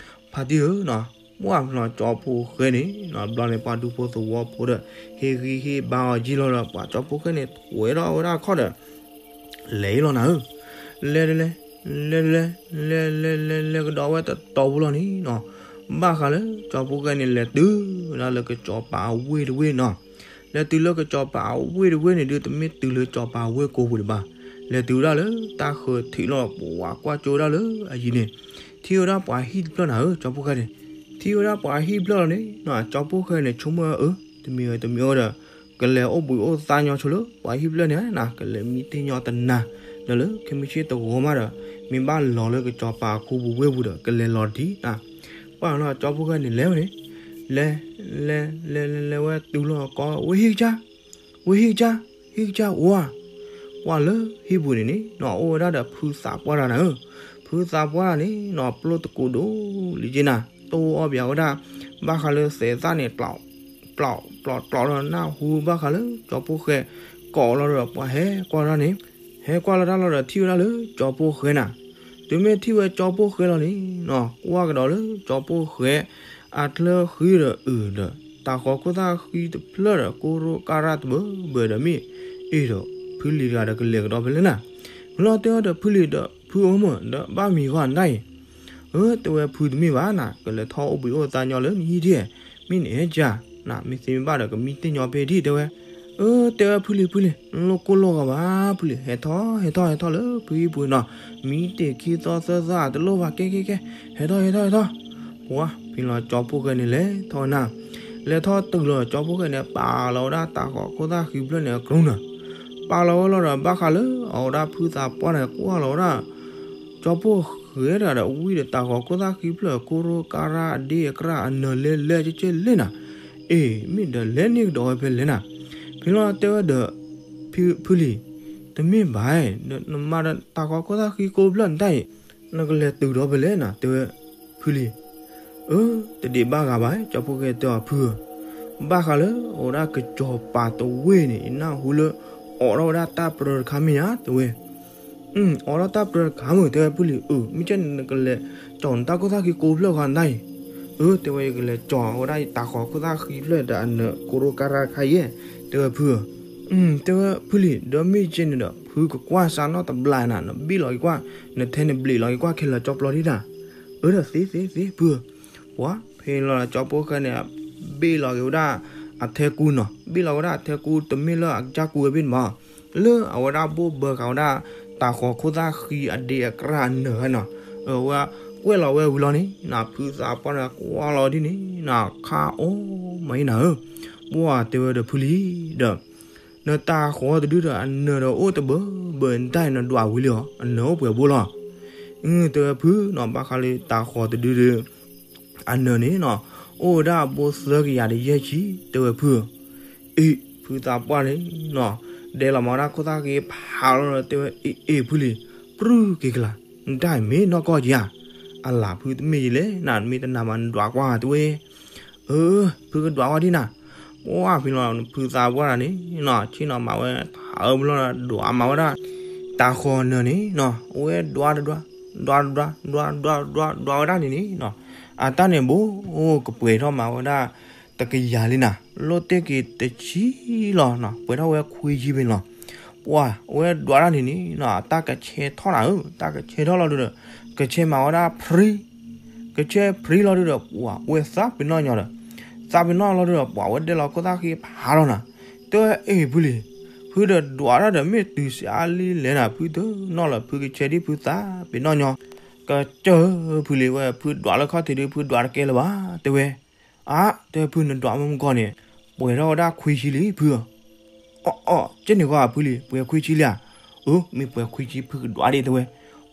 ဖါတံၢ်ဧၢနီၤ, ပှၢ်ဖျီကၠီဖိၣ်ဃဲန့ၣ်နီၤ ဘျီန့ၣ် ပှၤဒူဖိသဝီဖိဒီး ဟ့ၣ်ဂံၢ်ဟ့ၣ်ဘါအီၤကံလီၤဒီး ပှၤကၠီဖိၣ်ဃဲန့ၣ် ထွဲထီၣ်ဝဲဒၣ်ခီၣ်ဒီး လဲၤလီၤနၤဧၢ, လဲၤတလဲၤ, လဲၤတလဲၤ, လဲၤလဲၤလဲၤလဲၤကဒီးဝဲတတီၤဖိလီၤန့ၣ်နီၤ, ဘၣ်ဃးလၢကၠီဖိၣ်ဃဲန့ၣ် လဲၤတုၤဝဲဒၣ်လၢကစီၤပၤအဝ့ၢ်တဝ့ၢ်နီၤ, လဲၤတုၤလၢကစီၤပၤအဝ့ၢ်တဝ့ၢ်န့ၣ်ဒုး တမ့ၢ်တုၤလၢကၠီၤပၤဝ့ၢ်ကိးပူၤဒံးဘၣ်, လဲၤတုၤဝဲဒၣ်လၢတၢ်ဃၢၤထံးလီၤ ပှၤကွၢ်ကၠိဝဲဒၣ်လၢအယံၤန့ၣ်, ထံၣ်ဝဲဒၣ်ပှၤဟံၣ်တဖျၢၣ်နၤဧၢ ကၠီဖိၣ်ဃဲန့ၣ်, ထံၣ်ဝဲဒၣ်ပှၤဟံၣ်တဖျၢၣ်လီၤန့ၣ်နီၤ ကၠီဖိၣ်ဃဲန့ၣ် ဆိကမိၣ်အၢ တမံၤဧၢ တမံၤဧၢဒီး ကလဲၤအိၣ်ဘှံးအိၣ်သါညီဆိလၢပှၤဟံၣ်ဖျၢၣ်န့ၣ်နၤ ကလဲၤမံတ့ၢ်ညီတနၤ, ဒီးလၢခဲမုၢ်ဆ့ၣ်တဂီၤမးဒီး မ့ၢ်ဘၣ်လီၤလၢကစီၤပၤအခူပူၤဝ့ၢ်ပူၤဒီး ကလဲၤလီၤတထံးနၤ, ပှၢ်လီၤကၠီဖိၣ်ဃဲန့ၣ် လဲၤဝဲန့ၣ်, လဲၤ, လဲၤလဲၤလဲၤလဲၤဝဲတုၤလီၤကီး ဝ့ၢ်ဟံၣ်ကစၢ်, ဝ့ၢ်ဟံၣ်ကစၢ်, ဟံၣ်ကစၢ်အိၣ်ဧါ, ပှၢ်လၢဟံၣ်ပူၤန့ၣ်န့ၣ်နီၤ အိၣ်ဝဲဒၣ်ဒီးဖုသးပှၢ်တဂၤနၤဧၢ, ဖုသးပှၢ်တဂၤန့ၣ်နီၤ ပျိၢ်တကိးဒိၣ်လံက့နၤ တိၢ်အီၣ်ပၠးဝဲဒၣ် ဘၣ်ဃးလၢသဲးသၣ်န့ၣ် ပျီးပျီးပျီးဒီးနၢ်ဟူဘၣ်ဃးလၢကၠီဖိၣ်ဃဲ ကိးလီၤဒီးပှၤဟဲကွၢ်တၢ်န့ၣ်, ဟဲကွၢ်လီၤတၢ်လီၤဒီး ထံၣ်ဝဲဒၣ်လၢကၠီဖိၣ်ဃဲနၤ, တုၤမ့ၢ်ထံၣ်ဝဲကၠီဖိၣ်ဃဲလီၤန့ၣ်နီၤ ကွၢ်ကဒီးလၢကၠီဖိၣ်ဃဲ အချၢဃံဒီးအုးဒီး တၢ်ဃီၤခိၣ်သၣ်ဃံတဖျၢၣ်ဒီး ကိရိကၤရၣ်တဘၢဘၢဒီး မ့ၢ်အ့ၣ်ဒီး ဖုလံၤတဂၤဒီးကလဲၤကဒီးဖဲလဲၣ်နၤ, မ့ၢ်လီၤတဲအီၤဒီးဖုလံၤဒီး ဖုဧၢမၢ် ဒီးဘၣ်မံၤဂီၢ်နတၢ်အံၤ, အၢ တဲဝဲဖုတမ့ၢ်ဘၣ်နၤ ကလဲၤထီၣ်အိၣ်ဘှံးအိၣ်သါညီလၢနဟံၣ်ဒံး, မ့ၢ်နအဲၣ်ကၢ်နၤ မ့ၢ်သ့မ့ၢ်ဘၣ်ဒီး ကမံတ့ၢ်ညီဖဲဒံး တဲဝဲ, အၢ တဲဝဲဖုလံၤ ဖုလံၤ လိၣ်ကိၢ်လိၣ်ဂီၤဘၣ် ဖုလံၤ ဟဲထီၣ် ဟဲထီၣ် ဟဲထီၣ်လၢဖုဟံၣ်ပူၤနီၤ, မံတ့ၢ်ခံသီသၢသီတလိၣ်ဘၣ် ကဲ ကဲ ကဲ ဟဲထီၣ် ဟဲထီၣ် ဟဲထီၣ်, ပှၢ် ဖဲလီၤကၠီဖိၣ်ဃဲန့ၣ် လဲၤထီၣ်နၤ, လဲၤထီၣ်တုၤလီၤ ကၠီဖိၣ်ဃဲန့ၣ် ပာ်လီၤဝဲဒၣ်တၢ်ဃီၤခိၣ်သၣ်ဃံဖျၢၣ်န့ၣ်အကျိၤနၤ, ပာ်လီၤဝဲလီၤဒီး ဘၣ်ဃးလၢအဝဲဒၣ်ဖုသးပှၢ်န့ၣ် ကွၢ်လီၤဝဲဒၣ် ကၠီဖိၣ်ဃဲတဂၤဒီး ဝံၤဒီးတၢ်ဃီၤခိၣ်သၣ်ဃံဖျၢၣ် ကိရိကၤရၣ်အဒ့အကရၣ်အနၢၤလဲၤလဲၤကဲကဲလဲၣ်နၤ, အ့ၣ် မ့ၢ်ဒီးလဲၤန့ၢ်ကဒီးဝဲဖဲလဲၣ်နၤ, ဖဲလီၤတဲဝဲဒီး ဖုလံၤ တမ့ၢ်ဘၣ်, နမၤဒီးတၢ်ဃီၤခိၣ်သၣ်ဃံကိးဖျၢၣ်နတၢ်အံၤ နကလဲၤတုၤဒီးဖဲလဲၣ်နၤ တဲဝဲဖုလံၤ, အၢ တဒံးဘၣ်ဂၤဘၣ် ကၠီဖိၣ်ဃဲတဲအီၤဖုဧၢ, ဘၣ်ဃးလၢအဝဲဒၣ်ကစီၤပၤတဝ့ၢ်န့ၣ် ယနၢ်ဟူလၢ အိးထီၣ်ဝဲဒၣ်တၢ်ပြၢတခါမ့ၢ်ဧါ တဲဝဲ အိးထီၣ်တၢ်ပြၢတခါမ့ၢ် တဲဝဲဖုလံၤ, အၢ မ့ၢ်ကဲန့ၣ်နကလဲၤကၠီၤနတၢ်ခိၣ်သၣ်ဃံကိးဖျၢၣ်ဃီနတၢ်အံၤ, အၢ တဲဝဲယကလဲၤကၠီၤဝဲဒၣ်ယတၢ်ဃီၤခိၣ်သၣ်ဃံဖျၢၣ်ဒီးအနၢၤကိရိကၤရၣ်တခါအံၤ, တဲဝဲဖုဧၢ, တဲဝဲဖုလံၤ ဒီးမ့ၢ်ကဲန့ၣ်ဒီး ဖုကကွၢ်စၢ်နီတဘျီနၤ နဘ့ၣ်လီၤက့ၤကွၢ် နထဲနဘျ့းလီၤက့ၤကွၢ်ခဲလၢာ်ကၠီပျီဒံးနၤ, အၢ ဒီးသ့သ့သ့ဖုဧၢ, ပှၢ် ဖဲလီၤကၠီဖိၣ်ဃဲန့ၣ် ဘ့ၣ်လီၤက့ၤဝဲဒၣ်အထဲကူနီၤ, ဘ့ၣ်လီၤဝဲဒၣ်အထဲကူ တမ့ၢ်လၢအကစၢ်ကူဝဲဘ့ၣ်န့ၣ်မး, လၢအဝဲဒၣ်ဘိၣ်ဘၢဃာ်ဝဲဒၣ် တၢ်ဃီၤခိၣ်သၣ်ဃံအဒ့အကရၣ်အနၢၤနီၤ, အဝဲကွဲးလီၤဝဲဝံၤလီၤန့ၣ် ဖုသးပှၢ်န့ၣ်ကွၢ်လီၤဒ်န့ၣ်နီၤ ခါအိၣ်မးအံၤနၤဧၢ, ပှၢ်တဲဝဲဒီးဖုလံၤဒီး နတၢ်ဃီၤတဒုဒီးအနၢၤဒီးအိၣ်တဘၢဘၢနတၢ်အံၤ နဒွးဝံၤလံဧါ အနၢၤအိၣ်ပှဲၤဘိလီၤ, တဲဝဲဖုနီၤ ဘၣ်ဃးလၢတၢ်ဃီၤတဒုဒီး အနၢၤန့ၣ်နီၤ အိၣ်ဝဲဒၣ်အဘိသၢကယၤဒီးယဲၢ်ဆံ တဲဝဲဖုဧၢ, အ့ၣ် ဖုသးပှၢ်န့ၣ်နီၤ ဒဲးလီၤမၤဝဲဒၣ်ခိၣ်သၣ်ဃံဖးလီၤဒီးတဲဝဲ အ့ၣ် အ့ၣ် ဖုလံၤ ပြုၢ်က့ၤကလာ် နတၢ်အံၤမ့ၢ်နီၢ်ကီၢ်က့ဧါ, အလၤဖုတမ့ၢ်ယံၤလဲၣ် နမ့ၢ်တနာ်ဘၣ်နဒွးကွၢ်တဲဝဲ အၢ ဖုကဒွးဝဲဒ်နၤ, ပှၢ်ဖဲလီၤ ဖုသးပှၢ်တဂၤန့ၣ်နီၤ ဆ့ၣ်နီၤမၤဝဲ ထးအၢပလီၢ်ဒီးဒွးမၤဝဲဒၣ် တၢ်ဃီၤနၢၤန့ၣ်နီၤ အဝဲဒွးတဒွး ဒွးတဒွး ဒွးဒွးဒွးဒွးဝဲဒၣ်န့ၣ်န့ၣ်နီၤ အတၢ်န့ၣ်ဘိ ကပှဲၤထီၣ်မၤဝဲဒၣ် တကယၤလံနၤ လိၣ်တ့ၢ်က့ၤတဆံလီၤနီၤ ပှဲၤထီၣ်ဝဲခွံဆံဖဲန့ၣ်လီၤ, ပှၢ် အဝဲဒွးတၢ်န့ၣ်န့ၣ်နီၤ တၢ်ကဆဲးထီၣ်နၤဧၢ တၢ်ကဆဲးထီၣ်လီၤဒီး ကဆဲးမၤဝဲဒၣ်ဖြံ ကဆဲးဖရံလီၤဒုဒီး ပှၤဝဲသးပ့ၤနီၣ်ညီဒီး သးပ့ၤနီၣ်လီၤဒုဒီး ပှၤဝဲဒဲးလီၤခိၣ်သၣ်ဃံဖးလီၤနၤ. တဲဝဲ အ့ၣ် ဖုလံၤ, ဖုဒီးဒွးတၢ်ဒီးမ့ၢ်တုၤစံးအါလံလဲၣ်နၤ ဖုတနီၣ်လၢ ဖုကဆဲးဒ်ဖုသးပ့ၤနီၣ်ညီ. ကစၢၢ် ဖုလံၤဝဲ ဖုဒွးလၢခီၣ်ထံးဒု ဖုဒွးတကဲလၢၤဘၣ် တဲဝဲ. အါ တဲဝဲ ဖုနဒွးမ့ၢ်မုၢ်ကီၢ်န့ၣ် ပှဲၤထီၣ်ဝဲဒၣ်ခွံဆံလံ ဖုဧၢ. အီၣ်အီၣ် ကဲန့ၣ်ကွၢ် ဖုလံၤ ပှဲၤခွံဆံလံဧါ. အၢ မ့ၢ်ပှဲၤခွံဆံ ဖုကဒွးဒ့ တဲဝဲ.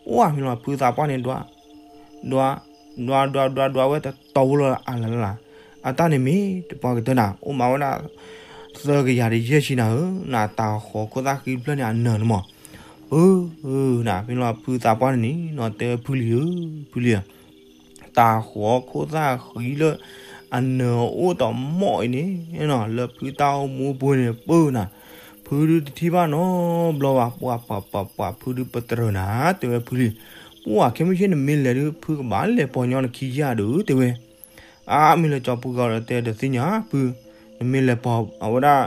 အိၣ် မ့ၢ်လီၤ ဖုသးပှၢ်န့ၣ်ဒွး ဒွး ဒွးဒွးဒွးဒွးဝဲတတီၤဖိလီၤ အလၢ်လၢ်လၢ်. အတၢ်န့ၣ်မ့ၢ်တပှၤကတၢၢ်နၤ အိၣ်မးဝဲဒၣ် သၢကယၤတယဲၢ်ဆံနၤဧၢ နတၢ်ဃီၤခိၣ်သၣ်ဃံတဖျၢၣ်န့ၣ် အနၢၤန့ၣ်မး. အၢ နမ့ၢ်လီၤ ဖုသးပှၢ်န့ၣ်န့ၣ် နီၢ်တဲဖုလံၤဧၢ ဖုလံၤဧၢ တၢ်ဃီၤခိၣ်သၣ်ဃံလၢ အနၢၤအိၣ်တမီၢ်အံၤန့ၣ် လၢဖုတၢ်အိၣ်မူပူၤန့ၣ် ပၢၢ်နၤ ဖုဒုတထံၣ်ဘၣ်နီတဘျီဘၣ် ပှၤပှၤပှၤပှၤ ဖုဒုပတြၢၤနၤ တဲဝဲဖုလံၤ. ပှၤခဲမုၢ်ဆ့ၣ် နမ့ၢ်လဲၤဒုးဖုကဘၣ်လဲၤပိာ်ညီနခံယၤဒုး တဲဝဲ. အါ မ့ၢ်လၢကၠီပူၤဂၤဒီးတဲဒီးသ့ၣ်ညါ ဖု နမ့ၢ်လဲၤပိာ်အဝဲဒၣ်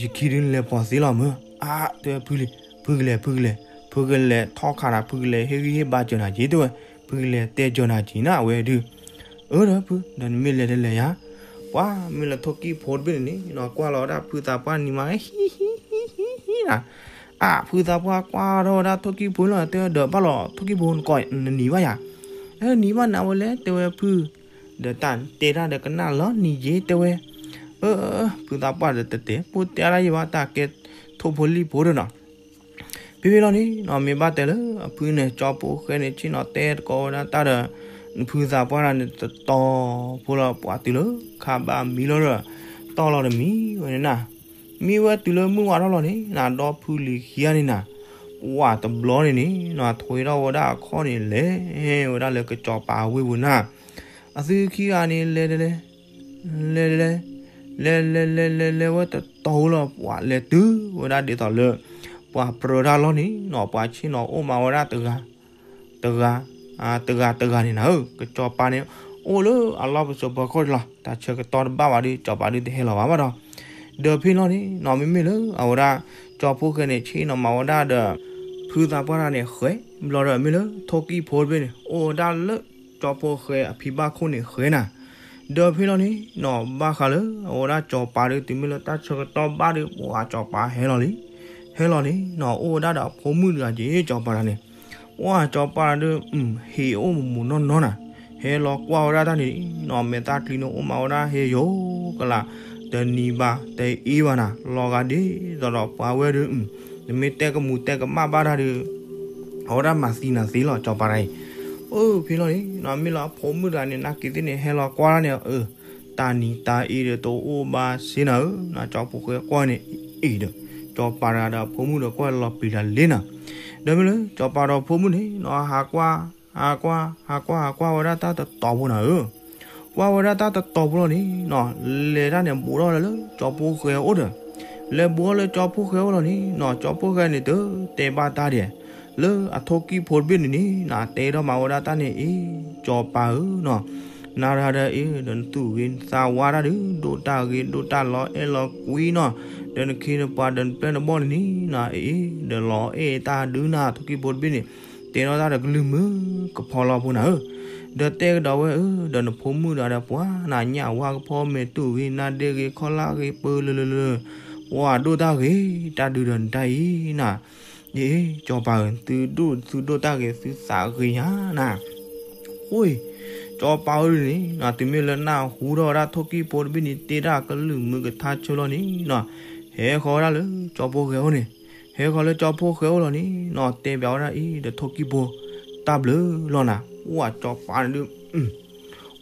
ယခံဒုးနလဲၤပိာ်သ့လီၤမၢ်. အါ တဲဝဲဖုလံၤ ဖုကလဲၤ ဖုကလဲၤ ဖုကလဲၤထီၣ်ခးနၤ ဖုကလဲၤဟ့ၣ်ဂံၢ်ဟ့ၣ်ဘါစၢၤနၤက့ၤ တဲဝဲ ဖုကလဲၤတဲစၢၤနၤက့ၤနၤ အဝဲဒုး အၢ ဒီးဖု ဒီးနမ့ၢ်လဲၤတလဲၤယၤ ပှၤမ့ၢ်လၢထိၣ်ကံၣ်ဖိတဘ့ၣ်န့ၣ်န့ၣ် ကွၢ်လီၤဝဲဒၣ်ဖုသးပှၢ်နံၤမး ဟံၣ်ဟံၣ်ဟံၣ်ဟံၣ်ဟံၣ်နၤ. အါ ဖုသးပှၢ်ကွၢ်ထီၣ်ဝဲဒၣ်ထိၣ်ကံၣ်ဖိလီၤ တဲဒီးဘၣ်လီၤ ထိၣ်ကံၣ်ဖိနကိးနနံၤဘၣ်ယၤ နနံၤဘၣ်နၤဝဲလဲၣ် တဲဝဲဖု ဒီးတၢ်တဲတၢ်ဒီးကနၣ်လီၤနံၤက့ၤ တဲဝဲ. အၢ ဖုသးပှၢ်ဒီးတတဲ ပိၢ်တဲဒၣ်ယံၤဘၣ် တၢ်ကဲထိၣ်ဖိလံၣ်ဖိဒီးနီၤ ဖဲဖဲလီၤန့ၣ်နီၤ မ့ၢ်ဘၣ်တဲလၢအဖုန့ၣ် ကၠီဖိဃဲန့ၣ် ဆ့ၣ်နီၤတဲတကိးဝဲဒၣ်တၢ်ဒီး နဖုသးပှၢ်တဂၤန့ၣ် တတီၤဖိလီၤ ပှၤတုၤလၢခါဘၣ်မံလီၤဒီး တီၢ်လီၤတမံၤဝဲန့ၣ်နၤ. မံဝဲတုၤလၢမုၢ်ဝါထီၣ်လီၤန့ၣ်နၤ ဒီဖုလံၤခံဂၤန့ၣ်နၤ ပှၤတဘျီန့ၣ်န့ၣ်နီၤ ထွဲထီၣ်ဝဲဒၣ်အခီၣ်န့ၣ် လဲၤဝဲဒၣ်လၢကစီၤပၤဝ့ၢ်ပူၤနၤ. အသုခံဂၤန့ၣ် လဲၤတလဲၤ လဲၤလဲၤ လဲၤလဲၤလဲၤလဲၤဝဲတတီၤဖိလီၤ ပှၤလဲၤတုၤဝဲဒၣ်ဒ်သိးလၢ ပှၤပြၢတၢ်လီၢ်န့ၣ်နီၤ ပှၤဆ့ၣ်နီၤအိၣ်မးဝဲဒၣ်တဂၤ တဂၤ တဂၤတဂၤန့ၣ်နၤဧၢ ကစီၤပၤန့ၣ် အိၣ်လၢအလီၢ်ပစိာ်ပၢၤခိၣ်လီၤ တၢ်ဆၢကတီၢ်တဘၣ်ဘၣ်ဒီး ကစီၤပၤဒုးတဟဲလီၤဘၣ်ဘၣ်ဒီး ဒီးဖဲလီၤန့ၣ်နီၤ မ့မ့ၢ်လၢအဝဲဒၣ် ကၠီဖိဃဲန့ၣ် ဆ့ၣ်နီၤမၤဝဲဒၣ်ဒီး ဖုသးပှၢ်တဂၤန့ၣ် ဃဲၤဘျီဒီး မ့ၢ်လၢထိၣ်ကံၣ်ဖိတဘ့ၣ်န့ၣ် အိၣ်ဝဲဒၣ်လၢ ကၠီဖိဃဲအဖံဘၣ်ခိၣ်န့ၣ်ဃဲၤနၤ. ဒီးဖဲလီၤန့ၣ်နီၤ ဘၣ်ဃးလၢအဝဲဒၣ်ကၠီၤပၤဒီး တုၤမ့ၢ်လၢတၢ်ဆၢကတီၢ်ဘၣ်ဒီး ပှၤကၠီၤပၤဟဲလီၤလံ ဟဲလီၤန့ၣ်နီၤ အိၣ်ဝဲဒၣ်ဒီးအဖိမုၣ်တဂၤက့ၤ ကၠီၤပၤတဂၤန့ၣ် ပှၤကၠီၤပၤဒီး ဟ့ၣ်အိၣ်မူးမူးနီၢ်နီၢ်နၤ ဟဲလီၤကွၢ်ဝဲဒၣ်တၢ်န့ၣ်နီၤ မဲာ်သၣ်ချံန့ၣ်အိၣ်မးဝဲဒၣ်ဟဲယိၤကလး တနံၤဘၣ်တအ့ဘၣ်နၤ လီၤဂာ်ဒ်သိးဒီးပှၤဝဲဒီး နမ့ၢ်တဲကမူးတဲကမၣ်ဘၣ်တၢ်ဒီး အဝဲဒၣ်မၤသံနၤသ့လီၤ ကၠီၤပၤတဂၤအံၤ. အိၣ်ဖဲလီၤန့ၣ်နီၤ မ့ၢ်လၢအဖိမုၣ်တဂၤန့ၣ် နာ်က့ၤသ့ၣ်န့ၣ် ဟဲလီၤကွၢ်ဒၣ်န့ၣ် အၢ တၢ်နံၤတၢ်အ့ဒီးတအိၣ်ဘၣ်စ့နၤဧၢ နကၠီဖိဃဲကွၢ်န့ၣ် အ့ဒီး ကၠီၤပၤတဂၤဒီးအဖိမုၣ်ဒီးကွၢ်လီၤပျံၤတၢ်လံနၤ. ဒီးမ့ၢ်လၢကၠီၤပၤဒီးအဖိမုၣ်န့ၣ်နီၤ ဟးကွၢ် ဟးကွၢ် ဟးကွၢ် ဟးကွၢ်ဝဲဒၣ်တၢ်တတီၤဖိနၤဧၢ ကွၢ်ဝဲဒၣ်တၢ်တတီၤဖိလီၤန့ၣ်နီၤ လဲၤတၢ်န့ၣ် ဘူးထီၣ်လၢကၠီဖိဃဲအိၣ်ဒီး လဲၤဘူးထီၣ်လၢကၠီဖိဃဲအိၣ်လီၤန့ၣ်နီၤ ကၠီဖိဃဲန့ၣ် တတဲဘၣ်တၢ်ဒဲး လၢအထိၣ်ကံၣ်ဖိတဘ့ၣ်န့ၣ်န့ၣ်နီၤ တဲထီၣ်မၤဝဲဒၣ်တၢ်န့ၣ် အ့ ကၠီၤပၤဧၢနီၤ နၤတဂၤဒီးအ့ ဒီးနသူၣ်ဂ့ၤနသးဝါတၢ်ဒုး ဒိၣ်တၢ်ဂ့ၤဒိၣ်တၢ်လီၤအဲၣ်လီၤကွံနီၤ ဒီးနခ့နပှၤဒီးနပျဲၢ်နဘီၣ်န့ၣ်န့ၣ်နီၤ အ့ ဒီးလီၤအဲၣ်တၢ်ဒုးနၤ ထိၣ်ကံၣ်ဖိတဘ့ၣ်န့ၣ် တဲထီၣ်တၢ်ဒီးကလုၢ်မုၢ်ကဖီလီၤဖိနၤဧၢ ဒီးတဲကဒီးဝဲအၢ ဒီးနဖိမုၣ်တဂၤဒီးပှၤနၤ ညၣ်ဝါကဖီမဲာ်တူၢ်ဂ့ၤ နါဒ့ဂ့ၤ ခီၣ်လၣ်ဂ့ၤ ပၢလၢလၢလၢ ပှၤဒိၣ်တၢ်ဂ့ၤ တၢ်ဒုးဒီးနတၢ်အံၤနၤ အ့ ကၠီၤပၤဧၢ သုဒိၣ်သုဒိၣ်တၢ်ဂ့ၤ သုသးဂ့ၤညါနၤ အိ ကၠီၤပၤဧၢန့ၣ်နီၤ တုၤမ့ၢ်လၢနၢ်ဟူထီၣ်ဝဲဒၣ်ထိၣ်ကံၣ်ဖိတဘ့ၣ်န့ၣ် တဲတၢ်ကလုၢ်မုၢ်ကထါဆၢလီၤန့ၣ်နီၤ ဟဲဃီၤဝဲဒၣ်လၢကၠီၤဖိဃဲအိၣ်န့ၣ် ဟဲဃီၤလၢကၠီၤဖိဃဲအိၣ်လီၤန့ၣ်နီၤ တဲဘၣ်ဝဲဒၣ်အံၤ ဒီးထိၣ်ကံၣ်ဖိ တၢ်ဘျုးလီၤနၤ အိ ကၠီၤပၤန့ၣ်ဒုး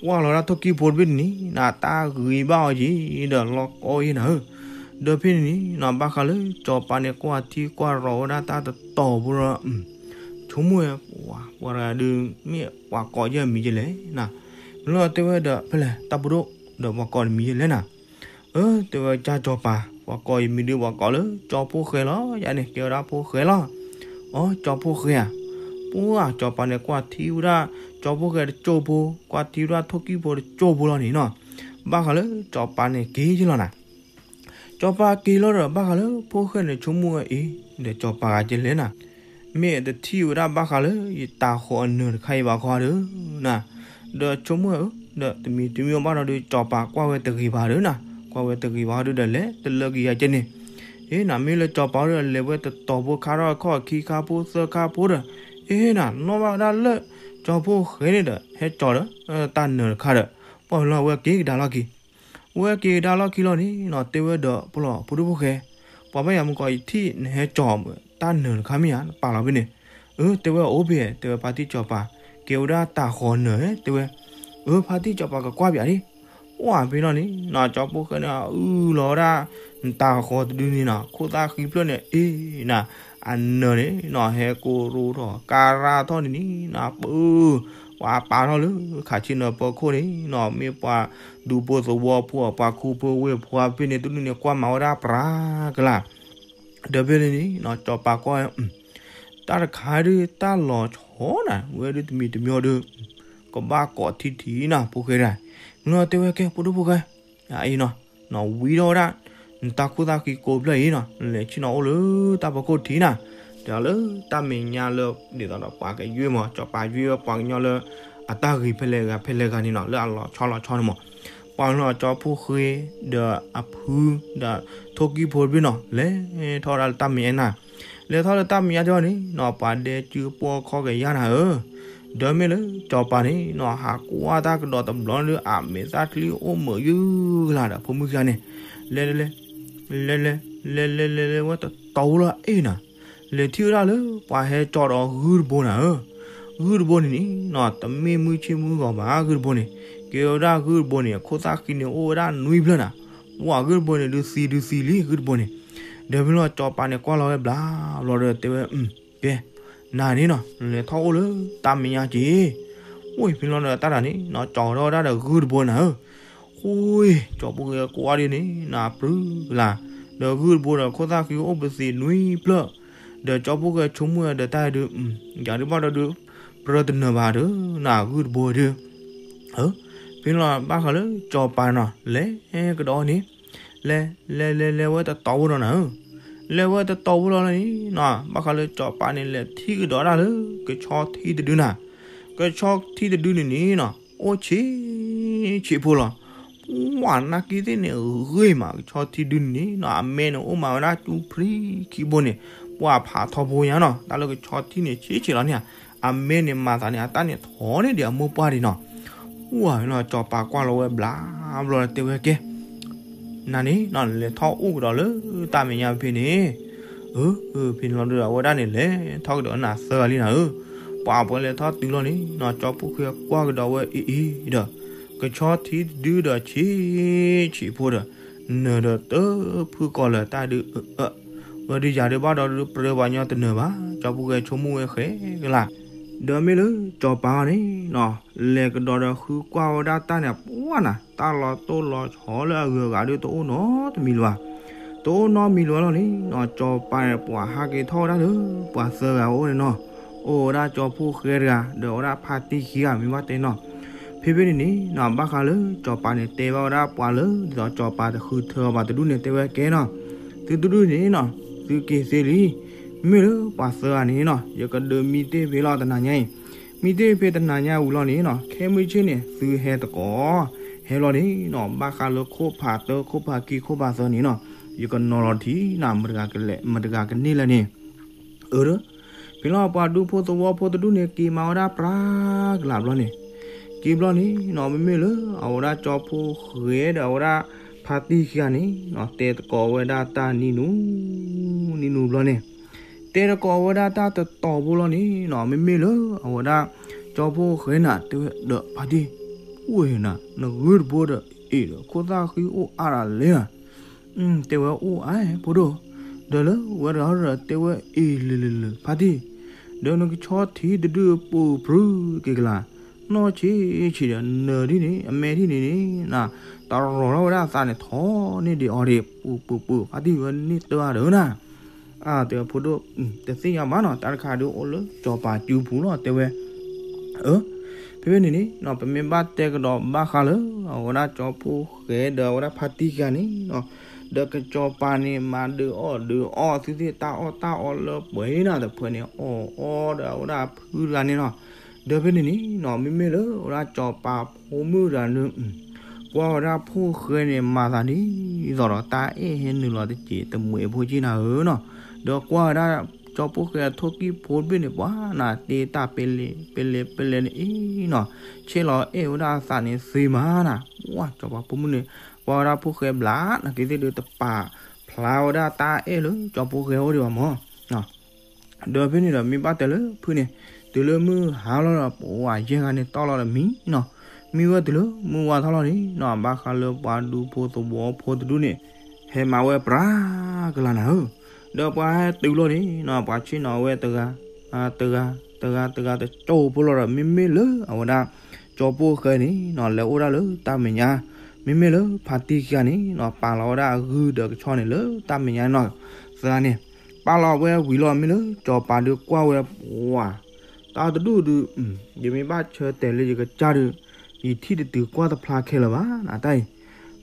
ကွၢ်လီၤဒၣ်ထိၣ်ကံၣ်ဖိတဘ့ၣ်န့ၣ်နီၤ တၢ်ဂ့ၤဘၣ်အီၤယံၤ ဒီးလီၤကီယဲနၤဧၢ ဒီးဖဲန့ၣ်န့ၣ်နီၤ ဘၣ်ဃးလၢကၠီၤပၤန့ၣ် ကွၢ်ထံကွၢ်ရီၤဝဲဒၣ်တၢ်တတီၤဖိဒီး ဆိကမိၣ်ဝဲ ပှၤတဂၤဒုး မ့ၢ်ပှၤကိးယဲၢ်မံၤယဲၢ်လဲၣ်နၤ မ့ၢ်လီၤတဲဝဲဒီး ဖဲလဲၣ် တၢ်ပဒိၣ် ဒီးပှၤကိးနမံၤယဲၢ်လဲၣ်နၤ အၢ တဲဝဲကၠီၤပၤ ပှၤကိးယမံၤဒုး ပှၤကိးလၢကၠီၤဖိဃဲလီၤ ယၤန့ၣ် ကဲဝဲဒၣ်ဖိဃဲလီၤ အၢ ကၠီၤဖိဃဲဧါ ပှၤကၠီၤပၤန့ၣ် ကွၢ်ထံဝဲဒၣ် ကၠီၤဖိဃဲတကၠိၢ်ဖိ ကွၢ်ထံဝဲဒၣ်ထိၣ်ကံၣ်ဖိတကၠိၢ်ဖိလီၤန့ၣ်နီၤ ဘၣ်ဃးလၢကၠီၤပၤန့ၣ်က့ၤယဲၢ်လီၤနၤ ကၠီၤပၤက့ၤလီၤဒီး ဘၣ်ဃးလၢဖိဃဲန့ၣ် ဆိကမိၣ်ဝဲအံၤ ဒီးကၠီၤပၤဂၤကလဲၣ်နၤ မ့ၢ်တထံၣ်ဝဲဒၣ်ဘၣ်ဃးလၢယတၢ်ဃီၤအနၢၤတခါအံၤဘၣ်ခီဒီး နၤ ဒီးဆိကမိၣ်ဧၢ, ဒီးတမံၤတမံၤဘၣ်ဒီး စီၤပၤကွၢ်ဝဲတဂ့ၤဘၣ်ဒီးနၤ, ကွၢ်ဝဲတဂ့ၤဘၣ်ဒီး ဒီးလဲၤတလၢကယၤကဲန့ၣ်, အ့နၤ မ့ၢ်လၢစီၤပၤဒီး လဲၤဝဲတတီၤဖိခါထီၣ်ခီၣ်ခံခါဖိသၢခါဖိဒီး, အ့နၤ နီၣ်ဘၣ်ဝဲဒၣ်လၢ ကၠီဖှိၣ်ဃဲန့ၣ်ဒီး ဟဲကၠီဒီး တၢ်နၢၤတခါဒီး, ပှၢ်လီၤဝဲက့ၤကဒါလီၢ်ခံ ဝဲက့ၤကဒါလီၢ်ခံလီၤန့ၣ်နီၤ, တဲဝဲဒီး ပှၢ်လီၤ ဖိဒိၣ်ဖိၣ်ဃဲ, ပှၤဘၣ်ယၤမုၢ်ကီး ယထံၣ်နဟဲကၠီတၢ်နၢၤတခါမ့ၢ်ဧါ, နပာ်လီၤဖဲန့ၣ်, အၢ တဲဝဲအိၣ်ဖဲ တဲဝဲဖါတံၢ်စီၤပၤ, ကဲဝဲဒၣ်တၢ်ဃီၤနၢၤ တဲဝဲ, အၢ ဖါတံၢ်စီၤပၤကကွၢ်ပၠးဒံး, ပှၢ်ဖဲလီၤန့ၣ်နီၤ ကၠီဖှိၣ်ဃဲန့ၣ် အုၣ်လီၤဝဲဒၣ် နတၢ်ဃီၤတဒုန့ၣ်နီၤ ခိၣ်သၣ်ဃံဖျၢၣ်န့ၣ် အ့နၤ အနၢၤန့ၣ်နီၤ ဟဲကိၢ်ရိထီၣ်ကါရၢ်ထီၣ်န့ၣ်န့ၣ်နီၤ ပၢ ပှၤပာ်ထီၣ်လၢခးဆ့နၢၤပၢခိၣ်န့ၣ်နီၤ မ့ၢ်ပှၤဒူဖိသဝီဖိ ပှၤခူဖိဝ့ၢ်ဖိဖဲန့ၣ် တဒုန့ၣ် ကွၢ်မၤဝဲဒၣ်ပြးကလာ် ဒီးဖဲန့ၣ်န့ၣ်နီၤ စီၤပၤကွၢ်ဝဲ တၢ်တခါဒုး တၢ်လီၤဆီနၤ ဝဲဒုးတမံၤတမံၤဒီး ကဘၣ်ကိးထံထံနၤ ဖိၣ်ဃဲတဂၤ, မ့ၢ်လီၤတဲဝဲကဲ ဖိဒိၣ်ဖိၣ်ဃဲ, အံၤနီၤ, နီၤဝံထီၣ်ဝဲဒၣ် နတၢ်ခိၣ်သၣ်ဃံကိးဖျၢၣ်အံၤနီၤ လဲၤဆ့ၣ်နီၤအိၣ်လၢတၢ်ဖီခိၣ်ထံနၤ, ဒီးလၢတၢ်မဲာ်ညါလၢ ဒ်သိးဒီးပှၤကယွ့ၢ်မး စီၤပၤယွ့ၢ်ဝဲပှၤကညီလၢ အတၢ်ဂ့ၤဖဲလဲၣ်ဂၤဖဲလဲၣ်ဂၤန့ၣ်နီၤ လၢအလီၤဆီလီၤဆီန့ၣ်မး, ပှၤလီၤကၠီဖှိၣ်ဃဲ ဒီးအဖု ဒီးထိၣ်ကံၢ်ဖိတဘ့ၣ်နီၤ လဲၤထီၣ်ဝဲဒၣ်လၢတၢ်မဲာ်ညါနၤ, လဲၤထီၣ်လၢတၢ်မဲာ်ညါတဘ့ၣ်န့ၣ်နီၤ ပှၤဒဲကုပှီၢ်ခီၣ်ကယါနၤဧၢ, ဒီးမ့ၢ်လၢစီၤပၤန့ၣ်နီၤ ဟးကွၢ်တၢ်ကဒီးတဘျီဒီး အမဲာ်သၣ်ချံအိၣ်မုာ်ယုၢ်ကလာ်ဒီး ဖိမုၣ်ခံဂၤန့ၣ်, လဲၤလဲၤ လဲၤလဲၤ လဲၤလဲၤလဲၤလဲၤဝဲတတီၤဖိလီၤအ့နၤ, လဲၤထံၣ်ဝဲဒၣ်လၢပှၤဟဲကၠီဒီးဂုၢ်တဘိနၤဧၢ, ဂုၢ်တဘိန့ၣ်န့ၣ်နီၤ တမ့ၢ်မုၢ်ဆ့ၣ်မုၢ်ဂီၤဘၣ် ဂုၢ်တဘိန့ၣ်, ကဲဝဲဒၣ်ဂုၢ်တဘိန့ၣ် အခိၣ်သၣ်ဃံန့ၣ်အိၣ်ဝဲဒၣ်နွံဖျၢၣ်နၤ, ပှၤဂုၢ်တဘိန့ၣ် ဒုးသံဒုးသံလံ ဂုၢ်တဘိန့ၣ်, ဒီးဖဲလီၤစီၤပၤန့ၣ်ကွၢ်လီၤဝဲဘျါဘျီဒီးတဲဝဲ ကဲ, နၤန့ၣ်နီၤ လဲၤထီၣ်အိၣ်လၢတၢ်မဲာ်ညါက့ၤ, အိၣ်ဖဲလီၤဒီးတၢ်တဂၤန့ၣ်နီၤ ကၠီထီၣ်ဝဲဒၣ်ဒီးဂုၢ်တဘိနၤဧၢ, ဃိ ကၠီဖှိၣ်ဃဲကွၢ်ဒ်န့ၣ်နၤ ပြူကလာ်, ဒီးဂုၢ်တဘိဒီးခိၣ်သၣ်ဃံအိၣ်ပသံးနွံဖျၢၣ်, ဒီးကၠီဖှိၣ်ဃဲဆိကမိၣ်ဝဲဒီးတၢ်ဒုး, ယၤဒုးဘၣ်ဒီးဒုး, ပြၢတနၢၤဘၣ်ဒီးနၤ ဂုၢ်တဘိဒုး ဖဲလီၤဘၣ်ဃးလၢစီၤပၤနီၤ လဲၤကဒီးန့ၣ်, လဲၤလဲၤလဲၤလဲၤဝဲတတီၤဖိလီၤနၤဧၢ, လဲၤဝဲတတီၤဖိလီၤန့ၣ်နီၤ ဘၣ်ဃးလၢစီၤပၤန့ၣ် လဲၤထံၣ်ကဒီးဒၣ်လၢ ကဆီထံတဒုနၤ, ကဆီထံတဒုန့ၣ်န့ၣ်နီၤ အိၣ်ဆံးဆံးဖိလီၤ, ပှၢ်နၢ်က့သ့ၣ်န့ၣ်ဂ့ၤမး ကဆီထံဒုန့ၣ်နီၤ အမဲန့ၣ်အိၣ်မးဝဲဒၣ်ကၠူဖရံခံဘိန့ၣ်, ပှၢ်ဖးထီဖိညါနီၤ တၢ်လၢကဆီထံန့ၣ်ဆံးဆံးလီၤန့ၣ်, အမဲန့ၣ်မၤသးန့ၣ် အတၢ်န့ၣ်ထီန့ၢ်ဒံးအမိၢ်ပှၢ်ဒံးနီၤ, ပှၢ်နီၤ စီၤပၤကွၢ်လီၤဝဲဘျါဘျီတဲဝဲကဲ နၤန့ၣ်နီၤ လဲၤထီၣ်အိၣ်ကဒီးလၢတၢ်မဲာ်ညါဖဲန့ၣ်, အၢ ဖဲန့ၣ်လီၤဒီးအဝဲဒၣ်န့ၣ် လဲၤထီၣ်ကဒီးနၤသၢဂၤလံနၤဧၢ, ပှၤပှဲၤလဲၤထီၣ်တုၤလီၤန့ၣ်နီၤ ကၠီဖှိၣ်ဃဲကွၢ်ကဒီးဝဲအံၤအံၤဒီး, ကဆီထံတဒုဒီးဆံးဆံးဖိဒီး, နၢၤဒီးတဖုၣ်ကီးလၢာ်တၢ်ဒုးအၢ, ဝဲဒုးယၤဒုးဘၣ်ဒီးဒုးပြၢပှၤကညီတနၢၤဘၣ် ကၠီဖှိၣ်ဃဲဆိကမိၣ်ဝဲဃဲကလါ ဒီးမ့ၢ်လၢစီၤပၤန့ၣ်နီၤ လဲၤကဒီးဒီးဃုကွၢ်ဝဲဒၣ်တၢ်န့ၣ် ပှၢ်နၤ တၢ်လီၤတိၢ်လီၤဆီလၢအဂုၤအဂၤဒုးတအိၣ်နီတမံၤလၢၤဘၣ်, တအိၣ်နီတမံၤလၢၤဘၣ်လီၤန့ၣ်နီၤ စီၤပၤန့ၣ် ပှၤဟးက့ၤထီၣ်ဝဲဒၣ်လၢ ပှၤသၢဂၤအိၣ်န့ၣ်နီၤ, အိၣ်ဝဲဒၣ်ကၠီဖှိၣ်ဃဲတဂၤ ဒီးဝဲဒၣ်ဖါတံၢ်ခံဂၤမ့ၢ်ဘၣ်တဲနီၤ, ဖဲဖဲန့ၣ်န့ၣ်နီၤ ဘၣ်ဃးလၢစီၤပၤန့ၣ် တဲဘၣ်ဝဲဒၣ်ပှၤလၢ ဒ်သိးစီၤပၤတဃုထၢအီၤဘၣ်တဒူၣ်န့ၣ် တဲဝဲကဲနီၤ, သုတဒူၣ်န့ၣ်နီၤ သုက့ၤသ့လံ, မ့ၢ်လၢပှၤသၢဂၤန့ၣ်နီၤ ယကဒုးမံတ့ၢ်ဖဲလီၤတနၤညါအံၤ, မံတ့ၢ်ဖဲတနၤညါဝံၤလီၤန့ၣ်နီၤ ခဲမုၢ်ဆ့ၣ်န့ၣ် သုဟဲသကိး, ဟဲလီၤန့ၣ်နီၤ ဘၣ်ဃးလၢခိၣ်ဖးတၢ ခိၣ်ဖးခံခိၣ်ဖးသၢန့ၣ်နီၤ ယကနီၤလီၤထံနၤ မတဂၤကလဲၤ မတဂၤကန့ၢ်လဲၣ်န့ၣ်, အၢ ဖဲလီၤပှၤဒူဖိသဝီဖိတဒူၣ်န့ၣ် က့ၤမၤဝဲဒၣ်ပြးကလးဘျီန့ၣ်, က့ၤဘျီန့ၣ်နီၤ မ့မ့ၢ်လၢအဝဲဒၣ်ကၠီဖှိၣ်ဃဲဒီးအဝဲဒၣ်ဖါတံၢ်ခံဂၤန့ၣ်နီၤ တဲသကိးဝဲဒၣ်တၢ်နံၤနူၤ နံၤနူၤဘျီန့ၣ်, တဲသကိးဝဲဒၣ်တၢ်တတီၤဖိလီၤန့ၣ်နီၤ မ့မ့ၢ်လၢအဝဲဒၣ်ကၠီဖှိၣ်ဃဲနၤ တဲဝဲဒီးဖါတံၢ်, အိၣ်နၤ နဂုၢ်တဘိဒီးအ့ၣ်ဒီးခိၣ်သၣ်ဃံအိၣ်အါဒၣ်လဲၣ်ဧါ တဲဝဲအိၣ်အါဖိဒိၣ်, ဒီးလၢဝဲတဂၤဒီးတဲဝဲအ့ၣ်လၢာ်လၢာ်လၢာ်ဖါတံၢ်, ဒီးနကဆီထံတဒုပူၤပြူက့ၤကလး, နီၢ်ဆံးဆံးဒီးနၢၤဒ်န့ၣ် အမဲာ်ဒ်န့ၣ်န့ၣ်, တရီၤထီၣ်ဝဲဒၣ်အသးန့ၣ်ထီန့ၢ်ဒံးအီၤဒံး ပူၤပူၤပူၤ ဖါတံၢ်ဝဲန့ၢ်တၢ်ဒီးနၤ အါ တဲဝဲဖိဒိၣ်, တသ့ၣ်ညါဘၣ်နီၤ တၢ်တခါဒုးအိၣ်လၢစီၤပၤစုပူၤလီၤ တဲဝဲ အၢ ဖဲဖဲန့ၣ်န့ၣ်နီၤ ပမ့ၢ်ဘၣ်တဲကဒီးဘၣ်ဃးလၢ အဝဲဒၣ်ကၠီဖှိၣ်ဃဲဒီးအဝဲဒၣ်ဖါတံၢ်ခံဂၤန့ၣ်နီၤ, ဒီးကစီၤပၤန့ၣ် မၤဒုးအီၣ်ဒုးအီသုသ့ၣ်တၢ်အီၣ်တၢ်အီလၢပှဲၤနၤတဖုန့ၣ် အီၣ်အီဒီးအဝဲဒၣ်ဖုတဂၤန့ၣ်နီၤ, ဒီးဖဲန့ၣ်န့ၣ်နီၤ မ့မ့ၢ်လၢဝဲဒၣ်စီၤပၤဖိမုၣ်တဂၤန့ၣ် ကွၢ်ဝဲဒၣ်ဖိၣ်ဃဲန့ၣ် မၤသးဒ်သိးဒီး တၢ်အဲၣ်ဟဲနုာ်လီၤတစဲးတမှဲးဖိက့ၢ်နၤဧၢနီၤ. ဒီးကွၢ်ဝဲဒၣ်ကၠီဖိၣ်ဃဲအထိၣ်ကံၢ်ဖိတဘ့ၣ်န့ၣ် ပှၤနၤတ့တၢ်ပဲလဲၤပဲလဲၤပဲလဲၤန့ၣ်အံၤနီၤ, ဆဲးလီၤအဲၣ်ဝဲဒၣ်အသးန့ၣ်သ့မးနၤ. ဝဲစီၤပၤဖိမုၣ်န့ၣ် ကွၢ်ဝဲဒၣ်ဖိၣ်ဃဲဘျး နာ်က့ၤသ့ၣ်ဒုးတပာ်ဖျါဝဲဒၣ်တၢ်အဲၣ်လၢကၠီဖိၣ်ဃဲအိၣ်ဒံးဘၣ်မး ဒီးဖဲန့ၣ်ဒီးမ့ၢ်ဘၣ်တဲလၢဖုန့ၣ် တုၤလၢမုၢ်ဟါလီၤဒီး ပဝဲယဲၢ်ဂၤန့ၣ်တီၢ်လီၤဒီးမံနီၤ, မံဝဲတုၤလၢမုၢ်ဝါထီၣ်လီၤန့ၣ်နီၤ ဘၣ်ဃးလၢပှၤဒူဖိသဝီဖိတဒူၣ်န့ၣ် ဟဲမၤဝဲပြးကလာ်နၤဧၢ, ဒီးပှၤဟဲတုၤလီၤန့ၣ်နီၤ ပှၤဆ့ၣ်နီၤဝဲတဂၤ တဂၤ တဂၤ တဂၤတကၠိဖိလီၤဒီး မ့မ့ၢ်လၢအဝဲဒၣ် ကၠီဖိၣ်ဃဲန့ၣ်နီၤ လဲၤအိၣ်ဒၣ်လၢတၢ်မဲာ်ညါ မ့မ့ၢ်လၢဖါတံၢ်ခံဂၤန့ၣ်နီၤ ပာ်လီၤဝဲဒၣ်အဂုၢ်ဒီးကဆီန့ၣ်လၢတၢ်မဲာ်ညါနီၤ, သၢဂၤန့ၣ် ပာ်လီၤဝဲဝံၤလီၤ မ့ၢ်လၢစီၤပၤဒုးကွၢ်ဝဲပှၤ တၢ်တဒူၣ်ဒုး ယမ့ၢ်ဘၣ်ဆၢတဲာ်လၢယကစၢ်ဒုး ယထံၣ်တတုၤကွၢ်တဖျါခဲလၢာ်ဘၣ်နတၢ်အံၤ,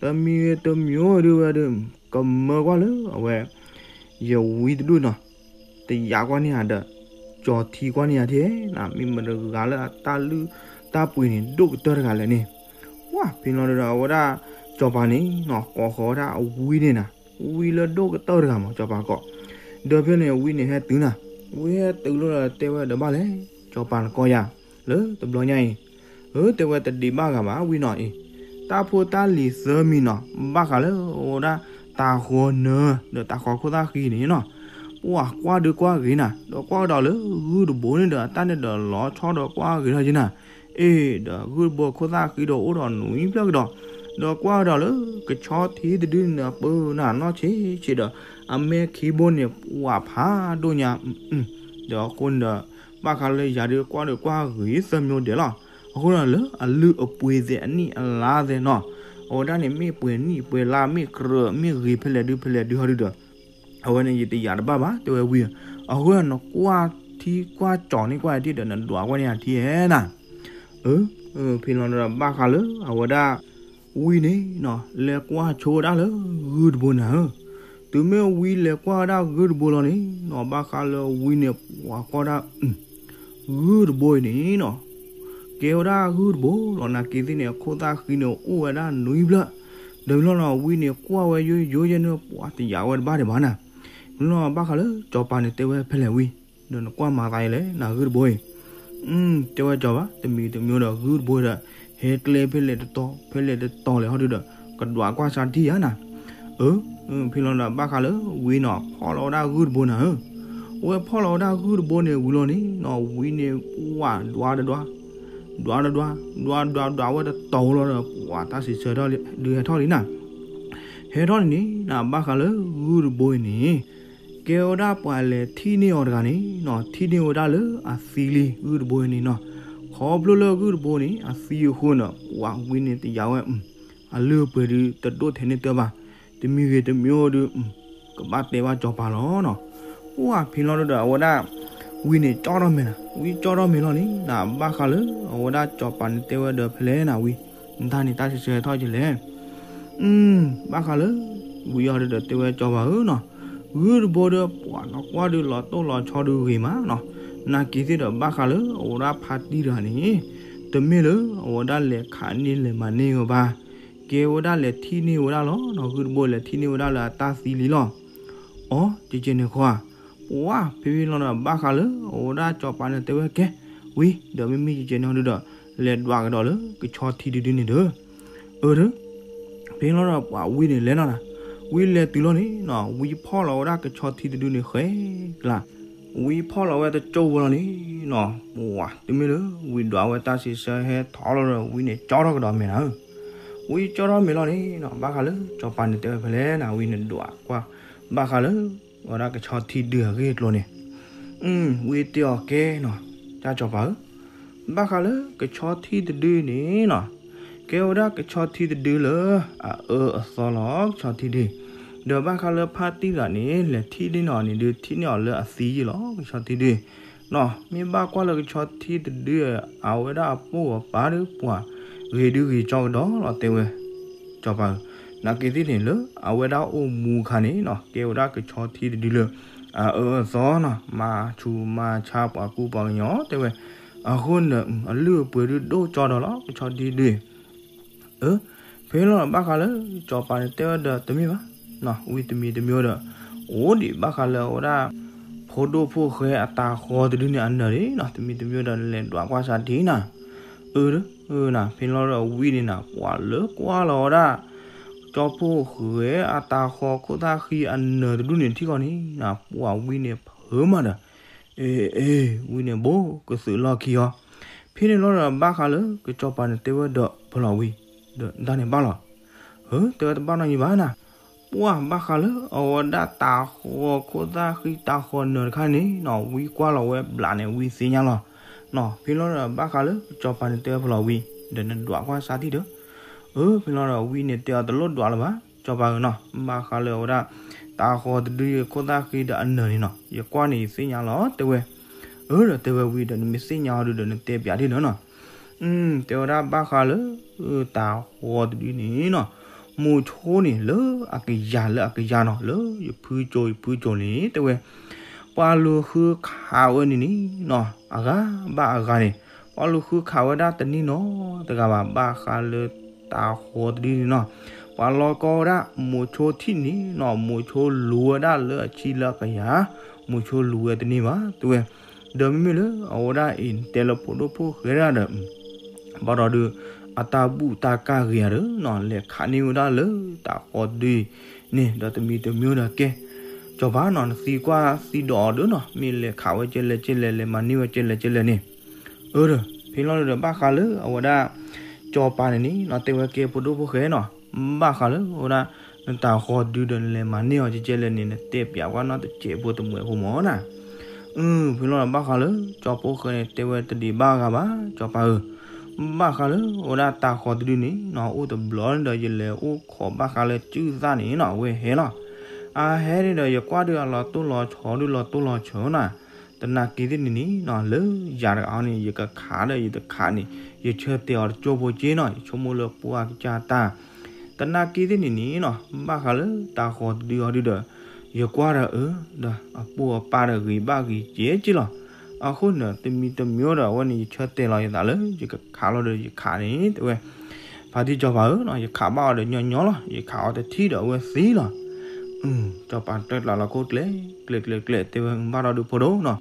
တမံၤဂ့ၤတမံၤဂ့ၤဒုးဝဲဒုး ကမၢကွၢ်လၢအဝဲ ယဝံတဒူၣ်နီၤ တယာ်ကွၢ်န့ၢ်ယၤဒီး ကၠီထံကွၢ်န့ၢ်ယၤထဲနၤ မ့ၢ်မတၤတဂၤလၢအတၢ်လုၢ်တၢ်ပှ့ၤန့ၣ် ဒိၣ်ကတၢၢ်တဂၤလဲၣ်န့ၣ်, ဝဲဖဲလီၤဒီး အဝဲဒၣ်စီၤပၤန့ၣ်နီၤ ကိးဃီၤဝဲဒၣ်အဝံန့ၣ်နၤ, ဝံလၢဒိၣ်ကတၢၢ်တဂၤမး စီၤပၤကိး, ဒီးဖဲန့ၣ်ဝံန့ၣ်ဟဲတုၤနၤ, ဝံဟဲတုၤလီၤဒီးတဲဝဲဒီးဘၣ်လဲၣ်, စီၤပၤနကိးယၤ လၢတဘျီညါအံၤ, အၢ တဲဝဲတဒံးဘၣ်ဂၤဘၣ်ဝံနီၤအံၤ, တၢ်ဖိတၢ်လံၤသၢမံၤနီၤ ဘၣ်ဃးလၢအဝဲဒၣ်တၤဃီၤနၢၤ ဒီးတၤဃီၤခိၣ်သၣ်ဃံန့ၣ်နီၤ, ပှၤကွၢ်ဒုးကွၢ်ဂ့ၤနၤ ဒီးကွၢ်ကဒီးလၢဂုၢ်တဘိန့ၣ်ဒီး အတၢ်န့ၣ်ဒီးလီၤဆီဒီးကွၢ်ဂ့ၤထီၣ်က့ၤနၤ, အ့ ဒီးဂုၢ်တဘိခိၣ်သၣ်ဃံဒီးအိၣ်ဒီးနွံဖျၢၣ်ကဒီး, ဒီးကွၢ်ကဒီးလၢကဆီထံတဒုန့ၣ်ဒီး ပၢနၤနီၢ်ဆံးဆံးဒီး အမဲာ်ခံဘိန့ၣ် ပှၤဖးဒိၣ်ညါ, ဒီးအဃိန့ၣ်ဒီး ဘၣ်ဃးလၢယၤဒုးကွၢ်ဒုးကွၢ်ဂ့ၤသၢမံၤဒဲးလီၤ, အဃိန့ၣ်လၢအလုၢ်အပှ့ၤသဲးအနံၣ်အလါသဲးနီၤ, အဝဲဒၣ်န့ၣ်မ့ၢ်ပှဲၤနံၣ်ပှဲၤလါမ့ၢ်ကြၢးမ့ၢ်ဂ့ၤဖဲလဲၣ်ဒုးဖဲလဲၣ်ဒုးဟီဒုးဒီး အဝဲန့ၣ်ယတယာ်တဘၣ်ဘၣ် တဲဝဲဝံ, အဃိနကွၢ်ထံကွၢ်ကၠီၤန့ၢ်ကွၢ်ယၤထံၣ်ဒီးနဒွးကွၢ်န့ၢ်ယၤထံၣ်ဧဲနၤ, အၢ ဖဲလီၤဒီးဘၣ်ဃးလၢအဝဲဒၣ် ဝံန့ၣ်နီၤ လဲၤကွၢ်ဆိဝဲဒၣ်လၢဂုၢ်တဘိနၤဧၢ, တုၤမ့ၢ်ဝံလဲၤကွၢ်ဝဲဒၣ်ဂုၢ်တဘိလီၤန့ၣ်နီၤ ဘၣ်ဃးလၢဝံန့ၣ် ပှၤကွၢ်ဒၣ် ဂုၢ်တဘိအံၤန့ၣ်နီၤ ကဲဝဲဒၣ်ဂုၢ်တဘိလီၤ နာ်က့ၤသ့ၣ်န့ၣ် အခိၣ်သၣ်ဃံန့ၣ်အိၣ်ဝဲဒၣ်နွံဖျၢၣ်, ဒီးမ့ၢ်လီၤနီၤ ဝံန့ၣ်ကွၢ်ဝဲယိယိယဲန့ၣ် ပှၤတယာ်ဝဲတဘၣ်ဒံးဘၣ်နၤ, မ့ၢ်လီၤဘၣ်ဃးလၢစီၤပၤန့ၣ်တဲဝဲဖဲလဲၣ်ဝံ, ဒီးနကွၢ်မၤသးအံၤလဲၣ် နဂုၢ်တဘိအံၤ, တဲဝဲစီၤပၤ တမံၤတမံၤဒီးဂုၢ်တဘိဒီး ဟဲကျဲဖဲလဲၣ်တတီၤ ဖဲလဲၣ်တတီၤလဲၣ်ဟီဒုးဒီး ကဒွးကွၢ်စၢ်ထံၣ်ဧါနၤ, အၢ ဖဲလီၤဒီးဘၣ်ဃးလၢဝံနီၤ ဖီၣ်လီၤဝဲဒၣ်ဂုၢ်တဘိနၤဧၢ, အဝဲဖီၣ်လီၤဝဲဒၣ်ဂုၢ်တဘိန့ၣ်ဝံၤလီၤန့ၣ်နီၤ ဝံန့ၣ် ပှၤဒွးတဒွး ဒွးတဒွး ဒွးဒွးဒွးဝဲတတီၤလီၤဒီး ပှၤတၢ်စံးဆၢထီၣ်ဒုးဟဲထီၣ်လံနၤ, ဟဲထီၣ်န့ၣ်န့ၣ်နၤ ဘၣ်ဃးလၢဂုၢ်တဘိအံၤန့ၣ် ကဲဝဲဒၣ်ပှၤလဲၤထံၣ်န့ၢ်အီၤတဂၤန့ၣ်နီၤ ထံၣ်န့ၢ်ဝဲဒၣ်လၢအသံလံ ဂုၢ်တဘိအံၤန့ၣ်နီၤ, ခီဖျိလၢဂုၢ်တဘိန့ၣ် အသံအဃိန့ၣ် ပှၤဝံန့ၣ်တယာ်ဝဲ အလုၢ်အပှ့ၤဒုးတဒိၣ်ထဲန့ၣ်တၢ်ဘၣ်, တမံၤဂ့ၤတမံၤအိၣ်ဒုး ကဘၣ်တဲဘၣ်စီၤပၤလီၤနီၤ, အိၣ်ဖဲလီၤဒီးအဝဲဒၣ် ဝံန့ၣ်ကၠီထီၣ်မဲာ်နၤ ဝံကၠီထီၣ်မဲာ်လီၤန့ၣ်နၤ ဘၣ်ဃးလၢအဝဲဒၣ်စီၤပၤန့ၣ်တဲဝဲဒီးဖဲလဲၣ်နၤဝံ, နတၢ်န့ၣ်တၢ်စံးဆၢထီၣ်ကလဲၣ် ဘၣ်ဃးလၢ ဝံအီၤဒုးဒီးတဲဝဲစီၤပၤဧၢနီၤ, ဂုၢ်တဘိဒီးပှၤနီၢ်ကွၢ်ဒုးလီၤတိၢ်လီၤဆီဒုးဂ့ၤမးနီၤ, နာ်က့ၤသ့ၣ်ဒီးဘၣ်ဃးလၢအဝဲဒၣ်ဖါတံၢ်တဂၤန့ၣ် တမ့ၢ်လၢအဝဲဒၣ်လဲၤခးန့ၢ်လဲၤမၤန့ၢ်ဝဲဘၣ်, ကဲဝဲဒၣ်လဲၤထံၣ်န့ၢ်ဝဲဒၣ်လီၤနီၤ, ဂုၢ်တဘိလဲၤထံၣ်န့ၢ်ဝဲဒၣ်လၢအတၢ်သံလံလီၤ, အီ ကကဲန့ၣ်ဃီဧါ, ပှၤဖဲဖဲလီၤဒီးဘၣ်ဃးလၢအဝဲဒၣ်စီၤပၤန့ၣ်တဲဝဲကဲ ဝံ ဒီးမ့မ့ၢ်ကကဲန့ၣ်ဟီဒုးဒီး လဲၤဒွးကဒီးလၢကဆီထံတဒုန့ၣ်ဒီး အၢ ဖဲလီၤဒီးပှၤဝံန့ၣ်လဲၤနီၤနၤ, ဝံလဲၤတုၤလီၤန့ၣ်နီၤ ဝံဖီၣ်လီၤဝဲဒၣ်ကဆီထံတဒုန့ၣ်ဃဲကျါ, ဝံဖီၣ်လီၤဝဲတကၠိဖိလီၤန့ၣ်နီၤ, ပှၤတမ့ၢ်လၢဝံဒွးဝဲတၢ်စံးဆၢဟဲထီၣ်လီၤဒီး ဝံန့ၣ်ကၠီထီၣ်ကဒီးမဲာ်နၤဧၢ, ဝံကၠီထီၣ်မဲာ်လီၤန့ၣ်နီၤ ဘၣ်ဃးလၢစီၤပၤန့ၣ်တဲဝဲဖဲလဲၣ်နၤ ဝံန့ၣ်ဒွးကွၢ် ဘၣ်ဃးလၢ ဝဲဒၣ်ကဆီထံဒုအဂ့ၢ်အကျိၤန့ၣ် ဝံတဲအီၤကဲနီၤ, တၢ်စီၤပၤဧၢ, ဘၣ်ဃးလၢကဆီထံတဒုန့ၣ်နီၤ, ကဲဝဲဒၣ်ကဆီထံတဒုလၢ အအၢအသီလီၤ ကဆီထံဒု, ဒီးဘၣ်ဃးလၢဖါတံၢ်တဂၤန့ၣ် လဲၤထံၣ်န့ၢ်အီၤန့ၣ်ဒုး ထံၣ်န့ၢ်အီၤလၢအသံယံာ်လီၤ ကဆီထံဒု, မ့ၢ်ဘၣ်ကွၢ်လၢကဆီထံတဒု အဝဲဒၣ်အပိၢ်အပၢ်ဒုးပှၤ ဂ့ၤဒုးဂ့ၤကၠီကဒီးလီၤတဲဝဲ စီၤပၤဧၢ, နာ်က့ၤသ့ၣ်န့ၣ်လၢ အဝဲဒၣ်အိၣ်မူအခါန့ၣ်နီၤ ကဲဝဲဒၣ်ကဆီထံတဒုလၢ အအၢအသီနီၤ မၤဆူးမၤဆါပှၤကူပှၤကညီတဲဝဲ, အဃိန့ၣ် အလုၢ်အပှ့ၤဒုးဒိၣ်ကၠီဒီးလီၤ ကဆီဒံဒုး အၢ ဖဲလီၤဒီးဘၣ်ဃးလၢ ကၠီၤပၤန့ၣ်တဲဝဲဒီးတမ့ၢ်ဘၣ်, ဝံတမံၤတမံၤဒီး အိၣ်ဒံးဘၣ်ဃးလၢအဝဲဒၣ် ဖိဒိၣ်ဖိၣ်ဃဲအတၢ်ဃီတဒုန့ၣ်အနၢၤန့ၣ်နီၤ, တမံၤတမံၤဒီးလဲၤဒွးကွၢ်စးဒံးနၤ, အၢ ဖဲလီၤဒီးဝံန့ၣ်နၤ ပှၤလၢကွၢ်လီၤဝဲဒၣ် ကၠီၤဖိၣ်ဃဲအတၢ်ဃီခိၣ်သၣ်ဃံအနၢၤတဒုန့ၣ်ထံၣ်ဃီန့ၣ်နၤ ပှၤဝံန့ၣ်ဖၢမးဒီး အ့ အ့ ဝံန့ၣ်ဘိကသုးလီၢ်ခံအီၤ, ဖဲန့ၣ်လီၤဒီးဘၣ်ဃးလၢ ကၠီၤပၤန့ၣ်တဲဝဲဒီးဖဲလီၤဝံ ဒီးတၢ်န့ၣ်ဘၣ်လီၤ, အၢ တဲဝဲတဘၣ်နီတမံၤဘၣ်နၤ, ပှၤဘၣ်ဃးလၢအဝဲဒၣ်တၢ်ဃီခိၣ်သၣ်ဃံတၢ်ဃီနၢၤတခါန့ၣ်နီၤ ဝံကွၢ်လီၤဝဲဘျးန့ၣ် ဝံသ့ၣ်ညါလီၤ, နီၤ ဖဲလီၤဒီးဘၣ်ဃးလၢ ကၠီၤပၤန့ၣ်တဲဝဲဖဲလီၤဝံ ဒီးနဒွးကွၢ်စးထံၣ်ဒီး အၢ ဖဲလီၤဒီးဝံန့ၣ်တဲအီၤတလိၣ်ဒွးလၢၤဘၣ် ကၠီၤပၤဧၢနီၤ, ဘၣ်ဃးလၢအဝဲဒၣ် တၢ်ဃီတဒုခိၣ်သၣ်ဃံဒီးအနၢၤန့ၣ်နီၤ ယကွၢ်န့ၣ်ယသ့ၣ်ညါလီၤ တဲဝဲ, အၢ ဒီးတဲဝဲဝံဒီး နမ့ၢ်သ့ၣ်ညါအီၤဒုဒီး နတဲပၠးဒ်လၢနီၤ, တဲဝဲဒၣ်ဘၣ်ဃးလၢ တၢ်ဃီတဒုန့ၣ်နီၤ, မိၤဆိန့ၣ်လၢအကယၤလၢအကယၤနီၤ လၢယဖုကၠိယဖုကၠိန့ၣ် တဲဝဲ ပှၤလူၤဃုခးဝဲန့ၣ်န့ၣ်နီၤ အဂၤဘၣ်အဂၤန့ၣ် ပှၤလူၤဃုခးဝဲဒၣ်တန့ၢ်နီတဂၤဘၣ် ဘၣ်ဃးလၢတၢ်ဃီတဒုန့ၣ်နီၤ, ပှၤလီၤကီဝဲဒၣ် မိၤဆိထံၣ်န့ၣ်နီၤ မိၤဆိလူၤဝဲဒၣ်လၢအဆံလၢအကယၤ, မိၤဆိလူၤဝဲတန့ၢ်ဘၣ် တဲဝဲ, ဒီးမ့မ့ၢ်လၢအဝဲဒၣ်အံၤ နတဲလၢဖိဒိၣ်ဖိၣ်ဃဲဒၣ်ဒီး ဘၣ်ဒီးဒုး အတၢ်ဘူၣ်တၢ်ကၢ်ဂ့ၤဧါဒီးနီၤ လဲၤခးန့ၢ်ဝဲဒၣ်လၢတၢ်ဃီတဒုန့ၣ် ဒီးတမံၤတမံၤဒီးကဲ ကၠီၤပၤနီၤ နသံကွၢ်သံဒိးအီၤဒီးနီၤ မ့ၢ်လဲၤခးဝဲကဲလဲၣ်ကဲလဲၣ် လဲၤမၤန့ၢ်ဝဲကဲလဲၣ်ကဲလဲၣ်န့ၣ်, အၢ ဒီး ဖဲလီၤဒီးဘၣ်ဃးလၢအဝဲဒၣ် ကၠီၤပၤန့ၣ်န့ၣ်နီၤ တဲဝဲကဲဖိဒိၣ်ဖိၣ်ဃဲနီၤ ဘၣ်ဃးလၢအဝဲဒၣ် နတၢ်ဃီတဒုဒီးနလဲၤမၤန့ၢ်အီၤကဲလဲၣ်န့ၣ် နတဲပၠးကွၢ်နီတစဲးဖိတမှဲးဖိမၢ်နီၤ, အၢ ဖဲလီၤဒီးဘၣ်ဃးလၢ ကၠီၤဖိၣ်ဃဲန့ၣ် တဲဝဲတဒံးဘၣ်ဂၤဘၣ် ကၠီၤပၤဧၢ, ဘၣ်ဃးလၢအဝဲဒၣ်တၢ်ဃီတဒုန့ၣ်နီၤ အိၣ်တဘျီန့ၣ်ဒီး ယလဲၤအိၣ်ခိးဘၣ်ဃးလၢစုၣ်သၣ်န့ၣ်နီၤ အဝဲဟဲလီၤ, အဟဲန့ၣ်ဒီးယကွၢ်ဒုးအလီၤတိၢ်လီၤဆီဒုးလီၤတိၢ်လီၤဆီနီၤ, တနာ်က့ၤသ့ၣ်န့ၣ်န့ၣ်နီၤ လၢယၤတဂၤအီၤန့ၣ် ယကခးဒီးယတခးန့ၣ် ယဆၢတဲာ်အီၤတကၠိဖိက့နီၤ ယဆိကမိၣ်လၢပှၢ်ကစၢ်တၢ် တနာ်က့ၤသ့ၣ်န့ၣ်န့ၣ်နီၤ ဘၣ်ဃးလၢတၢ်ဃီတဒုအီၤဒုဒီး ယကွၢ်ဒီးအၢ ဒီးအပိာ်အပၢ်ဒီးဂ့ၤဘၣ်ဂ့ၤကဲက့လီၤ, အဃိန့ၣ် တမံၤတမံၤဒီးအဝဲန့ၣ် ယဆၢတဲာ်လီၤယသးလၢ ယကခးလီၤဒီးယခးန့ၣ် တဲဝဲ, ဖါတံၢ်ကၠီၤပၤဧၢနီၤ ယခးဘၣ်အီၤဒီးညီညီလီၤ ယခးအီၤတထံၣ်ဒီးအဝဲသံလီၤ, ကၠီၤပၤတဲကျးလီၤခိၣ်ကျဲ ကျဲကျဲကျဲ တဲဝဲ ဘၣ်ဒီးဒုဖိဒိၣ်နီၤ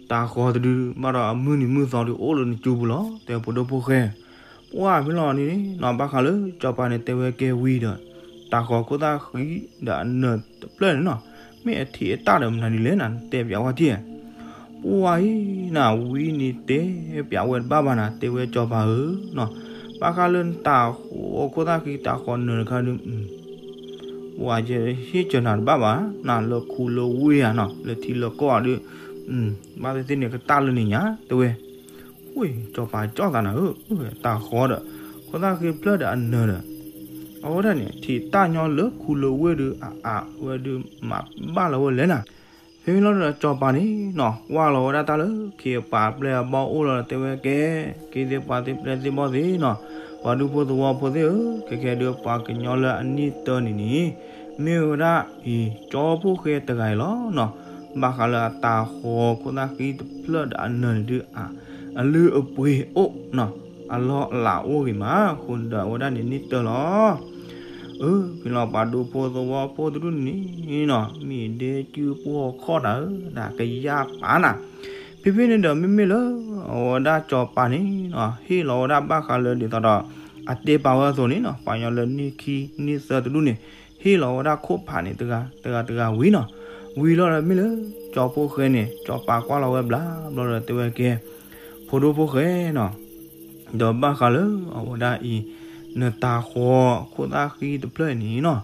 တၢ်ဃီတဒု ဘၣ်ဒီးအမုၢ်နံၤမုၢ်သီဒု အိၣ်လၢနစုပူၤလီၤ တဲဖိဒိၣ်ဖိၣ်ဃဲ, ပှၢ်ဖဲလီၤန့ၣ်နီၤ ဘၣ်ဃးလၢကၠီၤပၤန့ၣ်တဲဝဲကဲဝံၤဒီး တၢ်ဃီခိၣ်သၣ်ဃံဒီးအနၢၤတဖျၢၣ်န့ၣ်နီၤ မ့ၢ်အထံးအတၢ်ဒီးမနုၤဒ်လဲၣ်နၤ နတဲပၠးဝဲထံၣ်, ပှၢ်အံၤနၤ ဝံန့ၣ်တဲပၠးဝဲတဘၣ်ဘၣ်နၤ တဲဝဲကၠီၤပၤဧၢနီၤ, ဘၣ်ဃးလၢနတၢ်ဃီခိၣ်သၣ်ဃံတၢ်ဃီနၢၤတခါဒု ပှၢ်ယဟ့ၣ်စၢၤနၤတဘၣ်ဘၣ် နၤလၢခူလၢဝ့ၢ်ဧါနီၤ လၢထံလၢကီၢ်ဧါဒုး, ဘၣ်သ့ၣ်သ့ၣ်န့ၣ်ကတၢၢ်လၢန့ၣ်ညါ တဲဝဲ, ဝ့ၢ် ကၠီၤပၤကၠီၣ်သးနၤဧၢ, တၢ်ဃီဒီး ခိၣ်သၣ်ဃံဖျၢၣ်ဒီးအနၢၤဒီး, အဝဲဒၣ်န့ၣ် ထံးတၢ်ညီလၢခူလၢဝ့ၢ်ဒုး အအဝဲဒုးမၤဘၣ်လီၤဝဲလဲၣ်နၤ, ဖဲမ့ၢ်လီၤဒီးကၠီၤပၤန့ၣ်နီၤ ကွၢ်လီၤဝဲဒၣ်တၢ်လၢခ့ပာ်ပျဲၢ်အဘီအိၣ်လီၤ တဲဝဲကဲ, က့ၤသ့ၣ်ပှၤသ့ၣ်ပျဲၢ်သ့ၣ်ဘီၣ်သ့ၣ်နီၤ, ပှၤဒူဖိသဝီဖိသ့ၣ်ဧၢ, ခဲခဲဒုးပှၤကညီလၢအနံၣ်တၢန့ၣ်န့ၣ်, မ့ၢ်ဝဲဒၣ်အံၤ ကၠီဖိၣ်ဃဲတဂၤအံၤလီၤနီၤ, ဘၣ်ဃးလၢအတၢ်ဃီခိၣ်သၣ်ဃံတဖျၢၣ်ဒီးအနၢၤန့ၣ်ဒုး အလုၢ်အပှ့ၤအိၣ်နီၤ, အလီၢ်အလၤအိၣ်ဂ့ၤမး အဃိန့ၣ်ဒီးအဝဲဒၣ်န့ၣ်နံၣ်တၢလီၤ အၢ ဖဲလီၤပှၤဒူဖိသဝီဖိတဒူၣ်န့ၣ်နီၤ မ့ၢ်ဒဲကုပှီၢ်ခီၣ်တၢ်ဧၢ တၢ်ကယၢ်ပာ်နၤ, ဖဲဖဲန့ၣ်ဒီးမ့မ့ၢ်လၢ အဝဲဒၣ်ကၠီၤပၤန့ၣ်နီၤ ဟ့ၣ်လီၤဝဲဒၣ်ဘၣ်ဃးလၢဒ်သိးဒီး အတဲပာ်ဝဲအသိးန့ၣ်နီၤ ပှၤကညီလၢနံၣ်ခံနံၣ်သၢတဒူၣ်န့ၣ် ဟ့ၣ်လီၤဝဲဒၣ်ခိၣ်ဖးန့ၣ် တဂၤတဂၤတဂၤဝံၤနီၤ, ဝံၤလီၤဒီးမ့ၢ်လၢ ကၠီဖိၣ်ဃဲန့ၣ် ကၠီၤပၤကွၢ်လီၤဝဲဘျးဘျီဒီးတဲဝဲကဲ ဖိဒိၣ်ဖိၣ်ဃဲနီၤ ဒီးဘၣ်ဃးလၢအဝဲဒၣ်အံၤ နတၢ်ဃီခိၣ်သၣ်ဃံတဖျၢၣ်အံၤန့ၣ်နီၤ,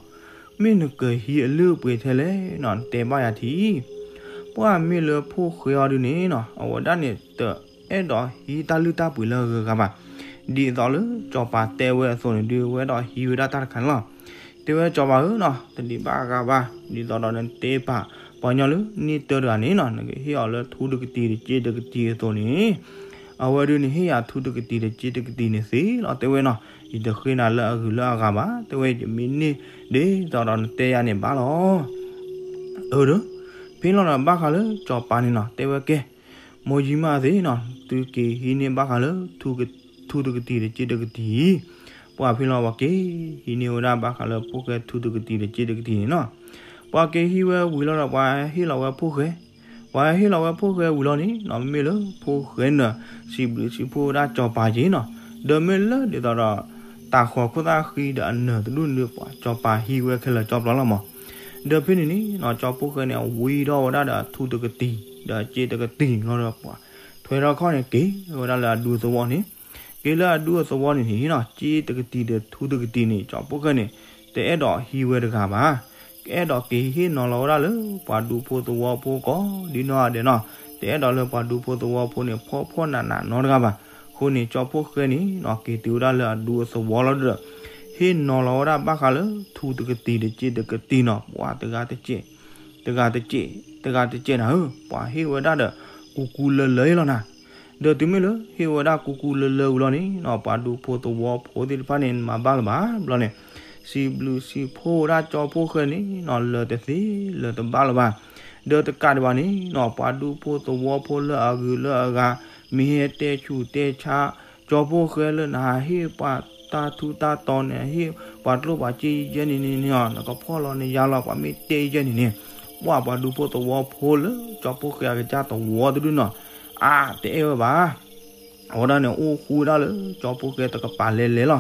မ့ၢ်နကဟံးအလုၢ်အပှ့ၤထဲလဲၣ်နီၤ နတဲဘၣ်ယၤထံၣ်, ပှၢ်မ့ၢ်လၢဖိၣ်ဃဲအီၤဒုန့ၣ်နီၤ အဝဲဒၣ်န့ၣ် တအဲၣ်ဒိးဟံးတၢ်လုၢ်တၢ်ပှ့ၤလၢအဂၤဂၤဘၣ်, ဒ်သိးလၢကၠီၤပၤတဲဝဲအသိးန့ၣ်ဒုး အဝဲအဲၣ်ဒိးဟံးဝဲဒၣ်တၢ်တခါန့ၣ်လီၤ. တဲဝဲကၠီၤပၤဧၢနီၤ တဒံးဘၣ်အဂၤဘၣ် ဒ်သိးဒီးနတဲပာ် ပှၤကညီလၢနံၣ်တၢတဂၤန့ၣ်နီၤ နကဟ့ၣ်အီၤလၢထူတကတံၤတက့တကတံၤအသိးန့ၣ် အဝဲဒုန့ၣ်ဟ့ၣ်ယၤထူတကတံၤတက့တကတံၤန့ၣ်သ့လီၤ တဲဝဲနီၤ, ယတဃ့နၤလၢအဂုၤလၢအဂၤဘၣ် တဲဝဲ ယမ့ၢ်န့ၢ်ဒ်သိးဒီးနတဲယၤန့ၣ်ဘၣ်လီၤ. အၢ ဒီး ဖဲလီၤဒီးဘၣ်ဃးလၢကၠီၤပၤန့ၣ်နီၤ တဲဝဲကဲ မိၢ်ယံမၢ်သ့ၣ်နီၤ သုက့ၤဟံးန့ၢ်ဘၣ်ဃးလၢ ထူတကတံၢ်ဒီးစ့တကတံၢ်, ပှၤဖဲလီၤ ပှၤက့ၤဟံးန့ၢ်ဝဲဒၣ်ဘၣ်ဃးလၢဖိၣ်ဃဲထူတကတံၢ်ဒီးစ့တကတံၢ်န့ၣ်နီၤ. ပှၤက့ၤဟံးဝဲဝံၤလီၤဒီး ပှၤဟ့ၣ်လီၤဝဲဖိၣ်ဃဲ, ပှၤဟ့ၣ်လီၤဝဲဖိၣ်ဃဲဝံၤလီၤန့ၣ်နီၤ မ့မ့ၢ်လၢဖိၣ်ဃဲန့ၣ်ဒီး စံးဘျုးစံးဖှိၣ်ဝဲဒၣ်စီၤပၤက့ၤနီၤ. ဒီးမ့ၢ်လၢဒ်သိးဒီး တၢ်ဃီၤခိၣ်သၣ်ဃံဒီးအနၢၤတဒူၣ်န့ၣ်ဒီး ပှၤစီၤပၤဟံးဝဲခဲလၢာ်ကၠီပျီလီၤမး. ဒီးဖဲန့ၣ်န့ၣ်နီၤ ကၠီဖိၣ်ဃဲန့ၣ် အဝံထီၣ်ဝဲဒၣ်ဒီးထူတကတံၢ်ဒီးစ့တကတံၢ်လီၤဒီး ပှၤထွဲထီၣ်ခီၣ်န့ၣ် က့ၤဝဲဒၣ်လၢအဒူသဝီန့ၣ်, က့ၤလၢအဒူအသဝီန့ၣ်န့ၣ်နီၤ စ့တကတံၢ်ဒီးထူတကတံၢ်န့ၣ် ကၠီဖိၣ်ဃဲန့ၣ် တအဲၣ်ဒိးဟံးဝဲတဂၤဘၣ်. ကအဲၣ်ဒိးက့ၤဟ့ၣ်နီၤလီၤဝဲဒၣ်လၢ ပှၤဒူဖိသဝီဖိကိးဒ်နီၢ်ဂၤဒဲးနီၤ. တအဲၣ်ဒိးလၢပှၤဒူဖိသဝီဖိန့ၣ် ဖှီၣ်ဖှီၣ်နးနးနီတဂၤဘၣ်. အဃိန့ၣ် ကၠီဖိၣ်ဃဲန့ၣ်နီၤ က့ၤတုၤဝဲဒၣ်လၢအဒူအသဝီလီၤဒီး ဟ့ၣ်နီၤလီၤဝဲဒၣ်ဘၣ်ဃးလၢ ထူတကတံၢ်ဒီးစ့တကတံၢ်နီၤ ပှၤတဂၤတစဲး, တဂၤတစဲး, တဂၤတစဲးနၤဧၢ, ပှၤဟ့ၣ်ဝဲဒၣ်ဒီး ကူကူလၢလၢလီၤနၤ. ဒီးတုၤမ့ၢ်လၢဟ့ၣ်ဝဲဒၣ်ကူကူလၢလၢဝံၤလီၤန့ၣ်နီၤ ပှၤဒူဖိသဝီဖိသ့ၣ်တဖၣ်န့ၣ် မၤဘၣ်လၢၤဘၣ်ဘျီန့ၣ် စံးဘျုးစံးဖှိၣ်ဝဲဒၣ်ကၠီဖိၣ်ဃဲန့ၣ်နီၤ လၢာ်တသ့လၢာ်တဘၣ်လၢၤဘၣ်. ဒီးတကးဒံးဘၣ်န့ၣ်နီၤ ပှၤဒူဖိသဝီဖိလၢအဂုၤလၢအဂၤ မ့ၢ်ဟဲတဲဆူၣ်တဲဆါ ကၠီဖိၣ်ဃဲလၢ နဟးဟ့ၣ်ပှၤတၢ်ထူးတၢ်တီၤန့ၣ် ဟ့ၣ်ပှၤကျိၣ်ပှၤစ့ယဲၢ်န့ၣ်န့ၣ်နီၤ နကဖီၣ်လီၤန့ၢ်ယၤလီၤ ပှၤမ့ၢ်တဲယဲၢ်န့ၣ်န့ၣ် ပှၤပှၤဒူဖိသဝီဖိလၢကၠီဖိၣ်ဃဲအကစၢ်သဝီတဒုနီၤ အါ တအဲၣ်ဝဲဘၣ်. အဝဲဒၣ်န့ၣ် အိၣ်ဃူဝဲဒၣ်လၢကၠီဖိၣ်ဃဲတကပၤလဲၤလဲၤလီၤ.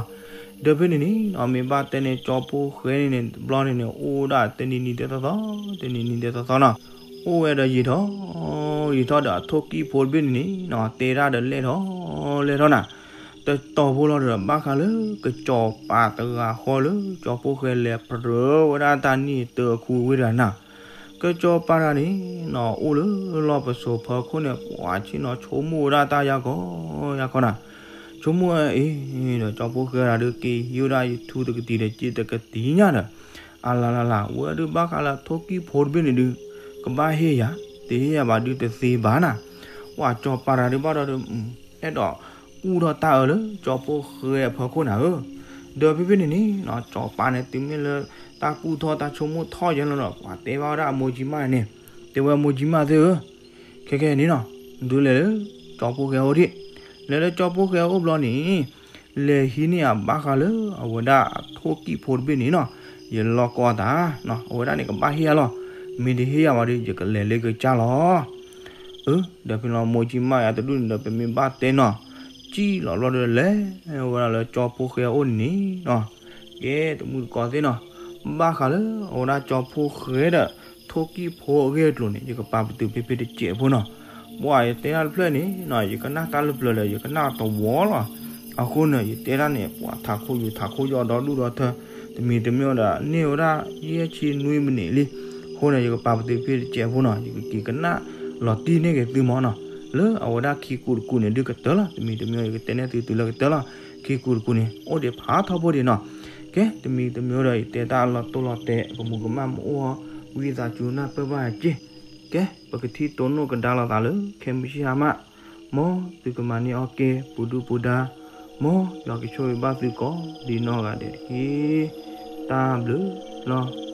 ဒီးဖဲန့ၣ်န့ၣ်နီၤ မ့ၢ်ဘၣ်တဲန့ၣ် ကၠီဖိၣ်ဃဲန့ၣ်န့ၣ် တဘျီန့ၣ်န့ၣ် အိၣ်ဝဲဒၣ်တနံၤနံၤတဲသီသီ, တနံၤနံၤတဲသီသီနီၤ, အိၣ်ဝဲဒီးယံာ်ထီၣ် ယံာ်ထီၣ်ဒီးအထိၣ်ကံၢ်ဖိတဘ့ၣ်န့ၣ်န့ၣ်နီၤ တဲဒၣ်ဒီးလဲၣ်ထီၣ် လဲၣ်ထီၣ်နၤ တတီၤဖိလီၤဒီး ဘၣ်ဃးလၢကစီၤပၤတဂၤဃီလၢ ကၠီဖိၣ်ဃဲလဲၤပြၢဝဲဒၣ်တၢ်နံၣ်တၢၤခူဝ့ၢ်တဂၤနၤ, ကစီၤပၤတဂၤန့ၣ်နီၤ အိၣ်လၢလီၢ်ပစိာ်ဖီခိၣ်န့ၣ် ပှၤဆ့ၣ်နီၤဆိကမိၣ်ဝဲဒၣ်တၢ်ယါကီယါကီနၤ, ဆိကမိၣ်ဝဲအံၤဒီး ကၠီဖိၣ်ဃဲတဂၤဒီး က့ၤဟံးဝဲဒၣ်ယထူတကတံၢ်ဒီးစ့တကတံၢ်ညါဒီး အလၤလၤလၤ ဝဲဒုးဘၣ်ဃးလၢထိၣ်ကံၢ်ဖိတဘ့ၣ်န့ၣ်ဒုး ကဘၣ်ဟ့ၣ်ယၤ, တဟ့ၣ်ယၤဘၣ်ဒုးတသ့ဘၣ်နၤ, ပှၤစီၤပၤတဂၤဒုးဘၣ်ဒီး အဲၣ်ဒိးကူၣ်ထီၣ်တၢ်အၢလၢကၠီဖိၣ်ဃဲအဖီခိၣ်နၤဧၢ, ဒီးဖဲဖဲန့ၣ်န့ၣ်နီၤ စီၤပၤန့ၣ် တုၤမ့ၢ်လၢတၢ်ကူၣ်ထီၣ်တၢ်ဆိကမိၣ်ထီၣ်ယဲလီၤဒီး ပှၤတဲဘၣ်ဝဲဒၣ်အမိၢ်ကၠံမၢ်န့ၣ်, တဲဝဲမိၢ်ကၠံမၢ်သ့ၣ်ဧၢ, ခဲခဲန့ၣ်နီၤ ဒုးလဲၤလၢကၠီဖိၣ်ဃဲအအိၣ်ဒံး, လဲၤလၢကၠီဖိၣ်ဃဲအအိၣ်ဘျီန့ၣ် လဲၤဟံးန့ၢ်အဘၣ်ဃးလၢအဝဲဒၣ်အထိၣ်ကံၢ်ဖိတဘ့ၣ်န့ၣ်နီၤ, ယလီၢ်ကီၢ်အသး, အဝဲဒၣ်န့ၣ်ကဘၣ်ဟ့ၣ်ယၤလီၤ, မ့ၢ်တဟ့ၣ်ယၤဘၣ်ဒီး ယကလဲၤလၢကစၢ်လီၤ. အၢ ဒီးဖဲလီၤမိၢ်ကၠံမၢ်ယၤတဒူၣ်န့ၣ်ဒီး ပမ့ၢ်ဘၣ်တဲနီၤ, စံၣ်လီၤဘျီဒီးလဲၤဝဲဒၣ်လၢကၠီဖိၣ်ဃဲအအိၣ်န့ၣ်နီၤ, ကဲတမုၢ်တကိးသ့ၣ်နီၤ, ဘၣ်ဃးလၢအဝဲဒၣ်ကၠီဖိၣ်ဃဲဒီး ထိၣ်ကံၢ်ဖိအဂ့ၢ်အကျိၤန့ၣ် ယကပာ်ပတုာ်ဖဲဖဲတစဲးဖိနီၤ, ပှၤယတဲတၢ်တဖျၢၣ်န့ၣ်နီၤ ယကနၣ်တၢ်လၢပျၢၤဒီး ယကနၣ်တဝီလီၤ, အဃိန့ၣ် ယတဲတၢ်န့ၣ် ပှၤထးခိၣ်ယူၤထးခိၣ်ယီၤဒီဒူၣ်ဒီထၢ, တမံၤတမံၤဒီး န့ၢ်ဝဲဒၣ်ယဲၢ်ဆံနွံမံးနံးလံ, အဃိန့ၣ် ယကပာ်ပတုာ်ဖဲတစဲးဖိနီၤ, ယကက့ၤကနၣ်လီၤတံၢ်န့ၢ်က့ၤသုမးနီၤ, လၢအဝဲဒၣ်ခံကူတကူန့ၣ် ဒုးကတၢၢ်လီၤ, တမံၤတမံၤ ယကတဲန့ၢ်သုတုၤလၢကတၢၢ်လီၤ, ခံကူတကူန့ၣ် အိၣ်ဒံးဖးထီဘိဒံးနီၤ, ကဲတမံၤတမံၤဒီး ယတဲတၢ်လီၤတိၢ်လီၤတဲာ် ကမူၤကမၣ်မ့ၢ်အိၣ် ဝံသးစူၤနၢ်ပၢၢ်ဘၣ်က့ၤ, ကဲ ပကထံၣ်တိၢ်နီၣ်ကဒါလိာ်သးလၢ ခဲမုၢ်ဆ့ၣ်ဟါမး, မ်သုကမၤန့ၢ်အီၣ်ကဲ ပူၤဒုၣ်ပူၤဒါ, မ်ယွၤကဆိၣ်ဂ့ၤဘၣ်သုကိးဒံးနီၢ်ဂၤဒဲးတက့ၢ်, တၢ်ဘျုးလီၤ.